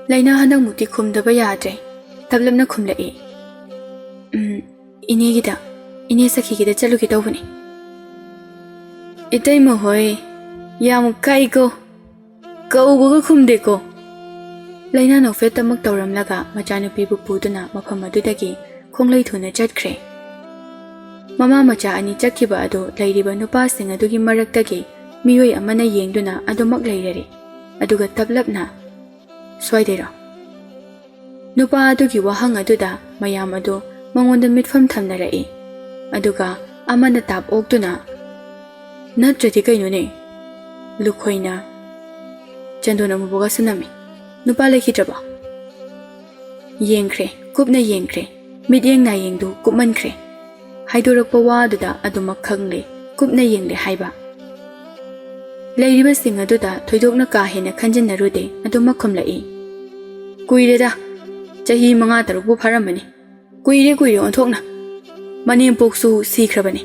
ꯂꯩꯅꯥ ꯍꯟꯗꯛꯃꯨꯛꯇꯤ ꯈꯨꯝꯗꯕ ꯌꯥꯗ꯭ꯔꯦ꯫ ꯇꯞꯂꯞꯅ ꯈꯨꯝꯂꯛꯏ, "ꯎꯝ, ꯏꯅꯦꯒꯤꯗ, ꯏꯅꯦ ꯁꯈꯤꯒꯤꯗ ꯆꯠꯂꯨꯒꯦ ꯇꯧꯕꯅꯤ꯫" "ꯏꯇꯩꯃ ꯍꯣꯏ, ꯌꯥꯝ ꯀꯥꯏꯀꯣ, ꯀꯧꯕꯒ ꯈꯨꯝꯗꯦꯀꯣ꯫" ꯂꯩꯅꯥ ꯅꯣꯛꯐꯦꯠꯇꯃꯛ ꯇꯧꯔꯝꯂꯒ ꯃꯆꯥꯅꯨꯄꯤꯕꯨ ꯄꯨꯗꯨꯅ ꯃꯐꯝ ꯑꯗꯨꯗꯒꯤ ꯈꯣꯡꯂꯩ ꯊꯨꯅ ꯆꯠꯈ꯭ꯔꯦ꯫ ꯃꯃꯥ ꯃꯆꯥ ꯑꯅꯤ ꯆꯠꯈꯤꯕ ꯑꯗꯨ ꯂꯩꯔꯤꯕ ꯅꯨꯄꯥꯁꯤꯡ ꯑꯗꯨꯒꯤ ꯃꯔꯛꯇꯒꯤ ꯃꯤꯑꯣꯏ ꯑꯃꯅ ꯌꯦꯡꯗꯨꯅ ꯑꯗꯨꯃꯛ ꯂꯩꯔꯔꯦ꯫ ꯑꯗꯨꯒ ꯇꯞꯂꯞꯅ, "ꯁ꯭ꯋꯥꯏꯗꯩꯔꯣ?" ꯅꯨꯄꯥ ꯑꯗꯨꯒꯤ ꯋꯥꯍꯪ ꯑꯗꯨꯗ ꯃꯌꯥꯝ ꯑꯗꯨ ꯃꯉꯣꯟꯗ ꯃꯤꯠꯐꯝ ꯊꯝꯅꯔꯛꯏ꯫ ꯑꯗꯨꯒ ꯑꯃꯅ ꯇꯥꯞ ꯑꯣꯛꯇꯨꯅ, "ꯅꯠꯇ꯭ꯔꯗꯤ ꯀꯩꯅꯣꯅꯦ?" ꯂꯨꯈꯣꯏꯅ ꯆꯟꯗꯣꯟ ꯑꯃꯨꯕꯒ ꯁꯨꯅꯝꯃꯤ꯫ "ꯅꯨꯄꯥ ꯂꯩꯈꯤꯗ꯭ꯔꯕꯣ?" ꯌꯦꯡꯈ꯭ꯔꯦ, ꯀꯨꯞꯅ ꯌꯦꯡꯈ꯭ꯔꯦ꯫ ꯃꯤꯠꯌꯦꯡ ꯅꯥꯌꯦꯡꯗꯨ ꯀꯨꯞꯃꯟꯈ꯭ꯔꯦ꯫ ꯍꯥꯏꯗꯣꯔꯛꯄ ꯋꯥꯗꯨꯗ ꯑꯗꯨꯃꯛ ꯈꯪꯂꯦ, ꯀꯨꯞꯅ ꯌꯦꯡꯂꯦ ꯍꯥꯏꯕ꯫ ꯂꯩꯔꯤꯕꯁꯤꯡ ꯑꯗꯨꯗ ꯊꯣꯏꯗꯣꯛꯅ ꯀꯥ ꯍꯦꯟꯅ ꯈꯟꯖꯤꯟꯅꯔꯨꯗꯦ, ꯑꯗꯨꯃꯛ ꯈꯨꯝꯂꯛꯏ꯫ "ꯀꯨꯏꯔꯦꯗ, ꯆꯍꯤ ꯃꯉꯥ ꯇꯔꯨꯛꯄꯨ ꯐꯥꯔꯝꯃꯅꯤ꯫ ꯀꯨꯏꯔꯦ, ꯀꯨꯏꯔꯦ ꯑꯣꯟꯊꯣꯛꯅ꯫ ꯃꯅꯦꯝꯄꯣꯛꯁꯨ ꯁꯤꯈ꯭ꯔꯕꯅꯤ꯫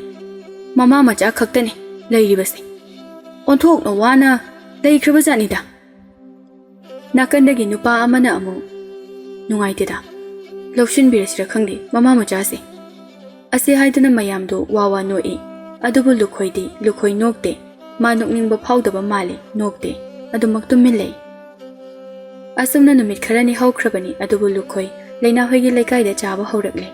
ꯃꯃꯥ ꯃꯆꯥ ꯈꯛꯇꯅꯤ ꯂꯩꯔꯤꯕꯁꯦ꯫ ꯑꯣꯟꯊꯣꯛꯅ ꯋꯥꯅ ꯂꯩꯈ꯭ꯔꯕꯖꯥꯠꯅꯤꯗ꯫" ꯅꯥꯀꯟꯗꯒꯤ ꯅꯨꯄꯥ ꯑꯃꯅ ꯑꯃꯨꯛ, "ꯅꯨꯡꯉꯥꯏꯇꯦꯗ, ꯂꯧꯁꯤꯟꯕꯤꯔꯁꯤꯔ ꯈꯪꯗꯦ ꯃꯃꯥ ꯃꯆꯥꯁꯦ꯫" ꯑꯁꯤ ꯍꯥꯏꯗꯨꯅ ꯃꯌꯥꯝꯗꯨ ꯋꯥ ꯋꯥ ꯅꯣꯛꯏ꯫ ꯑꯗꯨꯕꯨ ꯂꯨꯈꯣꯏꯗꯤ ꯂꯨꯈꯣꯏ ꯅꯣꯛꯇꯦ꯫ ꯃꯥ ꯅꯣꯛꯅꯤꯡꯕ ꯐꯥꯎꯗꯕ ꯃꯥꯜꯂꯤ, ꯅꯣꯛꯇꯦ꯫ ꯑꯗꯨꯃꯛ ꯇꯨꯃꯤꯟ ꯂꯩ꯫ ꯑꯁꯨꯝꯅ ꯅꯨꯃꯤꯠ ꯈꯔꯅꯤ ꯍꯧꯈ꯭ꯔꯕꯅꯤ꯫ ꯑꯗꯨꯕꯨ ꯂꯨꯈꯣꯏ ꯂꯩꯅꯥ ꯍꯣꯏꯒꯤ ꯂꯩꯀꯥꯏꯗ ꯆꯥꯕ ꯍꯧꯔꯛꯂꯦ꯫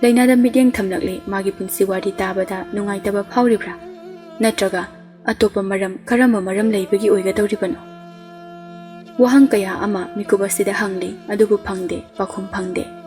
ꯂꯩꯅꯥꯗ ꯃꯤꯠꯌꯦꯡ ꯊꯝꯂꯛꯂꯦ꯫ ꯃꯥꯒꯤ ꯄꯨꯟꯁꯤ ꯋꯥꯔꯤ ꯇꯥꯕꯗ ꯅꯨꯡꯉꯥꯏꯇꯕ ꯐꯥꯎꯔꯤꯕ꯭ꯔꯥ? ꯅꯠꯇ꯭ꯔꯒ ꯑꯇꯣꯞꯄ ꯃꯔꯝ, ꯀꯔꯝꯕ ꯃꯔꯝ ꯂꯩꯕꯒꯤ ꯑꯣꯏꯒꯗꯧꯔꯤꯕꯅꯣ? ꯋꯥꯍꯪ ꯀꯌꯥ ꯑꯃ ꯃꯤꯀꯨꯞ ꯑꯁꯤꯗ ꯍꯪꯂꯤ, ꯑꯗꯨꯕꯨ ꯐꯪꯗꯦ, ꯄꯥꯎꯈꯨꯝ ꯐꯪꯗꯦ꯫